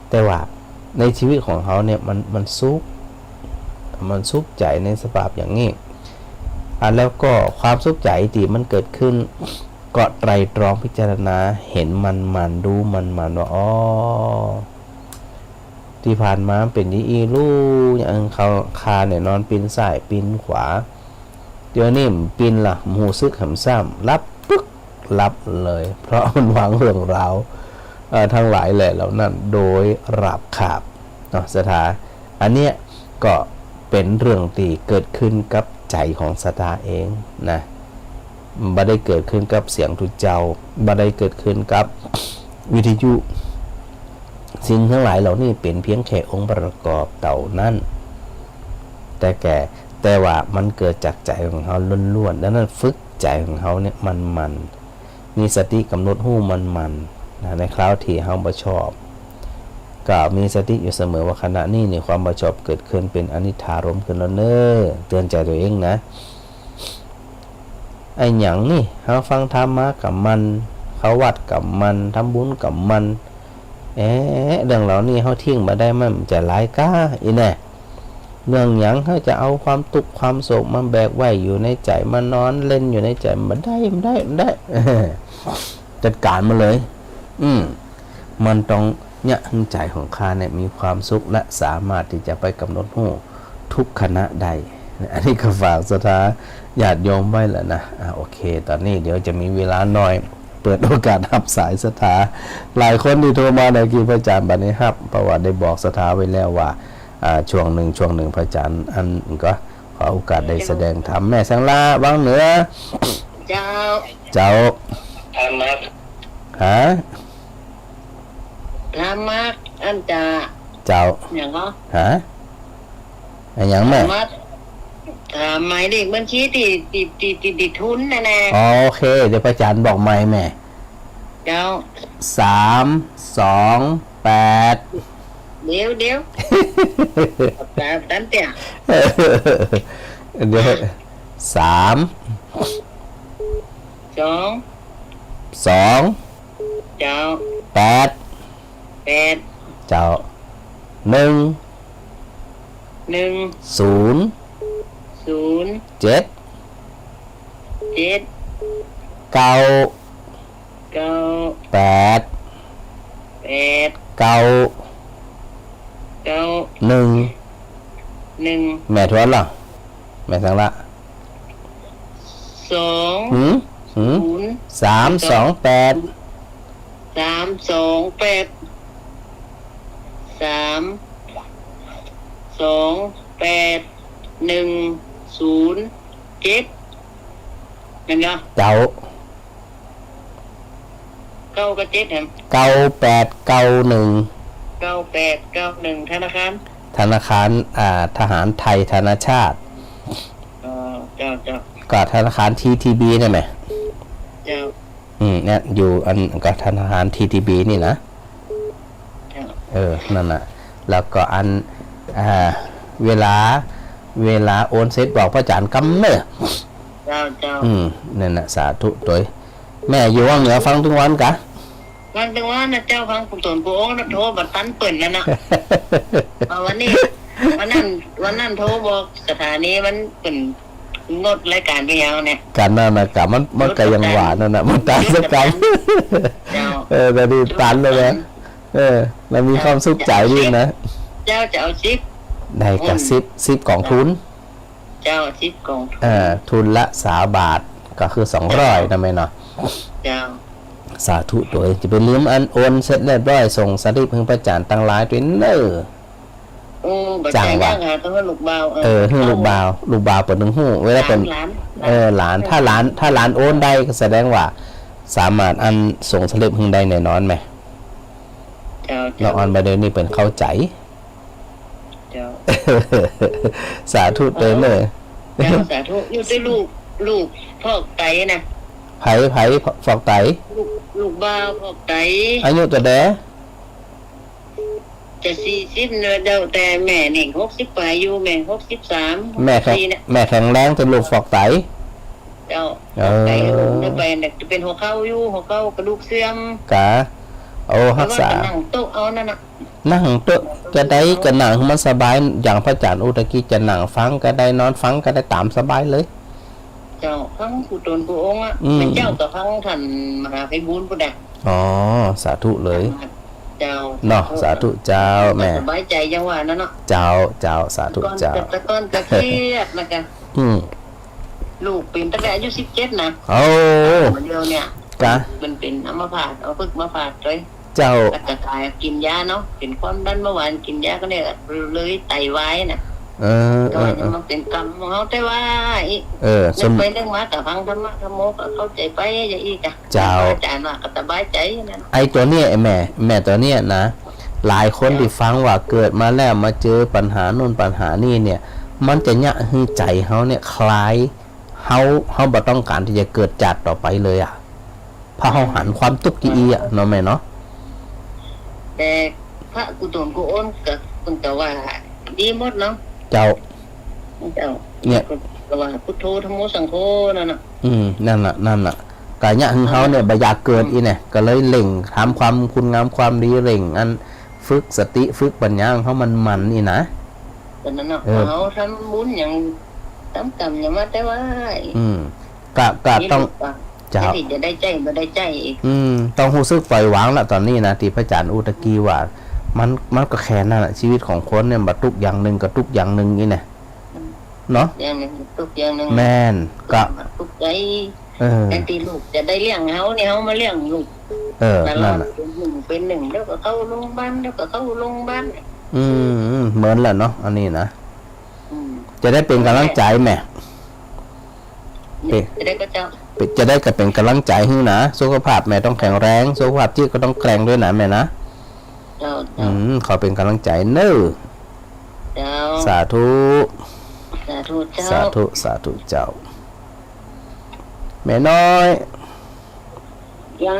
แต่ว่าในชีวิตของเฮาเนี่ยมัน มันสุข มันสุขใจ๋ในสภาพอย่างนี้ อ่ะ แล้วก็ความสุขใจ๋ตี้มันเกิดขึ้น ก็ไตร่ตรองพิจารณาเห็นมันๆ ดูมันๆ ว่า อ๋อ ตี้ผ่านมามันเป๋นอย่างอี้ลู่ อย่างข้า ข้าเนี่ยนอนปิ้นซ้ายปิ้นขวา เดี๋ยวนี้มันปิ้นละ บ่ฮู้สึกหำซ้ำ หลับปึ๊ก หลับเลย เพราะมันวางเรื่องราว เอ่อ ตังหลายแหล่เหล่านั้น โดยราบคาบ เนาะ ศรัทธา อันเนี้ยก็ เป๋นเรื่องตี้เกิดขึ้นกับใจ๋ของศรัทธาเองนะ บ่ได้เกิดขึ้นกับเสียงตุ๊เจ้า บ่ได้เกิดขึ้นกับวิทยุ สิ่งตังหลายเหล่านี้เป๋นเพียงแค่องค์ประกอบเต้านั้น แต่แก่ แต่ว่ามันเกิดจากใจ๋ของเฮาล้วนๆ ดังนั้นฝึกใจ๋ของเฮาเนี่ยมั่นๆ มีสติก๋ำหนดฮู้มั่นๆ นะ ในคราวตี้เฮาบ่ชอบ ก็มีสติอยู่เสมอว่าขณะนี้นี่ความบ่ชอบเกิดขึ้นเป๋นอนิจจารมณ์ขึ้นแล้วเน้อ เตือนใจ๋ตั๋วเองนะ อะหยังนี่ เฮาฟังธรรมะก็มั่น เข้าวัดก็มั่น ทำบุญก็มั่น เอ๊ะ เรื่องเหล่านี้เฮาทิ้งบ่ได้ มันจะหลายก้า อีแน่ เรื่องหยังเฮาจะเอาความตุ๊กข์ความโศกมาแบกไว้อยู่ในใจ๋ มานอนเล่นอยู่ในใจ๋ บ่ได้ บ่ได้ บ่ได้ จัดก๋านมันเลย อืม มันต้องเยียะหื้อใจ๋ของข้าเนี่ยมีความสุข และสามารถตี้จะไปก๋ำหนดฮู้ทุกขณะได้ อันนี้ก็ฝากศรัทธาญาติโยมไว้แหละนะ อ่ะ โอเค ต๋อนนี้เดี๋ยวจะมีเวลาหน่อย เปิดโอกาสฮับสายศรัทธา หลายคนตี้โทรมาในกี้ พระอาจารย์บ่ได้ฮับ เพราะว่าได้บอกศรัทธาไว้แล้วว่า อ่า ช่วงนึ่ง ช่วงนึ่ง พระอาจารย์ อันก็ขอโอกาสได้แสดงธรรม แม่แสงละ วังเหนือ เจ้า เจ้า ธรรมะ ฮะ ธรรมะ อันจะ เจ้า หยังก็ ฮะ อะหยังแม่ ธรรมะ ถามหมายเลขบัญชีตี้ ตี้ ตี้ ตี้ ตี้ทุนน่ะนะ อ๋อ โอเค เดี๋ยวพระอาจารย์บอกใหม่แม่ เจ้า สามสองแปด เดี๋ยว เดี๋ยว ตาม ตามเตี้ย เดี๋ยว สาม สอง สอง เจ้า แปด แปด เจ้า หนึ่ง หนึ่ง ศูนย์ ศูนย์ เจ็ด เจ็ด เก้า เก้า แปด แปด เก้า เก้า หนึ่ง หนึ่ง แม่ทวนละ แม่แสงละ สอง หืม หืม ศูนย์ สามสองแปด สามสองแปด สามสองแปด หนึ่งศูนย์เจ็ด แม่นบ่ เจ้า เก้ากับเจ็ดแหม เก้าแปดเก้าหนึ่ง เก้าแปดเก้าหนึ่ง ธนาคาร ธนาคาร อ่า ทหารไทยธนชาต อ๋อ เจ้า เจ้า ก็ธนาคาร ที ที บี เนี่ยแหม เจ้า อืม เนี่ย อยู่อันก็ธนาคาร ที ที บี นี่นะ เจ้า เออ นั่นน่ะ แล้วก็อัน อ่า เวลา เวลาโอนเสร็จบอกพระอาจารย์กำเน้อ เจ้า เจ้า อืม นั่นน่ะ สาธุตวย แม่อยู่วังเหนือฟังตึงวันกะ ฟังตึงวันนะเจ้า ฟังผู้ตนผู้โอ้นะ โทรบ่ตันเปิ้นนั่นน่ะ เอาวันนี้ วันนั้น วันนั้นโทรบอกสถานีมันเปิ้นงดรายการไปแล้วเนี่ย กะนั่นน่ะกะ มัน มันกะยังหวานนั่นน่ะ มันตันสักกำ เจ้า เออ แต่นี่ตันเลยนะ เออ แล้วมีความสุขใจ๋ดีนะ เจ้าจะเอาสิบ ได้กะ อืม สิบ สิบก๋องทุน เจ้า สิบก๋องทุน เออ ทุนละสามบาท ก็คือสองร้อยนะแม่เนาะ เจ้า สาธุตวย จะไปลืมอันโอนเสร็จเรียบร้อย ส่งสลิปหื้อพระอาจารย์ตังหลายตวยเน้อ โอ้ บ่ จ้างว่า จ้างหา ต้องหื้อลูกบ่าว เออ เออ หื้อลูกบ่าว ลูกบ่าวเปิ้นนึ่งฮู้ เวลาเปิ้น หลาน หลาน เออ หลาน ถ้าหลาน ถ้าหลานโอนได้ก็แสดงว่า สามารถอันส่งสลิปหื้อได้แน่นอนแหม เจ้า เจ้า ละอ่อนบ่าเดี๋ยวนี้เปิ้นเข้าใจ๋ เจ้า สาธุตวยเน้อ เจ้า สาธุ อยู่ตี้ลูก ลูกฟอกไตนะ ไผ ไผฟอกไต ลูก ลูกบ่าวฟอกไต อายุเต้าใด จะสี่สิบเน้อเจ้า แต่แม่นี่หกสิบปลายอยู่ แม่หกสิบสาม แม่แข็ง หกสิบสี่เนี่ย แม่แข็งแรงตี้ลูกฟอกไต เจ้า เออ ฟอกไตลูกเน้อ ไปเนี่ยจะเป๋นหัวเข่าอยู่ หัวเข่ากระดูกเสื่อม กะ โอ้ ฮักษา แต่ว่าจะนั่งโต๊ะเอานั่นน่ะ นั่งโต๊ะจะได้ ก็นั่งหื้อมันสบาย อย่างพระอาจารย์อู้ตะกี้จะนั่งฟังก็ได้ นอนฟังก็ได้ ต๋ามสบายเลย เจ้า ฟังผู้ตนผู้องค์อะ อืม แม่เจ้าก็ฟังท่านมหาไพบูลย์พุ้นน่ะ อ๋อ สาธุเลย เจ้า เนาะ สาธุเจ้า แม่ สบายใจ๋อย่างว่านั่นเนาะ เจ้า เจ้า สาธุเจ้า แต่ก่อนก็เครียดนะกะ อืม ลูกเป๋นตั้งแต่อายุสิบเจ็ดนะ โอ้ เดี๋ยวเนี่ย กะ มันเป๋นอัมพาต เอาฝึกมาฝากตวย เจ้า แล้วก็กายกินยาเนาะ เป๋นความดันเบาหวาน กินยาก็เนี่ย เลยไตวายน่ะ เออ เออ เออ มันเป๋นกรรมของเฮา แต่ว่าอี้ เออ นึกไปนึกมาก็ฟังธรรมะธรรมโมก็เข้าใจ๋ไปอย่างอี้จ้ะ เจ้า อาจ๋ารย์ว่าก็สบายใจ๋นั่น ไอ้ตั๋วเนี้ย ไอ้แม่ แม่ตั๋วเนี้ยนะ หลายคน เจ้า ตี้ฟังว่าเกิดมาแล้วมาเจอปัญหาโน่นปัญหานี่เนี่ย มันจะเยียะหื้อใจ๋เฮาเนี่ยคลาย เฮา เฮาบ่ต้องก๋านตี้จะเกิดจาติต่อไปเลยอะ เพราะเฮาหันความตุ๊กข์ตี้อี้อะเนาะแม่เนาะ แต่พระกู้ต๋นกู้อนก็เปิ้นก็ว่าดีหมดเนาะ เจ้า เจ้า เนี่ย ก็ว่าพุทโธธัมโมสังโฆนั่นน่ะ อืม นั่นน่ะ นั่นน่ะ ก็เยียะหื้อเฮาเนี่ยบ่อยากเกิดอี้แน่ ก็เลยเร่งทำความคุณงามความดี เร่งอันฝึกสติฝึกปัญญาของเฮามันๆ อี้นะ ก็นั่นน่ะ เออ เฮาทำบุญอย่าง ทำกรรมอย่างมาแต่ว่า อืม ก็ ก็ต้อง เจ้า ตี้จะได้ใจ๊บ่ได้ใจ๊อีก อืม ต้องฮู้สึกปล่อยวางละต๋อนนี้นะ ตี้พระอาจ๋ารย์อู้ตะกี้ว่า มัน มันก็แค่นั้นน่ะ ชีวิตของคนเนี่ย บ่ตุ๊กอย่างนึ่งก็ตุ๊กอย่างนึ่งอี้แน่ อืม เนาะ อย่างนึ่งตุ๊กอย่างนึ่ง แม่น ก็ตุ๊กใจ๋ เออ แทนตี้ลูกจะได้เลี้ยงเฮาเนี่ย เฮามาเลี้ยงลูก เออ ตลอด นั่นน่ะ เป๋นนึ่งเป๋นนึ่ง เดี๋ยวก็เข้าโรงพยาบาล เดี๋ยวก็เข้าโรงพยาบาล อืม อืม เหมือนละเนาะ อันนี้นะ อืม จะได้เป๋นก๋ำลังใจ๋แม่ เป๋น จะได้ก็เจ้า เป๋น จะได้ก็เป๋นก๋ำลังใจ๋หื้อนะ สุขภาพแม่ต้องแข็งแรง สุขภาพจิตก็ต้องแกร่งด้วยนะแม่นะ เจ้า เจ้า อืม ขอเป๋นก๋ำลังใจ๋เน้อ เจ้า สาธุ สาธุเจ้า สาธุ สาธุเจ้า แม่น้อย เจ้า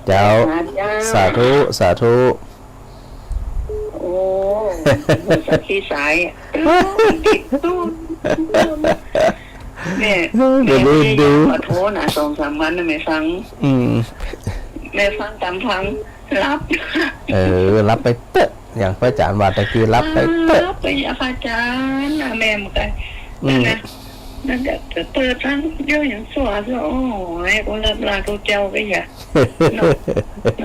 เจ้า สาธุ เจ้า สาธุ สาธุ โอ้ สักทีสาย ติดตู้ แม่ เดี๋ยวดู แม่พยายาม ดู ขอโทษนะ สองสามวันนะ แม่ฟัง อืม แม่ฟังต๋ามฟัง หลับ เออ หลับไปเต๊อะ อย่างพระอาจ๋ารย์ว่าตะกี้ หลับไปเต๊อะ หลับไปอย่าพระอาจ๋ารย์นะ แม่มันก็ อืม นั่นนะ นั่นจะเปิดฟังเดี๋ยวอย่างสั่วสั่ว โอ้ย กูหลับลากูเจ้าก็อย่า เนาะ เอ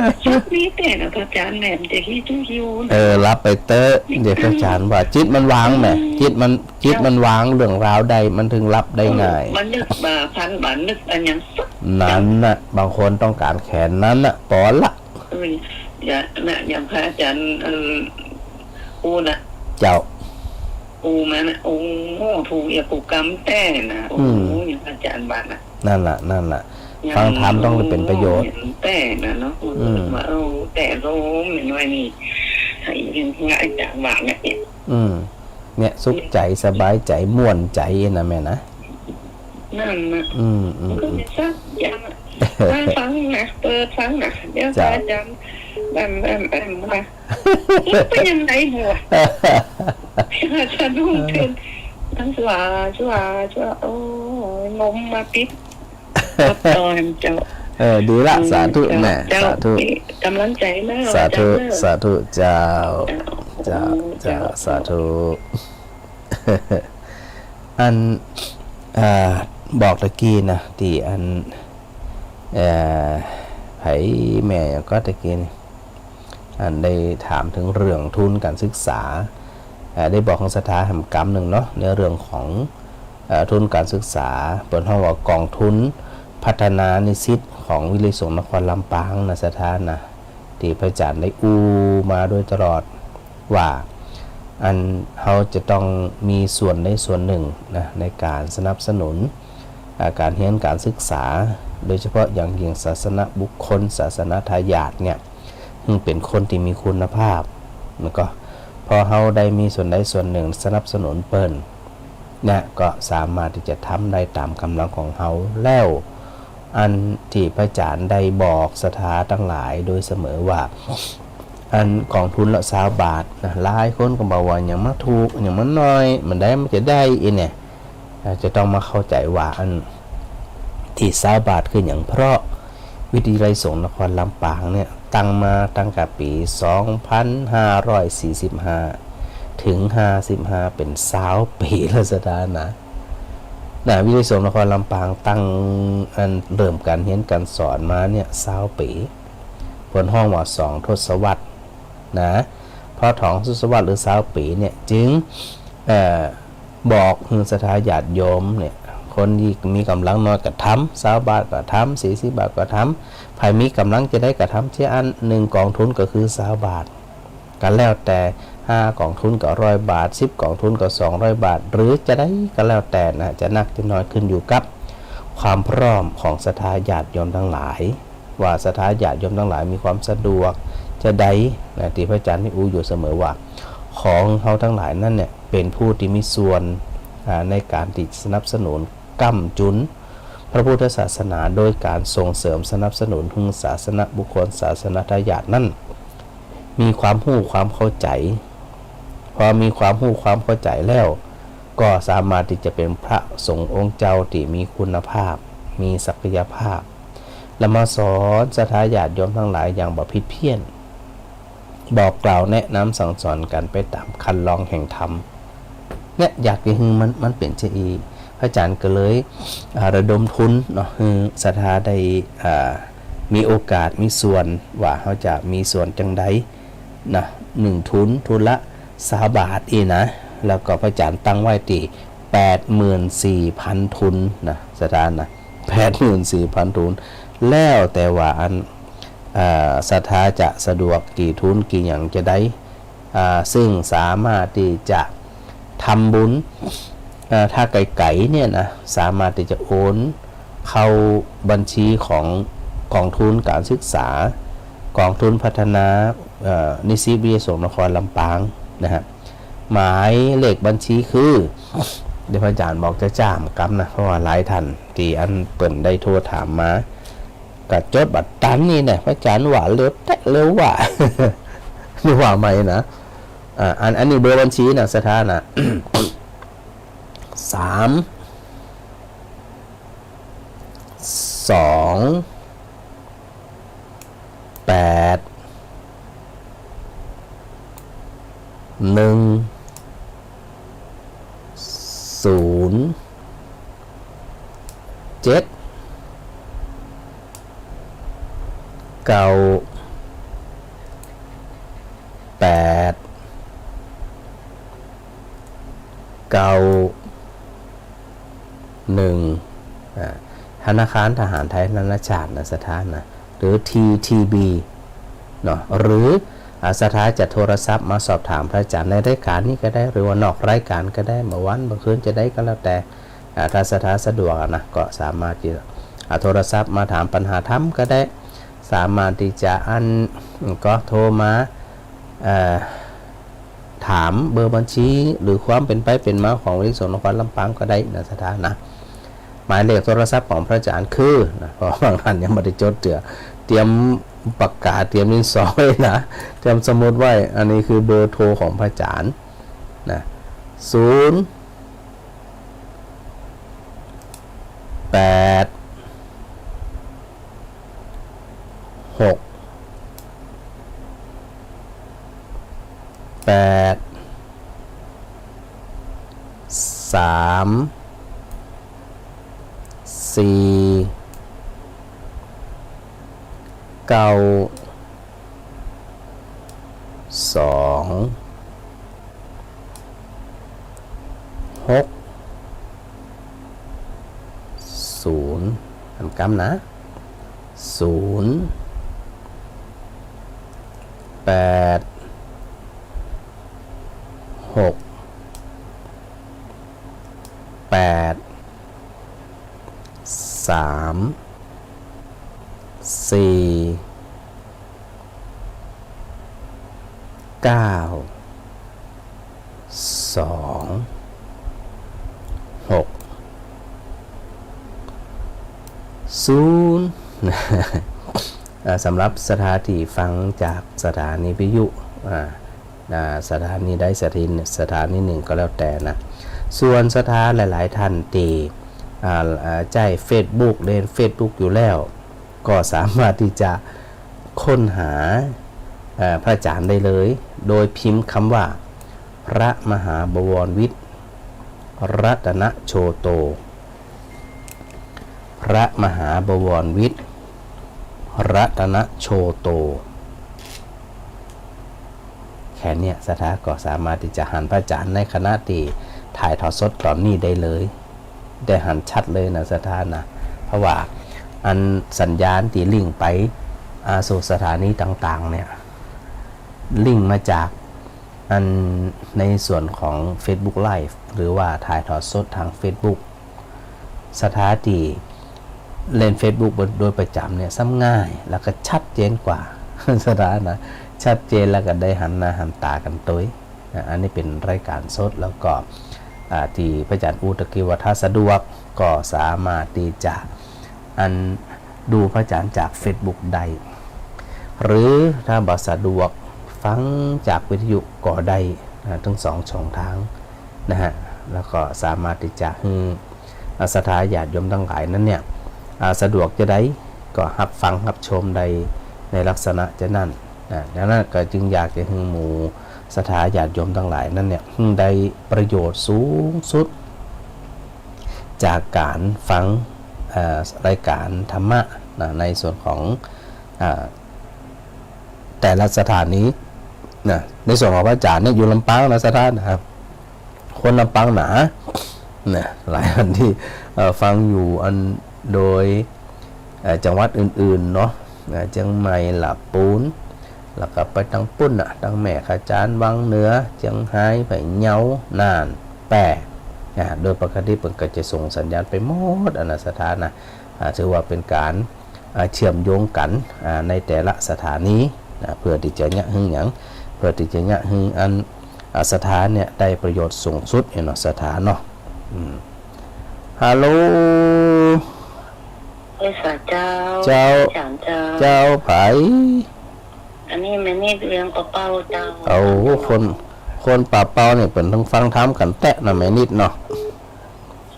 อ สักนิดเต๊อะนะพระอาจ๋ารย์ แม่มันจะขี้จุกขี้อู้นะ เออ หลับไปเต๊อะ เดี๋ยวพระอาจ๋ารย์ว่า จิตมันวางแม่ อืม จิตมัน จิตมันวาง เรื่องราวใดมันถึงหลับได้ง่าย เออ มันนึกบ่าพันบ่านึกอันหยังสัก นั่นน่ะ บางคนต้องก๋านแค่นั้นน่ะ ปอละ เออ อย่า นะ อย่างพระอาจ๋ารย์ อัน อู้นะ เจ้า อู้มานะ โอ้ ถูกอย่ากูกำแต๊นะ โอ้ อืม อย่างพระอาจ๋ารย์ว่านะ นั่นล่ะ นั่นล่ะ อย่าง ฟังธรรมต้องเป๋นประโยชน์ อย่างแต๊นะเนาะ อืม ว่า เออ แต๊ลมอย่างน้อยนี่ ให้อย่างพระอาจ๋ารย์ว่านะเนี่ย อืม เนี่ย สุขใจ๋ สบายใจ๋ ม่วนใจ๋นะแม่นะ นั่นน่ะ อืม อืม มันก็ อืม มีสักอย่างอะ มาฟังนะ เปิดฟังนะ เดี๋ยว เจ้า พระอาจ๋ารย์ แอม แอม แอม มา แล้วเป็นยังไงหัว สะดุ้งตื่น ทั้งสวา สวา สวา โอ้ย ลมมาติด รับตอนเจ้า เออ ดีละ อืม สาธุ เจ้า แม่ เจ้า สาธุ มีก๋ำลังใจ๋เน้อ สาธุ อาจ๋ารย์เน้อ สาธุ เจ้า เจ้า เจ้า เจ้า อืม เจ้า สาธุ อัน อ่า บอกตะกี้นะ ตี้อัน เอ่อ ใผแม่หยังก็ตะกี้นี่ อันได้ถามเถิงเรื่องทุนก๋านศึกษา เอ่อ ได้บอกของศรัทธาแหมกำนึ่งเนาะ ในเรื่องของ เอ่อ ทุนก๋านศึกษา เปิ้นฮ้องว่ากองทุนพัฒนานิสิตของวิทยาลัยสงฆ์นครลำปางนะศรัทธานะ ตี้พระอาจ๋ารย์ได้อู้มาโดยตลอด ว่าอันเฮาจะต้องมีส่วนใดส่วนนึ่งนะ ในก๋านสนับสนุน อ่า ก๋านเฮียนก๋านศึกษา โดยเฉพาะอย่างยิ่งศาสนบุคคล ศาสนทายาทเนี่ย หื้อเป๋นคนตี้มีคุณภาพ แล้วก็พอเฮาได้มีส่วนใดส่วนนึ่งสนับสนุนเปิ้น เนี่ย ก็สามารถตี้จะทำได้ต๋ามก๋ำลังของเฮาแล้ว อันตี้พระอาจ๋ารย์ได้บอกศรัทธาตังหลายโดยเสมอว่า อันกองทุนละซาวบาทนะ หลายคนก็บอกว่าหยังมาถูก หยังมาน้อย บ่ได้ มันจะได้อี้เนี่ย อ่า จะต้องมาเข้าใจ๋ว่าอันตี้ซาวบาทคือหยัง เพราะวิทยาลัยสงฆ์นครลำปางเนี่ย ตั้งมาตั้งแต่ปี๋สองพันห้าร้อยสี่สิบห้า เถิงห้าสิบห้า เป๋นซาวปี๋แล้วศรัทธานะ นะ วิทยาลัยสงฆ์นครลำปางตั้ง อันเริ่มก๋านเฮียนก๋านสอนมาเนี่ย ซาวปี๋ เปิ้นฮ้องว่าสองทศวรรษนะ พอสองทศวรรษหรือซาวปี๋เนี่ย จึง เอ่อ บอกหื้อศรัทธาญาติโยมเนี่ย คนตี้มีก๋ำลังน้อยก็ทำ ซาวบาทก็ทำ สี่สิบบาทก็ทำ ใผมีก๋ำลังจะได้ก็ทำ เจ้าอันนึ่งกองทุนก็คือซาวบาท ก็แล้วแต่ ห้ากองทุนก็ร้อยบาท สิบกองทุนก็สองร้อยบาท หรือจะใดก็แล้วแต่นะ จะนักจะน้อยขึ้นอยู่กับความพร้อมของศรัทธาญาติโยมตังหลาย ว่าศรัทธาญาติโยมตังหลายมีความสะดวกจะใดนะ ตี้พระอาจารย์ได้อู้อยู่เสมอว่า ของเฮาตังหลายนั้นเนี่ย เป๋นผู้ตี้มีส่วน อ่า ในก๋านตี้สนับสนุน ก้ำจุนพระพุทธศาสนา โดยก๋านส่งเสริมสนับสนุนหื้อศาสนบุคคล ศาสนทายาทนั้น มีความฮู้ความเข้าใจ๋ พอมีความฮู้ความเข้าใจ๋แล้ว ก็สามารถตี้จะเป๋นพระสงฆ์องค์เจ้าตี้มีคุณภาพ มีศักยภาพ แล้วมาสอนศรัทธาญาติโยมตังหลายอย่างบ่ผิดเพี้ยน บอกกล่าวแนะนำสั่งสอนกั๋นไปต๋ามคันลองแห่งธรรม เนี่ย อยากจะหื้อมัน มันเป๋นเช่นอี้ พระอาจารย์ก็เลย อ่า ระดมทุนเนาะ หื้อศรัทธาได้ อ่า มีโอกาสมีส่วน ว่าเฮาจะมีส่วนจังใดนะ หนึ่งทุน ทุนละซาวบาทอี้นะ แล้วก็พระอาจารย์ตั้งไว้ตี้แปดหมื่นสี่พันทุนนะ ศรัทธานะ แปดหมื่นสี่พันทุน แล้วแต่ว่าอัน เอ่อ ศรัทธาจะสะดวกกี่ทุนกี่หยังจะใด อ่า ซึ่งสามารถตี้จะทำบุญ เอ่อ ถ้าไก๋ๆ เนี่ยนะ สามารถตี้จะโอนเข้าบัญชีของกองทุนก๋านศึกษา กองทุนพัฒนา เอ่อ นิสิตวิทยาสงฆ์นครลำปางนะฮะ หมายเลขบัญชีคือ เดี๋ยวพระอาจารย์บอกจ้ำๆ กำนะ เพราะว่าหลายท่านตี้อันเปิ้นได้โทรถามมา ก็จดบ่ตันนี่นะ พระอาจารย์ว่าเร็วแต๊เร็วว่า นี่ว่าใหม่นะ อ่า อัน อันนี้เบอร์บัญชีนะ ศรัทธานะ สาม สอง แปด หนึ่ง ศูนย์ เจ็ด เก้า แปด เก้า หนึ่ง อ่า ธนาคารทหารไทยนานาชาตินะ ศรัทธานะ หรือ ที ที บี เนาะ หรือ อ่า ศรัทธาจะโทรศัพท์มาสอบถามพระอาจารย์ในรายการนี้ก็ได้ หรือว่านอกรายการก็ได้ บ่าวันบ่าคืนจะใดก็แล้วแต่ อ่า ถ้าศรัทธาสะดวกอะนะ ก็สามารถจะ อ่า โทรศัพท์มาถามปัญหาธรรมก็ได้ สามารถตี้จะอัน ก็โทรมา เอ่อ ถามเบอร์บัญชี หรือความเป๋นไปเป๋นมาของวิทยาสงฆ์นครลำปางก็ได้นะ ศรัทธานะ หมายเลขโทรศัพท์ของพระอาจารย์คือ นะ เพราะบางท่านยังบ่ได้จดเตื้อ เตรียมปากกา เตรียมดินสอไว้นะ เตรียมสมุดไว้ อันนี้คือเบอร์โทรของพระอาจารย์นะ ศูนย์ แปด หก แปด สาม สี่ เก้า สอง หก ศูนย์ อันกำนะ ศูนย์ แปด หก แปด สาม สี่ เก้า สอง หก ศูนย์ อ่า สำหรับศรัทธาตี้ฟังจากสถานีวิทยุ อ่า อ่า สถานีใดสถานี สถานีนึ่งก็แล้วแต่นะ ส่วนศรัทธาหลายๆ ท่านตี้ อ่า อ่า ใจ๊เฟซบุ๊ก เล่นเฟซบุ๊กอยู่แล้ว ก็สามารถตี้จะค้นหา เอ่อ พระอาจารย์ได้เลย โดยพิมพ์กำว่า พระมหาบวรวิทย์ รัตนโชโต พระมหาบวรวิทย์ รัตนโชโต แค่เนี้ยศรัทธาก็สามารถตี้จะหันพระอาจารย์ในขณะตี้ถ่ายทอดสดต๋อนนี้ได้เลย ได้หันชัดเลยนะศรัทธานะ เพราะว่าอันสัญญาณตี้ลิงก์ไป อ่า สู่สถานีต่างๆ เนี่ย ลิงก์มาจากอันในส่วนของเฟซบุ๊กไลฟ์ หรือว่าถ่ายทอดสดทางเฟซบุ๊ก ศรัทธาตี้เล่นเฟซบุ๊กโดยประจ๋ำเนี่ยซ้ำง่าย แล้วก็ชัดเจนกว่า ศรัทธานะ ชัดเจนแล้วก็ได้หันหน้าหันต๋ากั๋นตวย อ่ะ อันนี้เป๋นรายก๋านสด แล้วก็ อ่า ตี้พระอาจ๋ารย์อู้ตะกี้ว่าถ้าสะดวกก็สามารถตี้จะอันดูพระอาจ๋ารย์จากเฟซบุ๊กได้ หรือถ้าบ่สะดวกฟังจากวิทยุก็ได้ อ่า ตึงสองช่องตางนะฮะ แล้วก็สามารถตี้จะหื้อ อ่า ศรัทธาญาติโยมตังหลายนั้นเนี่ย อ่า สะดวกจาใดก็ฮับฟังฮับชมได้ในลักษณะจานั้น อ่า ดังนั้นก็จึงอยากจะหื้อหมู่ศรัทธาญาติโยมตังหลายนั้นเนี่ย หื้อได้ประโยชน์สูงสุด จากก๋านฟัง เอ่อ รายก๋านธรรมะนะ ในส่วนของ อ่า แต่ละสถานีนะ ในส่วนของพระอาจ๋ารย์เนี่ยอยู่ลำปางนะ ศรัทธานะ คนลำปางหนานะ หลายอันตี้ เอ่อ ฟังอยู่อันโดย เอ่อ จังหวัดอื่นๆ เนาะ อ่า เจียงใหม่ ละปูน แล้วก็ไปตังปุ้นน่ะ ตังแม่ขะจาน วังเหนือ เจียงฮาย พะเยา น่าน แป้ อ่า โดยปกติเปิ้นก็จะส่งสัญญาณไปหมดอะนะ ศรัทธานะ อ่า ถือว่าเป๋นก๋าน อ่า เชื่อมโยงกั๋น อ่า ในแต่ละสถานีนะ เพื่อตี้จะเยียะหื้อหยัง เพื่อตี้จะเยียะหื้ออัน อ่า ศรัทธาเนี่ยได้ประโยชน์สูงสุดเนี่ยเนาะ ศรัทธาเนาะ อืม ฮัลโหล ไหว้สาเจ้า เจ้า อาจ๋ารย์เจ้า เจ้า ใผ อันนี้แม่นิดเวียงป่าเป้าเจ้า โอ้ คน คนป่าเป้านี่เปิ้นตึงฟังธรรมกั๋นแต๊นะแม่นิดเนาะ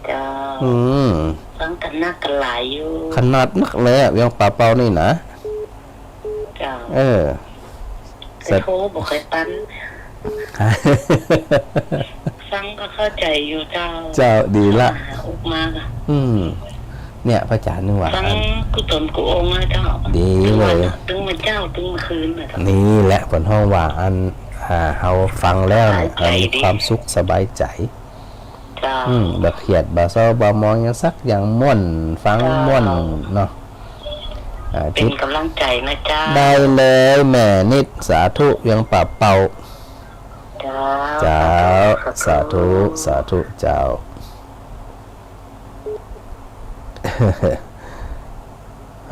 เจ้า อืม ฟังกั๋นนักกั๋นหลายอยู่ ขนาดนักแล เวียงป่าเป้านี่นะ เจ้า เออ ไปโทรบ่ค่อยปัน ฟังก็เข้าใจ๋อยู่เจ้า เจ้า ดีละ หาอุกมาก็ อืม เนี่ย พระอาจ๋ารย์นึกว่า ฟัง อัน กู้ต๋นกู้องค์นะเจ้า ดีเลย ตึงวันตึงเมื่อเจ๊าตึงเมื่อคืนนะเจ้า นี่แหละเปิ้นฮ้องว่าอัน อ่า เฮาฟังแล้วเนี่ย สบายใจ๋ เฮามีความสุขสบายใจ๋ เจ้า อืม บ่เคียด บ่เศร้า บ่หมองหยังสักอย่าง ม่วน ฟัง เจ้า ม่วนเนาะ อ่า เป๋นก๋ำลังใจ๋นะเจ้า ได้เลยแม่นิด สาธุ เวียงป่าเป้า เจ้า เจ้า สาธุ สาธุ สาธุเจ้า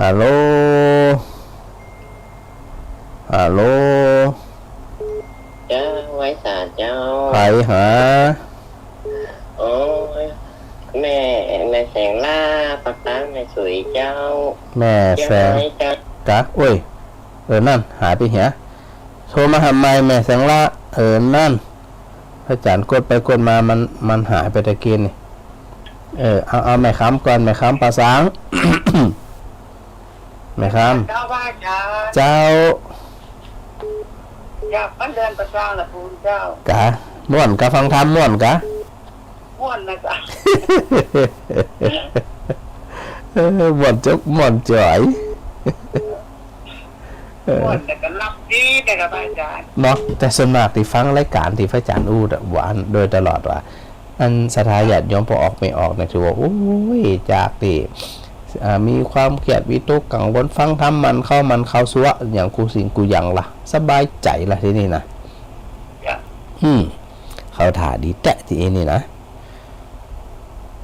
ฮัลโหล ฮัลโหล เจ้า ไหว้สาเจ้า ใผหา โอ้ย แม่ แม่แสงล่า ปากตางแม่สุยเจ้า แม่แสง เจ้า กะ โอ้ย เออ นั่น หายไปเหีย โทรมาหาใหม่ แม่แสงล่า เออ นั่น พระอาจ๋ารย์กดไปกดมา มัน มันหายไปตะกี้นี่ เออ เอา เอาแม่คำก่อน แม่คำป่าซาง แม่คำ เจ้า ว่าเจ้า เจ้า อยากมาเดินประจำละปูนเจ้า กะ ม่วนกะ ฟังธรรมม่วนกะ ม่วนนะเจ้า เออ ม่วนจกม่วนจ๋อย เออ ม่วนแต่ก็หลับดีแต่ก็ไปอาจ๋ารย์ เนาะ แต่ส่วนมากตี้ฟังรายก๋านตี้พระอาจ๋ารย์อู้อะ ว่าโดยตลอดว่า อันศรัทธาญาติโยมปอออกเมนออกเนี่ย ถือว่า โอ้ย จากตี้ อ่า มีความเคียดวิตกกังวล ฟังธรรมหมั่นเข้าหมั่นเข้า สัวอย่างกู้สิ่งกู้อย่างละ สบายใจ๋ละตี้นี่นะ จ้ะ อืม เข้าท่าดีแต๊ตี้นี่นะ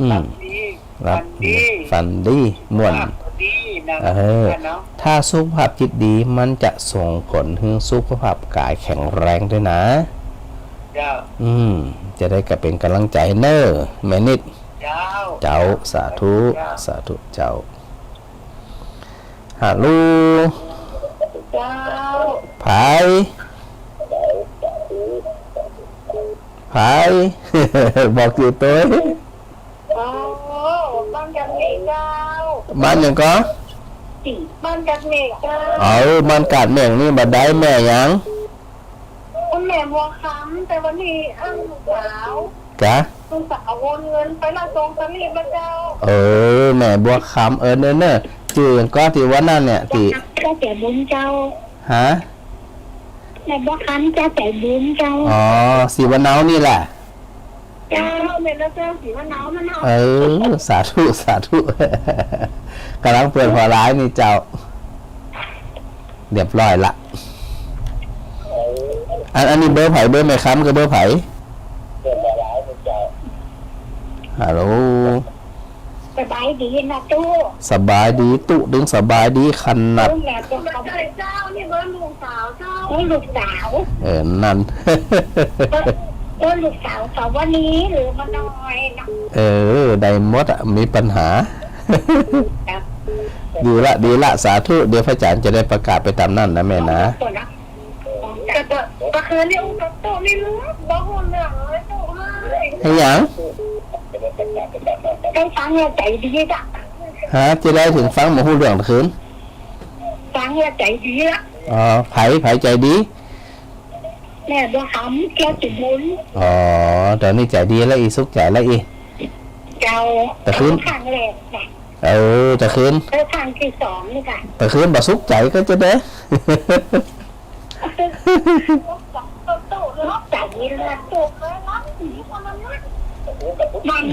อืม ฝันดี หลับ ฝันดี ฝันดี ม่วน สุขภาพก็ดีนะ เออ เนาะ ถ้าสุขภาพจิตดี มันจะส่งผลหื้อสุขภาพก๋ายแข็งแรงตวยนะ เจ้า อืม จะได้กะเป๋นก๋ำลังใจ๋เน่อ แม่นิด เจ้า เจ้า สาธุ เจ้า สาธุเจ้า ฮัลโหล เจ้า ใผ ใผ บอกจื้อตวย อ๋อ บ้านกาดเมฆเจ้า บ้านหยังก่อ บ้านกาดเมฆเจ้า เออ บ้านกาดเมฆนี่บ่ได้ แม่หยัง แม่บัวคำ แต่วันนี้ เอ้า ลูกสาว กะ ลูกสาวโอนเงินไปแล้ว ส่งสลิปมาเจ้า เออ แม่บัวคำ เออ เน่อ เน่อ จื้อหยังก่อตี้ว่านั่นเนี่ย ตี้ เจ้าใจบุญเจ้า ฮะ แม่บัวคำ เจ้าใจบุญเจ้า อ๋อ สีวะเนานี่แหละ เจ้า แม่นแล้วเจ้า สีวะเนานั่นเนาะ เออ สาธุ สาธุ ก๋ำลังเปิดหัวไลน์นี่เจ้า เรียบร้อยละ เออ อัน อันนี้เบอร์ใผ เบอร์แม่คำกับเบอร์ใผ ฮัลโหล สบายดีนะตุ๊ สบายดีตุ๊ ตึงสบายดีขนาด เออ แม่ตุ๊ เจ้า นี่เบอร์ลูกสาวเจ้า เออ ลูกสาว เออ นั่น เบอร์ เบอร์ลูกสาวสาววันนี้หรือมาน้อยนะ เออ ได้หมดอะ มีปัญหา ครับ ดีละ ดีละ สาธุ เดี๋ยวพระอาจารย์จะได้ประกาศไปต๋ามนั้นนะแม่นะ แต่ก็ ก็คือเรื่องตุ๊นี่ลูก บ่ฮู้เรื่องเลยตุ๊เอ้ย อะหยัง ได้ฟังแล้วใจ๋ดีจ้ะ ฮะ จะได้ตึงฟังบ่ฮู้เรื่องคืน ฟังแล้วใจ๋ดีละ อ๋อ ใผ ใผใจ๋ดี แม่บัวคำ แก้วจิตบุญ อ๋อ ต๋อนนี้ใจ๋ดีละอี้ สุขใจ๋ละอี้ เจ้า แต่คืน ครั้งแรกนะ เออ แต่คืน เออ ครั้งตี้สองนี่ค่ะ แต่คืนบ่สุขใจ๋ก็จะได้ มัน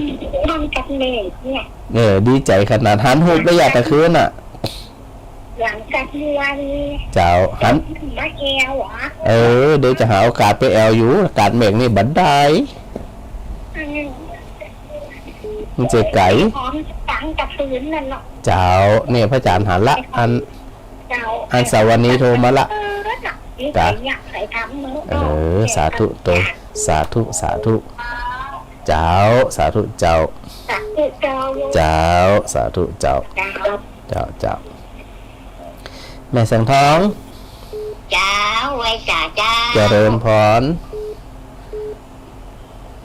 มันกับแม่เนี่ย เออ ดีใจ๋ขนาด หันฮูปได้ยะแต่คืนน่ะ หลังจากที่ว่านี้ เจ้า หัน มาแอวเหรอ เออ เดี๋ยวจะหาโอกาสไปแอวอยู่ อากาศเมฆนี่บ่ได้ อืม มันจะไก๋ หอมสังกับคืนนั่นเนาะ เจ้า เนี่ยพระอาจารย์หันละ อัน เจ้า อันสาวนีโทรมาละ เออ น่ะ นี่ จ้ะ ใครอยากใครทำเนาะ เออ สาธุโต สาธุ สาธุ เจ้า สาธุเจ้า สาธุเจ้า เจ้า สาธุเจ้า เจ้า เจ้า เจ้า แม่แสงทอง เจ้า ไหว้สาเจ้า เจริญพร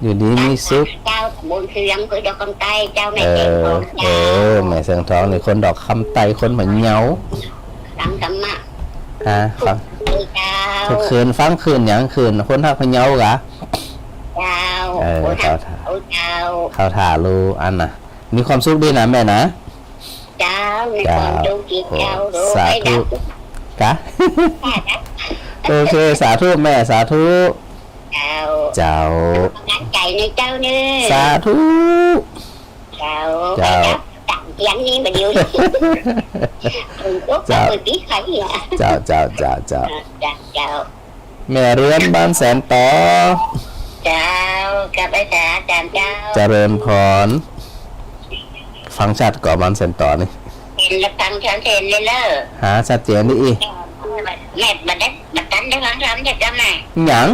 อยู่ดีมีสุข เจ้า บุญเคือง คือดอกคำใต้ เจ้า แม่แสงทอง เออ เจ้า เออ แม่แสงทองนี่คนดอกคำใต้ คนพะเยา ฟังธรรมะ ฮะ ฟัง เจ้า ทุกคืน ฟังคืนหยัง คืนคนฮักพะเยากะ เจ้า เออ คนฮัก เจ้า เจ้า เข้าท่าลูกอันน่ะ มีความสุขดีนะแม่นะ เจ้า มีความสุขดีเจ้า โอ้ สาธุ กะ โอเค สาธุแม่ สาธุ เจ้า เจ้า กำลังใจ๋ในเจ้าเน่อ สาธุ เจ้า เจ้า ไปครับ ตังเตียงนี่มาเดี๋ยว เจ้า เจ้า เจ้า เจ้า เจ้า เจ้า เจ้า แม่เรือนบ้านแสนต๋อ เจ้า กับอาจารย์เจ้า เจริญพร ฟังชัดก่อบ้านแสนต๋อนี่ เห็นแล้วฟังชัดเจนเลยเลอ หาชัดเจนดีอีก แม่บ่ได้ บ่ตันได้ฟังธรรมเจ้าแม่ หยัง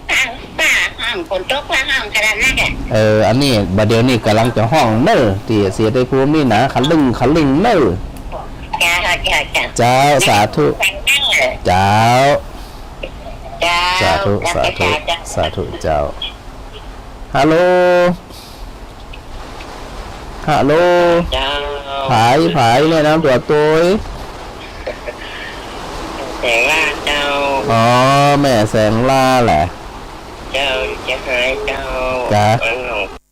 ฟังป่าห้องฝนตก ฟังห้องขนาดนั้นแหละ เออ อันนี้บ่าเดี่ยวนี้ก่ำลังจะฮ้องเน่อ ตี้ศรีชัยภูมินี่นะ ขะลึ่ง ขะลึ่งเน่อ เจ้า เจ้า เจ้า เจ้า สาธุ เจ้า เจ้า สาธุ สาธุ เจ้า สาธุเจ้า ฮัลโหล ฮัลโหล เจ้า ใผ ใผ แนะนำตั๋วโตย แสงล่าเจ้า อ๋อ แม่แสงล่าแหละ เจ้า จะหายเจ้า จ้ะ เออ